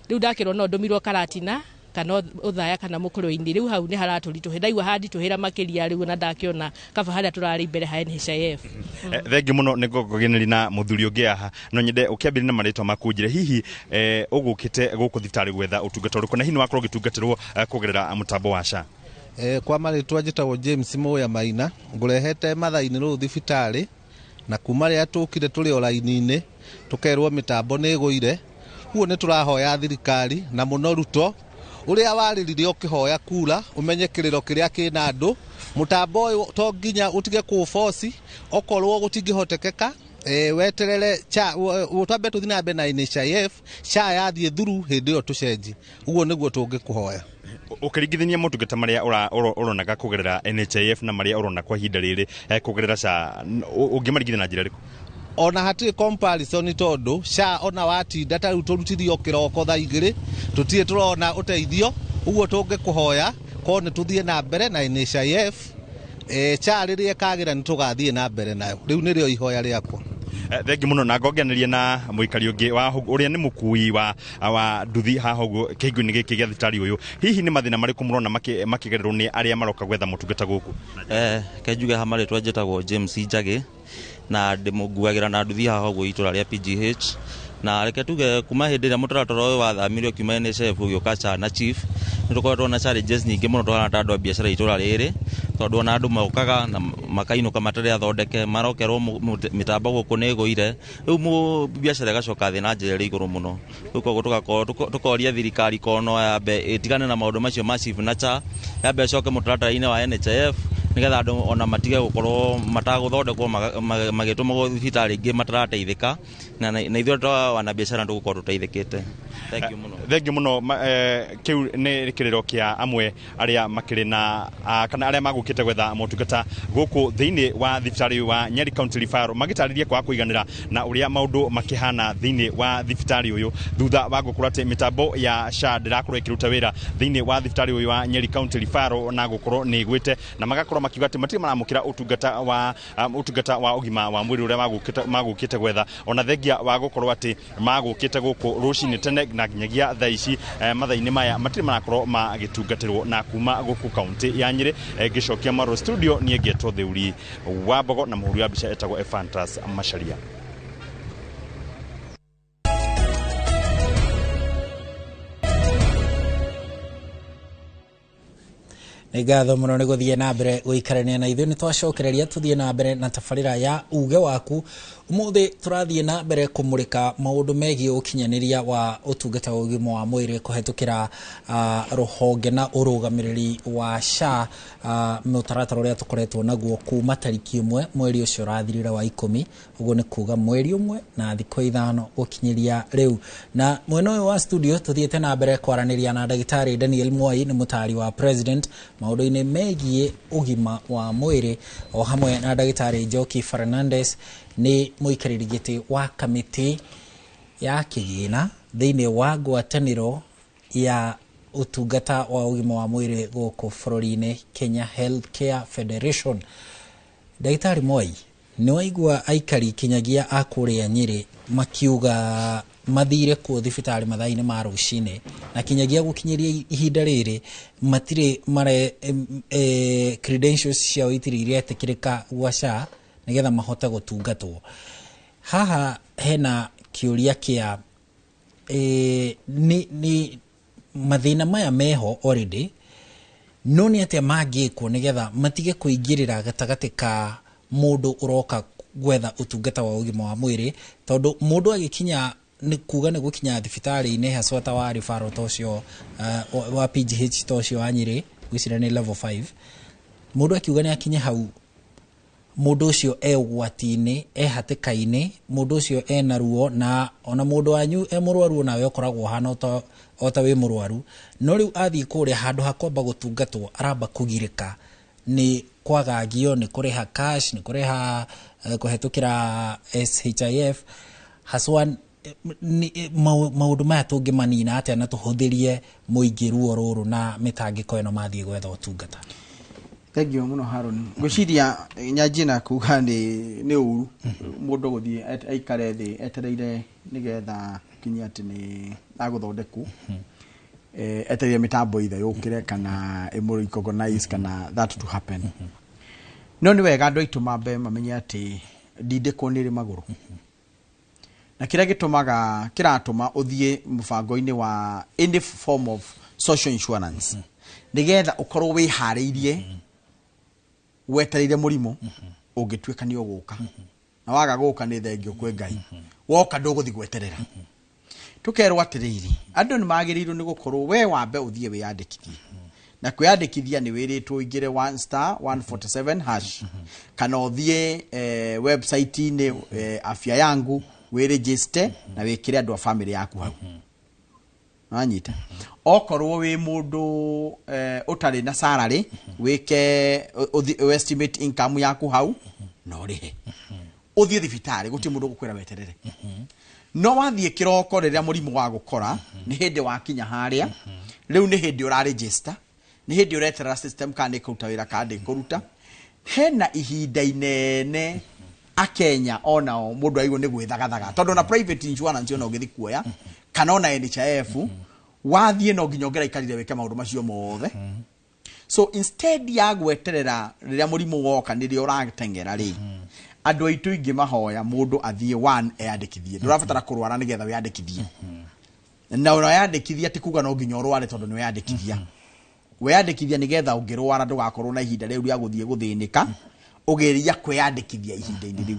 Rĩu ndakĩrwo no ndũmirwo Karatina kana Ũthaya kana Mũkũrwe-inĩ. Rĩu hau nĩ haratũritũhĩra, ndaigua handitũhĩra makĩria rĩu, na ndakĩona kaba harĩa tũrarĩ mbere ha NHIF. Thengiũ mũno. Nĩ ngũkũgeneri na mũthuri ũngĩ haha. No nyende ũkĩambĩrĩria na marĩtwa maku, njĩre hihi ũgũkĩte gũkũ thibitarĩ gwetha ũtungata ũrĩkũ, na hihi nĩ wakorwo ũgĩtungatĩrwo kũgerera mũtambo wa SHA? Kwa marĩtwa njĩtagwo James Mũya Maina, ngũrehete mathaa-inĩ rũu thibitarĩ, na kuma rĩrĩa tũkire tũrĩ o raini-inĩ tũkerwo mĩtambo nĩ ĩgũire. Ũguo nĩ tũrahoya thirikari na mũno Ruto ũrĩa warĩrire ũkĩhoya kura ũmenye kĩrĩro kĩrĩa kĩna andũ. Mũtambo ũyũ to nginya ũtige kũũboci, okorwo gũtingĩhotekeka weterere twambe tũthiĩ na mbere na NHIF, SHA yathiĩ thuru hĩndĩ ĩyo tũcenji. Ũguo nĩguo tũngĩkũhoya. Ũkĩringithania motungata marĩa ũronaga kũgerera NHIF na marĩa ũrona kwa ihinda rĩrĩ kũgerera SHA, ũngĩmaringithania na njĩra ĩrĩkũ? Ona hatirĩ comparison tondũ SHA ona watinda ta rĩu tũrutirio kĩroko thaa 2 tũtirĩ tũrona ũteithio. Ũguo tũngĩkũhoya korwo nĩ tũthiĩ na mbere na NHIF, SHA rĩrĩa ĩkagĩra nĩ tũgathiĩ na mbere nayo. Rĩu nĩrĩo ihoya rĩakwa. Thengi muno na ngongeneria na muikari ungi wa uria ni mukui wa nduthi haha uguo kihingo-inĩ gĩkĩ gĩa thibitarĩ ũyũ. Hihi nĩ mathĩna marĩkũ mũrona makĩgererwo nĩ arĩa maroka gwetha motungata gũkũ? Ke njuge ha marĩtwa njĩtagwo James Njagĩ na ndĩmũkuagĩra na nduthi haha ũguo itũra rĩa PGH. Na reke tuge kuma hĩndĩ ĩrĩa mũtaratara ũyũ wathamirwo kiuma NHIF ũgĩũka SHA na Chief, nĩ tũkoretwo na challenges nyingĩ mũno tũhana ta andũ a biacara itũra rĩrĩ, tondũ ona andũ mokaga na makainũka matarĩ athondeke, marokerwo mĩtambo gũkũ nĩ ĩgũire, rĩu biacara ĩgacoka thĩ na njĩra ĩrĩ igũrũ mũno. Rĩu koguo tũgakorwo tũkoria thirikari korwo no yambe ĩtigane na maũndũ macio ma Chief na SHA, yambe ĩcoke mũtaratara-inĩ wa NHIF nĩgetha andũ ona matige gũkorwo matagũthondekwo magĩtũmagwo thibitarĩ ingĩ matarateithĩka, na ithuĩ ta wanabiacara tũgũkorwo tũteithĩkĩte. Thank you mũno. Thank you mũno. Kĩu nĩ kĩrĩro kĩa amwe arĩa makĩrĩ na kana arĩa magũkĩte gwetha motungata gũkũ thĩinĩ wa thibitarĩ wa Nyeri County Referral, magĩtarĩria kwaga kũiganĩra na ũrĩa maũndũ makĩhana thĩinĩ wa thibitarĩ ũyũ thutha wa gũkorwo atĩ mĩtambo ya SHA ndĩrakorwo ĩkĩruta wĩra thĩinĩ wa thibitarĩ ũyũ wa Nyeri County Referral na gũkorwo nĩ ĩgwĩte, na magakorwo makiuga atĩ matirĩ maramũkĩra ũtungata wa ũgima wa mwĩrĩ ũrĩa magũkĩte gwetha, ona thengia wa gũkorwo atĩ magũkĩte gũkũ rũcinĩ tene na nginyagia thaa ici mathaa-inĩ maya matirĩ marakorwo magĩtungatĩrwo. Na kuma gũkũ kaunti ya Nyĩrĩ, ngĩcokia Maro studio, niĩ ngetwo Theuri wa Mbogo na mũhũri wa mbica etagwo Ephantus Macharia. Nĩ ngatho mũno nĩ gũthiĩ na mbere gũikarania na ithuĩ. Nĩ twacokereria tũthiĩ na mbere na tabarĩra ya uge waku. Ũmũthĩ tũrathiĩ na mbere kũmũrĩka maũndũ megiĩ ũkinyanĩria wa ũtungata wa ũgima wa mwĩrĩ kũhetũkĩra rũhonge na ũrũgamĩrĩri wa SHA, mũtaratara ũrĩa tũkoretwo naguo kuma tarĩki 1 mweri ũcio ũrathirire wa 10, ũguo nĩ kuga mweri 1 na thikũ 5 gũkinyĩria rĩu. Na mwena ũyũ wa studio tũthiĩte na mbere kwaranĩria na ndagĩtarĩ Daniel Mwai, nĩ mũtari wa president maũndũ-inĩ megiĩ ũgima wa mwĩrĩ, o hamwe na ndagĩtarĩ Njoki Fernandez, nĩ mũikarĩri gĩtĩ wa kamĩtĩ ya kĩgĩna thĩinĩ wa ngwatanĩro ya ũtungata wa ũgima wa mwĩrĩ gũkũ bũrũri-inĩ, Kenya Healthcare Federation. Ndagĩtarĩ Mwai, nĩ waigua aikari kinyagia a kũrĩa Nyĩrĩ makiuga mathire kuo thibitarĩ mathaa-inĩ ma rũcinĩ, na kinyagia gũkinyĩria ihinda rĩrĩ matirĩ mare credentials ciao itirĩ iretĩkĩrĩka gwa SHA nĩgetha mahote gũtungatwo. Haha hena kĩũria kĩa nĩ mathĩna maya meho already, no nĩ atĩa mangĩkwo nĩgetha matige kũingĩrĩra gatagatĩ ka mũndũ ũroka gwetha ũtungata wa ũgima wa mwĩrĩ, tondũ mũndũ agĩkinya nĩ kuga nĩ gũkinya thibitarĩ-inĩ haswa ta wa referral ta ũcio wa PGH ta ũcio wa Nyĩrĩ, ngwĩciria nĩ level 5, mũndũ akiuga nĩ akinye hau, mũndũ ũcio e ũgwati-inĩ, e hatĩka-inĩ, mũndũ ũcio ena ruo, na ona mũndũ wanyu e mũrwaru onawe ũkoragwo ũhana o ta wĩ mũrwaru, no rĩu athiĩ kũrĩa handũ ha kwamba gũtungatwo aramba kũgirĩka nĩ kwagagio, nĩ kũrĩha cash, nĩ kũrĩha kũhetũkĩra SHIF haswa. Maũndũ maya tũngĩmanina atĩa na tũhũthĩrie mũingĩ ruo rũrũ na mĩtangĩko ĩno mathiĩ gwetha ũtungata? Thank you mũno Haron. Ngwĩciria nyanjie na kuga nĩ ũru mũndũ gũthiĩ aikare thĩ etereire nĩgetha kinye atĩ nĩ agũthondekwo, etereire mĩtambo ithe yũkĩre kana ĩmũ recognize kana that to happen. No nĩ wega andũ aitũ mambe mamenye atĩ ndindĩkwo nĩ ĩrĩ magũrũ, na kĩrĩa gĩtũmaga kĩratũma ũthiĩ mũbango-inĩ wa any form of social insurance nĩgetha ũkorwo wĩharĩirie wetereire mũrimũ ũngĩtuĩka nĩ ũgũka, na waga gũka nĩ thengio kwĩ Ngai, woka ndũgũthiĩ gweterera. Tũkerwo atĩrĩrĩ, andũ nĩ magĩrĩirwo nĩ gũkorwo we wambe ũthiĩ wĩyandĩkithie, na kwĩyandĩkithia nĩ wĩrĩtwo ũingĩre 1*147# kana ũthiĩ website-inĩ Afya Yangu wĩregister na wĩkĩre andũ a family yaku hau. Wanyita? Okorwo wĩ mũndũ ũtarĩ na salary, wĩke estimate income yaku hau na ũrĩhe. Ũthiĩ thibitarĩ, gũtirĩ mũndũ ũgũkwĩra weterere. No wathiĩ kĩroko rĩrĩa mũrimũ wa gũkora, nĩ hĩndĩ wakinya harĩa rĩu, nĩ hĩndĩ ũraregister, nĩ hĩndĩ ũreterera system kana nĩ ĩkũruta wĩra kana ndĩkũruta. Hena ihinda inene akenya onao mũndũ aigwo nĩ gwĩthagathaga, tondũ na private insurance ona ũgĩthiĩ kuoya kana ona NHIF wathiĩ, no nginya ũngĩraikarire wĩke maũndũ macio mothe. So instead ya gweterera rĩrĩa mũrimũ woka nĩrĩo ũrateng'era rĩ, andũ aitũ ingĩ mahoya mũndũ athiĩ one eyandĩkithie. Ndũrabatara kũrwara nĩgetha wĩyandĩkithie, na ũrayandĩkithia ti kuga no nginya ũrware, tondũ nĩ weyandĩkithia. Weyandĩkithia nĩgetha ũngĩrwara ndũgakorwo na ihinda rĩu rĩa gũthiĩ gũthĩnĩka ũgeria kwĩyandĩkithia ihinda-inĩ rĩu.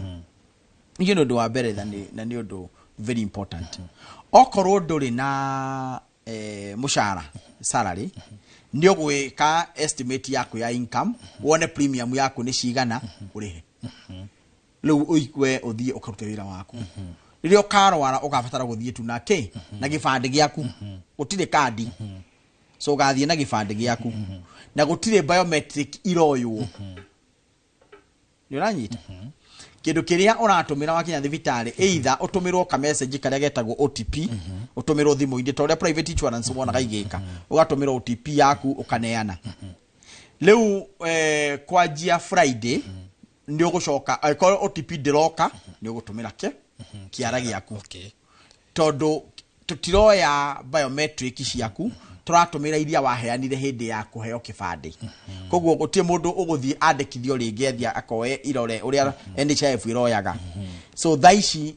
Icio nĩ ũndũ wa mbere na nĩ ũndũ very important. Okorwo ndũrĩ na mũcara, salary, nĩ ũgwĩka estimate yaku ya income, wone premium yaku nĩ cigana, ũrĩhe. Rĩu we ũthiĩ ũkarute wĩra waku. Rĩrĩa ũkarwara, ũgabatara gũthiĩ tu na kĩ? Na gĩbandĩ gĩaku. Gũtirĩ kandi, so ũgathiĩ na gĩbandĩ gĩaku, na gũtirĩ biometric iroywo. Nĩ ũranyita? Kĩndũ kĩrĩa ũratũmĩra wakinya thibitarĩ, either ũtũmĩrwo ka message karĩa getagwo OTP, ũtũmĩrwo thimũ-inĩ ta ũrĩa private insurance wonaga igĩka, ũgatũmĩrwo OTP yaku, ũkaneana. Rĩu kwanjia Friday nĩ ũgũcoka, angĩkorwo OTP ndĩroka, nĩ ũgũtũmĩra kĩ kĩara gĩaku, tondũ tũtiroya biometric ciaku, tũratũmĩra iria waheanire hĩndĩ ya kũheo kĩbandĩ. Koguo gũtirĩ mũndũ ũgũthiĩ andĩkithio rĩngĩ athiĩ akoe irore ũrĩa NHIF ĩroyaga. So thaa ici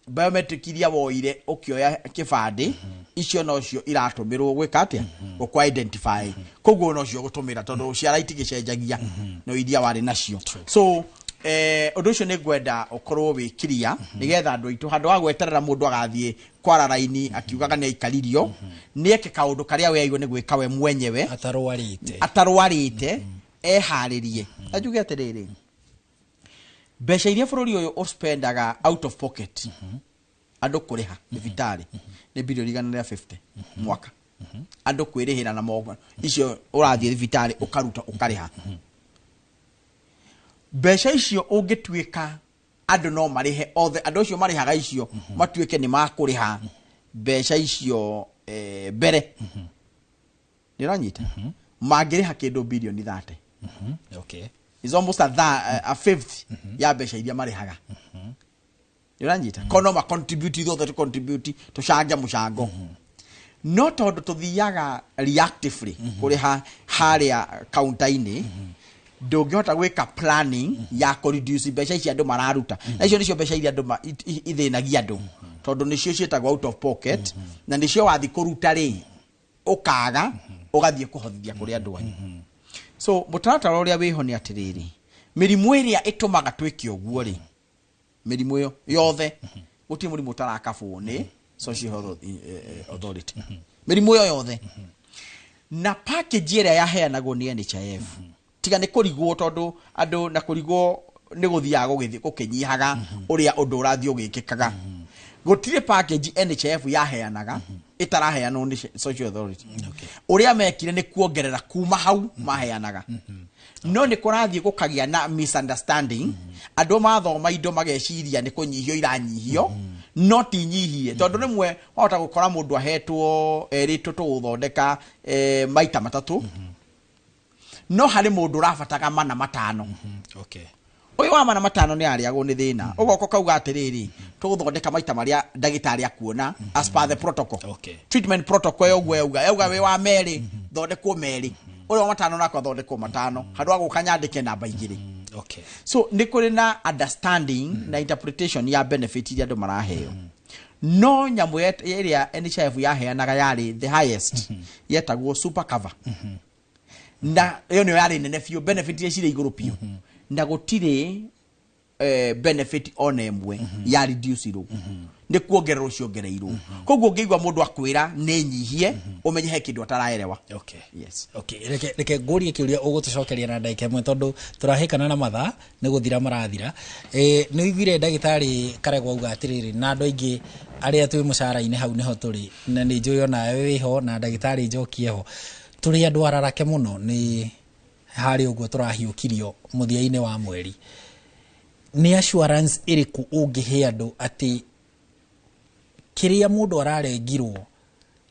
biometric iria woire ũkĩoya kĩbandĩ, icio nocio iratũmĩrwo gwĩka atĩa? Gũkũ identify. Koguo nocio ũgũtũmĩra, tondũ ciara itigĩcenjagia, no iria warĩ nacio. So ũndũ ũcio nĩ ngwenda ũkorwo wĩ clear, nĩgetha andũ aitũ, handũ wa gweterera mũndũ agathiĩ kwara raini akiugaga nĩ aikaririo, nĩ eke kaũndũ karĩa we aigwo nĩ gwĩka we mwenyewe. Atarwarĩte. Atarwarĩte, eharĩrie. Na njuge atĩrĩrĩ, mbeca iria bũrũri ũyũ ũspendaga out of pocket andũ kũrĩha thibitarĩ nĩ birioni 150 mwaka, andũ kwĩrĩhĩra na moko. Icio ũrathiĩ thibitarĩ ũkaruta ũkarĩha, mbeca icio ũngĩtuĩka andũ no marĩhe othe, andũ acio marĩhaga icio matuĩke nĩ makũrĩha mbeca icio mbere, nĩ ũranyita, mangĩrĩha kĩndũ birioni 30. Is almost a fifth ya mbeca iria marĩhaga. Nĩ ũranyita? Ko no ma contribute, ithuothe tũ contribute, tũcange mũcango. No tondũ tũthiaga reactively kũrĩha harĩa kaunta-inĩ, ndũngĩhota gwĩka planning ya kũ reduce mbeca ici andũ mararuta. Na icio nĩcio mbeca iria andũ ithĩnagia andũ, tondũ nĩcio ciĩtagwo out of pocket, na nĩcio wathiĩ kũruta rĩ, ũkaga, ũgathiĩ kũhothithia kũrĩ andũ anyu. So mũtaratara ũrĩa wĩho nĩ atĩrĩrĩ, mĩrimũ ĩrĩa ĩtũmaga twĩke ũguo rĩ, mĩrimũ ĩyo yothe, gũtirĩ mũrimũ ũtarakabwo nĩ Social Health Authority, mĩrimũ ĩyo yothe na package ĩrĩa yaheanagwo nĩ NHIF. Tiga nĩ kũrigwo, tondũ andũ na kũrigwo nĩ gũthiaga gũkĩnyihaga ũrĩa ũndũ ũrathiĩ ũgĩkĩkaga. Gũtirĩ package NHIF yaheanaga ĩtaraheanwo nĩ Social Authority. Ũrĩa mekire nĩ kuongerera kuma hau maheanaga, no nĩ kũrathiĩ gũkagĩa na misunderstanding. Andũ mathoma indo mageciria nĩ kũnyihio iranyihio, no ti nyihie, tondũ rĩmwe wahota gũkora mũndũ ahetwo, erĩtwo tũgũthondeka maita matatũ, no harĩ mũndũ ũrabataga mana matano. Ũyũ wa mana matano nĩ arĩagwo nĩ thĩna, ũgoka ũkauga atĩrĩrĩ, tũgũthondeka maita marĩa ndagĩtarĩ akuona as per the protocol. Treatment protocol ĩyo ũguo yauga wĩ wa merĩ thondekwo merĩ, ũrĩa wa matano nako athondekwo matano, handũ wa gũka nyandĩke namba igĩrĩ. So nĩ kũrĩ na understanding na interpretation ya benefit iria andũ maraheo. No nyamũ ĩrĩa NHIF yaheanaga yarĩ the highest, yetagwo super cover, na ĩyo nĩyo yarĩ nene biũ, benefit iria cirĩ igũrũ biũ, na gũtirĩ benefit ona ĩmwe ya reduce-irwo, nĩ kuongererwo ciongereirwo. Koguo ũngĩigua mũndũ akwĩra nĩ nyihie, ũmenye he kĩndũ ataraerewa. Yes. Okay, reke ngũrie kĩũria ũgũtũcokeria na ndagĩka ĩmwe, tondũ tũrahĩkana na mathaa nĩ gũthira marathira. Nĩ ũiguire ndagĩtarĩ Karegwa auga atĩrĩrĩ, na andũ aingĩ arĩa twĩ mũcara-inĩ hau nĩho tũrĩ, na nĩ njũĩ onawe wĩho na ndagĩtarĩ Njoki eho, tũrĩ andũ ararake mũno nĩ harĩ ũguo tũrahiũkirio mũthia-inĩ wa mweri. Nĩ assurance ĩrĩkũ ũngĩhe andũ atĩ kĩrĩa mũndũ ararengirwo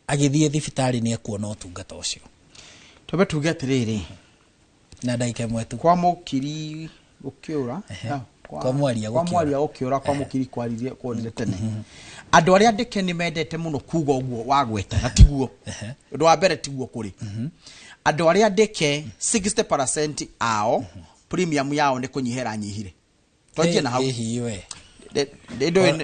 agĩthiĩ thibitarĩ nĩ ekuona ũtungata ũcio? Twambe tuge atĩrĩrĩ, na ndagĩka ĩmwe tu. Kwa mũkiri gũkĩũra, ah, Kwa mwaria kwa gũkĩũra. Mwaria gũkĩũra, kwa mũkiri kwaririe kuonire tene. Andũ arĩa andĩke nĩ mendete mũno kuga ũguo wagweta, na tiguo. Ũndũ wa mbere, tiguo. Kũrĩ andũ arĩa andĩke 60% ao premium yao nĩ kũnyiha ĩranyihire. Twanjie na hau. Ĩhi we.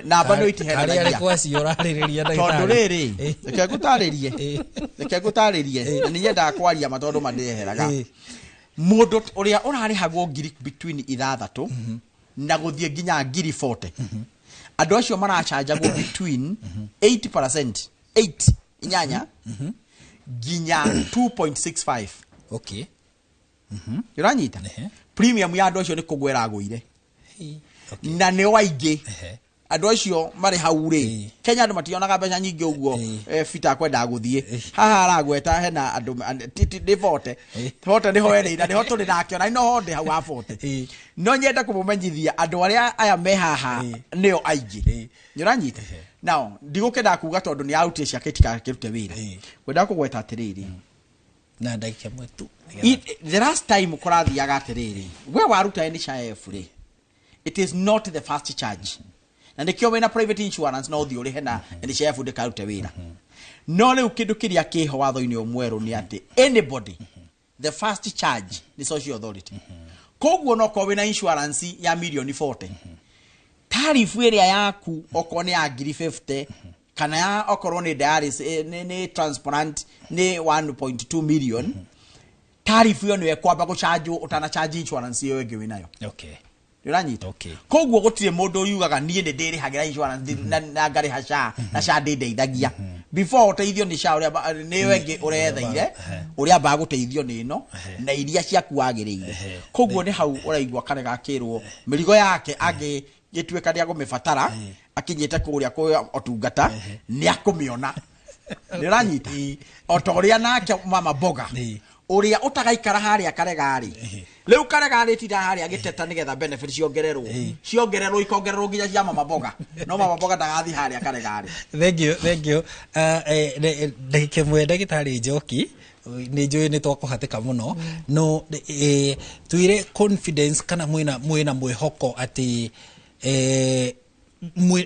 Namba no Karĩa itihenagia. arĩ acio ũrarĩrĩria, Tondũ ndagĩtarĩ? rĩrĩ, reke ngũtarĩrie, na nĩ nyendaga kwaria ma tondũ mandĩeheraga. Mũndũ ũrĩa ũrarĩhagwo ngiri between 6 na gũthiĩ nginya ngiri 40, andũ acio maracanjagwo between 8%, 8 inyanya, nginya 2.65. Ũranyita? Premium ya andũ acio nĩ kũgwa ĩragũire, na nĩo aingĩ. Andũ acio marĩ hau rĩ, Kenya andũ mationaga mbeca nyingĩ ũguo. Bita kwendaga gũthiĩ haha aragweta hena andũ nĩ 40 40 nĩho erĩ, na nĩho tũrĩ nake, ona no ho ndĩ hau ha 40. No nyende kũmũmenyithia andũ arĩa aya me haha nĩo aingĩ. Nĩ ũranyita? Nao ndigũkĩendaga kuga tondũ nĩ arutire ciake itikakĩrute wĩra. Kwendaga kũgweta atĩrĩrĩ, na ndagĩka ĩmwe tu. The last time kũrathiaga atĩrĩrĩ, we waruta NHIF rĩ, it is not the first charge, na nĩkĩo wĩna private insurance no ũthiĩ ũrĩhe na NHIF ndĩkarute wĩra. No rĩu kĩndũ kĩrĩa kĩho watho-inĩ ũyũ mwerũ nĩ atĩ anybody, the first charge nĩ social authority. Koguo no korwo wĩna insurance ya mirioni 40, tarifu ĩrĩa yaku okorwo nĩ ya ngiri 50, kana ya okorwo nĩ dialysis, nĩ transplant nĩ 1.2 million, tarifu ĩyo nĩyo ĩkwamba gũcanjwo ũtana charge insurance ĩyo ĩngĩ wĩnayo. Nĩ ũranyita? Koguo gũtirĩ mũndũ ũriugaga niĩ nĩ ndĩrĩhagĩra insurance na ngarĩha SHA, na SHA ndĩndeithagia. Before ũteithio nĩ SHA, ũrĩa nĩyo ĩngĩ ũretheire, ũrĩa ambaga gũteithio nĩ ĩno na iria ciaku wagĩrĩire. Koguo nĩ hau ũraigua karega akĩrwo mĩrigo yake angĩgĩtuĩka nĩ agũmĩbatara akinyĩte kũrĩa kwĩ ũtungata nĩ akũmĩona. Nĩ ũranyita? O ta ũrĩa nake mama mboga ũrĩa ũtagaikara harĩa karega-rĩ, rĩu karega tinda harĩa agĩteta nĩgetha benefit ciongererwo, ikongererwo nginya cia mama mboga, no mama mboga ndagathiĩ harĩa karega-rĩ. Thank you, thank you. Ndagĩka ĩmwe, ndagĩtarĩ Njoki, nĩ njũĩ nĩ twakũhatĩka mũno, no twĩre confidence kana mwĩna mwĩhoko atĩ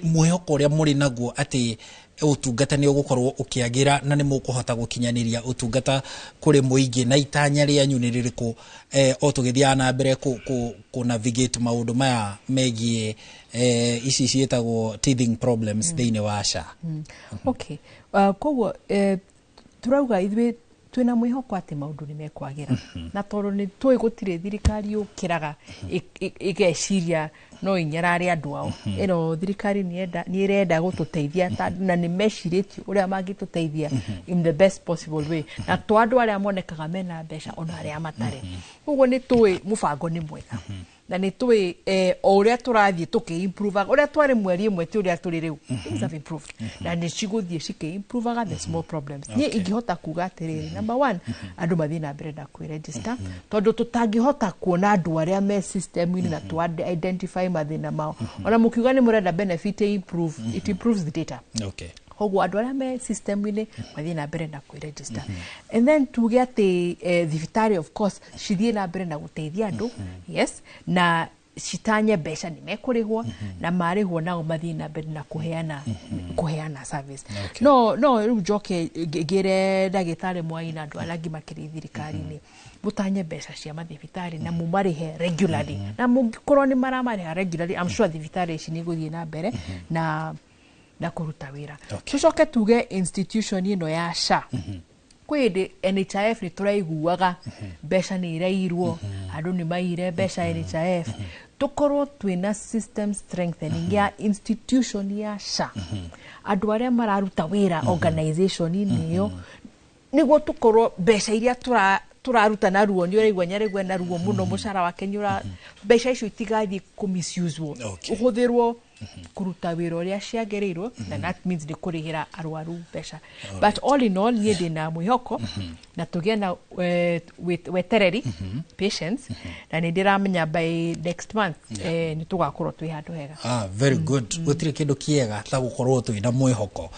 mwĩhoko ũrĩa mũrĩ naguo atĩ ũtungata nĩ ũgũkorwo ũkĩagĩra na nĩ mũkũhota gũkinyanĩria ũtungata kũrĩ mũingĩ, na itanya rĩanyu nĩ rĩrĩkũ o tũgĩthiaga na mbere kũ navigate maũndũ maya megiĩ ici ciĩtagwo teething problems thĩinĩ wa SHA? Okay. Koguo turauga ithuĩ twĩna mwĩhoko atĩ maũndũ nĩ mekwagĩra, na tondũ nĩ tũĩ gũtirĩ thirikari yũkĩraga ĩgeciria no inyarare andũ ao. Ĩno thirikari nĩ ĩrenda gũtũteithia na nĩ mecirĩtie ũrĩa mangĩtũteithia in the best possible way, na to andũ arĩa monekaga mena mbeca, ona arĩa matarĩ. Koguo nĩ tũĩ mũbango nĩ mwega, na nĩ tũĩ o ũrĩa tũrathiĩ tũkĩ-improvaga, ũrĩa twarĩ mweri ĩmwe ti ũrĩa tũrĩ rĩu. Things have improved na nĩ cigũthiĩ cikĩ-improvaga. The small problems, niĩ ingĩhota kuga atĩrĩrĩ, number one, andũ mathiĩ na mbere na kwĩregister, tondũ tũtangĩhota kuona andũ arĩa me system-inĩ na tũ identify mathĩna mao. Ona mũkiuga nĩ mũrenda benefit improve, it improves the data. Koguo andũ arĩa me system-inĩ mathiĩ na mbere na kwĩregister, and then tuge atĩ thibitarĩ of course cithiĩ na mbere na gũteithia andũ, yes, na citanye mbeca nĩ mekũrĩhwo, na marĩhwo nao mathiĩ na mbere na kũheana service. No rĩu njoke ngĩre ndagĩtarĩ Mwai na andũ arĩa angĩ makĩrĩ thirikari-inĩ, mũtanye mbeca cia mathibitarĩ na mũmarĩhe regularly, na mũngĩkorwo nĩ maramarĩha regularly, I'm sure thibitarĩ ici nĩ igũthiĩ na mbere na kũruta wĩra. Tũcoke tuge institution ĩno ya SHA, kwĩ hĩndĩ NHIF nĩ tũraiguaga mbeca nĩ irairwo, andũ nĩ maire mbeca NHIF. Tũkorwo twĩna system strengthening ya institution ya SHA, andũ arĩa mararuta wĩra organization-inĩ ĩyo, nĩguo tũkorwo mbeca iria tũraruta na ruo. Nĩ ũraigua nyarĩgwe na ruo mũno, mũcara wake nĩ ũra mbeca icio itigathiĩ kũ misuse-wo, ũhũthĩrwo kũruta wĩra ũrĩa ciagĩrĩirwo, na that means nĩ kũrĩhĩra arwaru mbeca. But all in all, niĩ ndĩna mwĩhoko Na tũgĩe na wetereri, patience, na nĩ ndĩramenya by next month nĩ tũgakorwo twĩ handũ hega. Ah, very good. Gũtirĩ kĩndũ kĩega ta gũkorwo twĩna mwĩhoko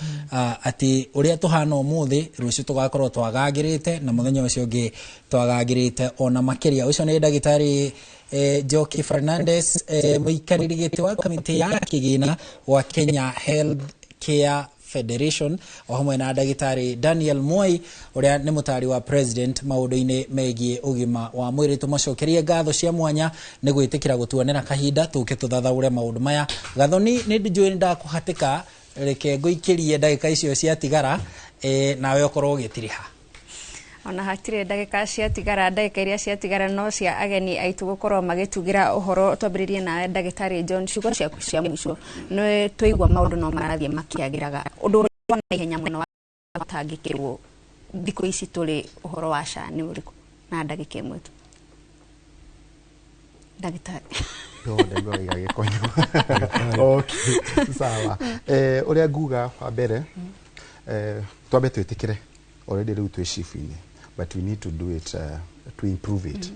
atĩ ũrĩa tũhana ũmũthĩ, rũciũ tũgakorwo twagagĩrĩte, na mũthenya ũcio ũngĩ twagagĩrĩte ona makĩria. Ũcio nĩ ndagĩtarĩ Njoki Fernandez, mũikarĩri gĩtĩ wa kamĩtĩ ya kĩgĩna gwa Kenya Health Care Federation, o hamwe na ndagĩtarĩ Daniel Moi, ũrĩa nĩ mũtari wa president maũndũ-inĩ megiĩ ũgima wa mwĩrĩ. Tũmacokerie ngatho cia mwanya nĩ gwĩtĩkĩra gũtuonera kahinda tũke tũthathaũre maũndũ maya. Gathoni, nĩ njũĩ nĩ ndakũhatĩka, reke ngũikĩrie ndagĩka icio ciatigara, nawe ũkorwo ũgĩtiriha. Ona hatirĩ ndagĩka ciatigara, ndagĩka iria ciatigara no cia ageni aitũ gũkorwo magĩtugĩra ũhoro. Twambĩrĩrie nawe ndagĩtarĩ John, ciugo ciaku cia mũico. Nĩ twaigua maũndũ no marathiĩ makĩagĩraga, ũndũ ũrĩa wa naihenya mũno watangĩkĩrwo thikũ ici tũrĩ ũhoro wa SHA nĩ ũrĩkũ, na ndagĩka ĩmwe tu, ndagĩtarĩ? No, ndaigua waiga gĩkonyo. Okay, sawa. Ũrĩa nguga wa mbere, twambe twĩtĩkĩre already rĩu twĩ SHIF-inĩ, but we need to do it, to improve it.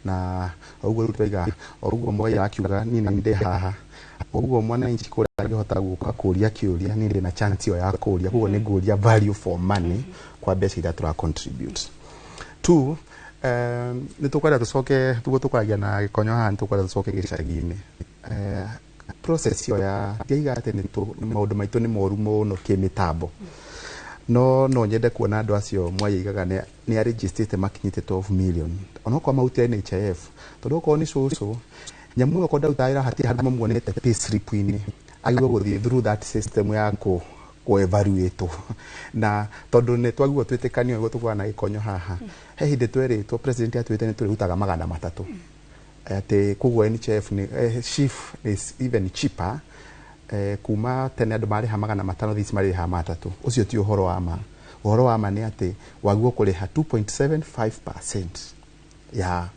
Na ũguo rĩu twaiga o ũguo Mwai akiuga, niĩ nĩ ndĩ haha ũguo, mwananchi kũrĩa angĩhota gũka kũria kĩũria, niĩ ndĩ na chance ĩyo ya kũria, koguo nĩ ngũria value for money kwa mbeca iria tũra contribute. Two, nĩ tũkwenda tũcoke tuguo tũkwaragia na gĩkonyo haha, nĩ tũkwenda tũcoke gĩcagi-inĩ. Process ĩyo ya ndiaiga atĩ nĩ maũndũ maitũ nĩ moru mũno kĩmĩtambo, no nyende kuona andũ acio Mwai aigaga nĩ arĩgistĩte makinyĩte 12 million, onokorwo marutire NHIF, tondũ okorwo nĩ cũcũ nyamũ ĩyo, okorwo ndaruta wĩra hatirĩ handũ mamuonete pay slip-inĩ, agĩrĩirwo gũthiĩ through that system ya kũ evaluate. Na tondũ nĩ twagĩrĩirwo twĩtĩkanie ũguo tũkoragwo na gĩkonyo haha, he hĩndĩ twerĩtwo, president atwĩte nĩ tũrĩrutaga 300, atĩ koguo NHIF nĩ SHIF is even cheaper. Kuma tene andũ marĩha 500, thaici marĩha 300. Ũcio ti ũhoro wa ma. Ũhoro wa ma nĩ atĩ wagĩrĩirwo kũrĩha 2.75% ya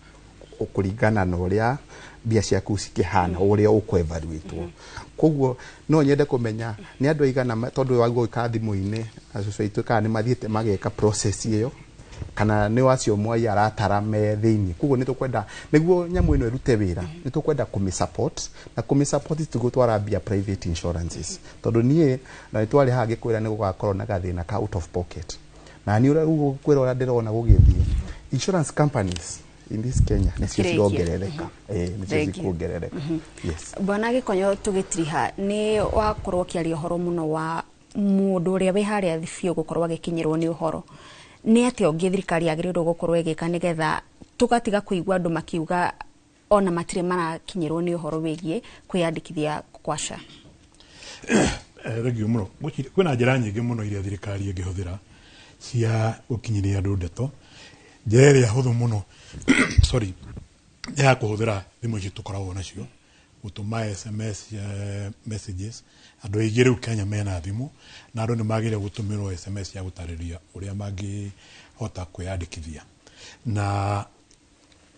kũringana na ũrĩa mbia ciaku cikĩhana, ũrĩa ũkũ-evaluatwo. Koguo no nyende kũmenya nĩ andũ aigana tondũ wagĩrĩirwo gwĩka thimũ-inĩ, acũcũ aitũ kana nĩ mathiĩte mageka process ĩyo, kana nĩ wacio Mwai aratara me thĩinĩ. Koguo nĩ tũkwenda, nĩguo nyamũ ĩno ĩrute wĩra, nĩ tũkwenda kũmĩ support, na kũmĩ support ti gũtwara mbia private insurances, tondũ niĩ na nĩ twarĩ haha ngĩkwĩra nĩ gũgakorwo na gathĩna ka out of pocket. Na niĩ ũrĩa rĩu kwĩra ũrĩa ndĩrona gũgĩthiĩ, insurance companies in this Kenya nĩcio Cikĩrĩkia. cirongerereka, nĩcio Thank you. cikuongerereka, yes. Bwana Gĩkonyo, tũgĩtiriha, nĩ wakorwo ũkĩaria ũhoro mũno wa mũndũ ũrĩa wĩ harĩa thĩ biũ gũkorwo agĩkinyĩrwo nĩ ũhoro. Nĩ atĩa ũngĩ thirikari yagĩrĩirwo gũkorwo ĩgĩka nĩgetha tũgatiga kũigua andũ makiuga ona matirĩ marakinyĩrwo nĩ ũhoro wĩgiĩ kwĩyandĩkithia kwa SHA? Thengiũ mũno. Ngwĩciria kwĩna njĩra nyingĩ mũno iria thirikari ĩngĩhũthĩra cia gũkinyĩria andũ ndeto. Njĩra ĩrĩa hũthũ mũno, sorry, nĩ ya kũhũthĩra thimũ ici tũkoragwo nacio, gũtũma SMS messages. Andũ aingĩ rĩu Kenya mena thimũ, na andũ nĩ magĩrĩire gũtũmĩrwo SMS ya gũtarĩria ũrĩa mangĩhota kwĩyandĩkithia. Na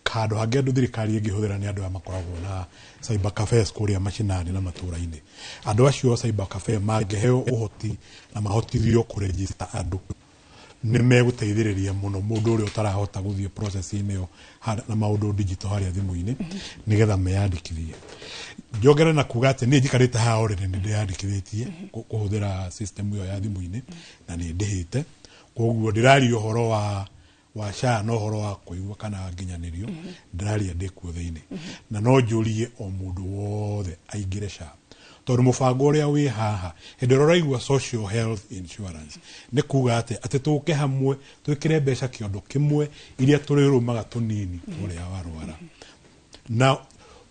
handũ hangĩ andũ thirikari ĩngĩhũthĩra nĩ andũ aya makoragwo na cyber cafes kũrĩa macinani na matũra-inĩ. Andũ acio a cyber cafe mangĩheo ũhoti na mahotithio kũregister andũ, nĩ megũteithĩrĩria mũno mũndũ ũrĩa ũtarahota gũthiĩ process-inĩ ĩyo na maũndũ digital harĩa thimũ-inĩ, nĩgetha meyandĩkithie. Njongere na kuga atĩ niĩ njikarĩte haha already nĩ ndĩyandĩkithĩtie kũhũthĩra system ĩyo ya thimũ-inĩ, na nĩ ndĩhĩte. Koguo ndĩraria ũhoro wa SHA na ũhoro wa kũigua kana nginyanĩrio, ndĩraria ndĩ kuo thĩinĩ. Na no njũrie o mũndũ wothe aingĩre SHA, tondũ mũbango ũrĩa wĩ haha, hĩndĩ ĩrĩa ũraigua social health insurance, nĩ kuga atĩ tũke hamwe twĩkĩre mbeca kĩondo kĩmwe iria tũrĩrũmaga tũnini ũrĩa warwara. Na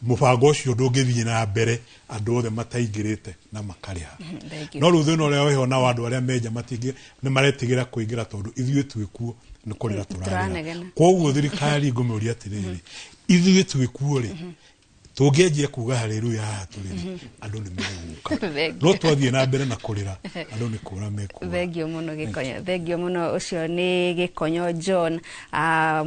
mũbango ũcio ndũngĩthiĩ na mbere andũ othe mataingĩrĩte na makarĩha. Thank you. No rĩu thĩna ũrĩa wĩho na andũ arĩa menja matingĩ nĩ maretigĩra kũingĩra, tondũ ithuĩ twĩkuo nĩ kũrĩra tũrarĩra. Tũranegena. Koguo thirikari ngũmĩũria atĩrĩrĩ, ithuĩ twĩkuo rĩ, Tũngĩanjia kuga haleluya haha tũrĩ rĩ, andũ nĩ megũka. Thengiũ. No twathiĩ na mbere na kũrĩra, andũ nĩ kũra mekũra. Thengio mũno Gĩkonyo, thengio mũno. Ũcio nĩ Gĩkonyo John,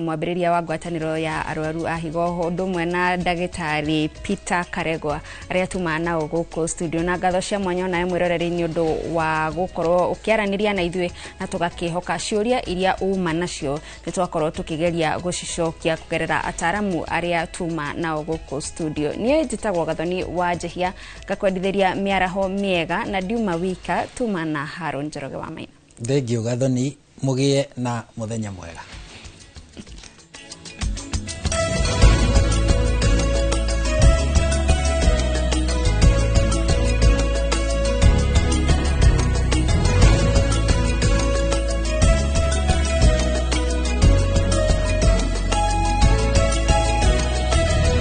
mwambĩrĩria wa ngwatanĩro ya arwaru a higo, ũndũ ũmwe na ndagĩtarĩ Peter Karegwa, arĩa tuma nao gũkũ studio. Na ngatho cia mwanya onawe mwĩroreri nĩ ũndũ wa gũkorwo ũkĩaranĩria na ithuĩ, na tũgakĩhoka ciũria iria uma nacio nĩ twakorwo tũkĩgeria gũcicokia kũgerera ataramu arĩa tuma nao gũkũ studio. Niĩ njĩtagwo Gathoni wa Njehia, ngakwendithĩria mĩaraho mĩega, na ndiuma wika, tuma na Haron Njoroge wa Maina. Thengio Gathoni, mũgĩe na mũthenya mwega.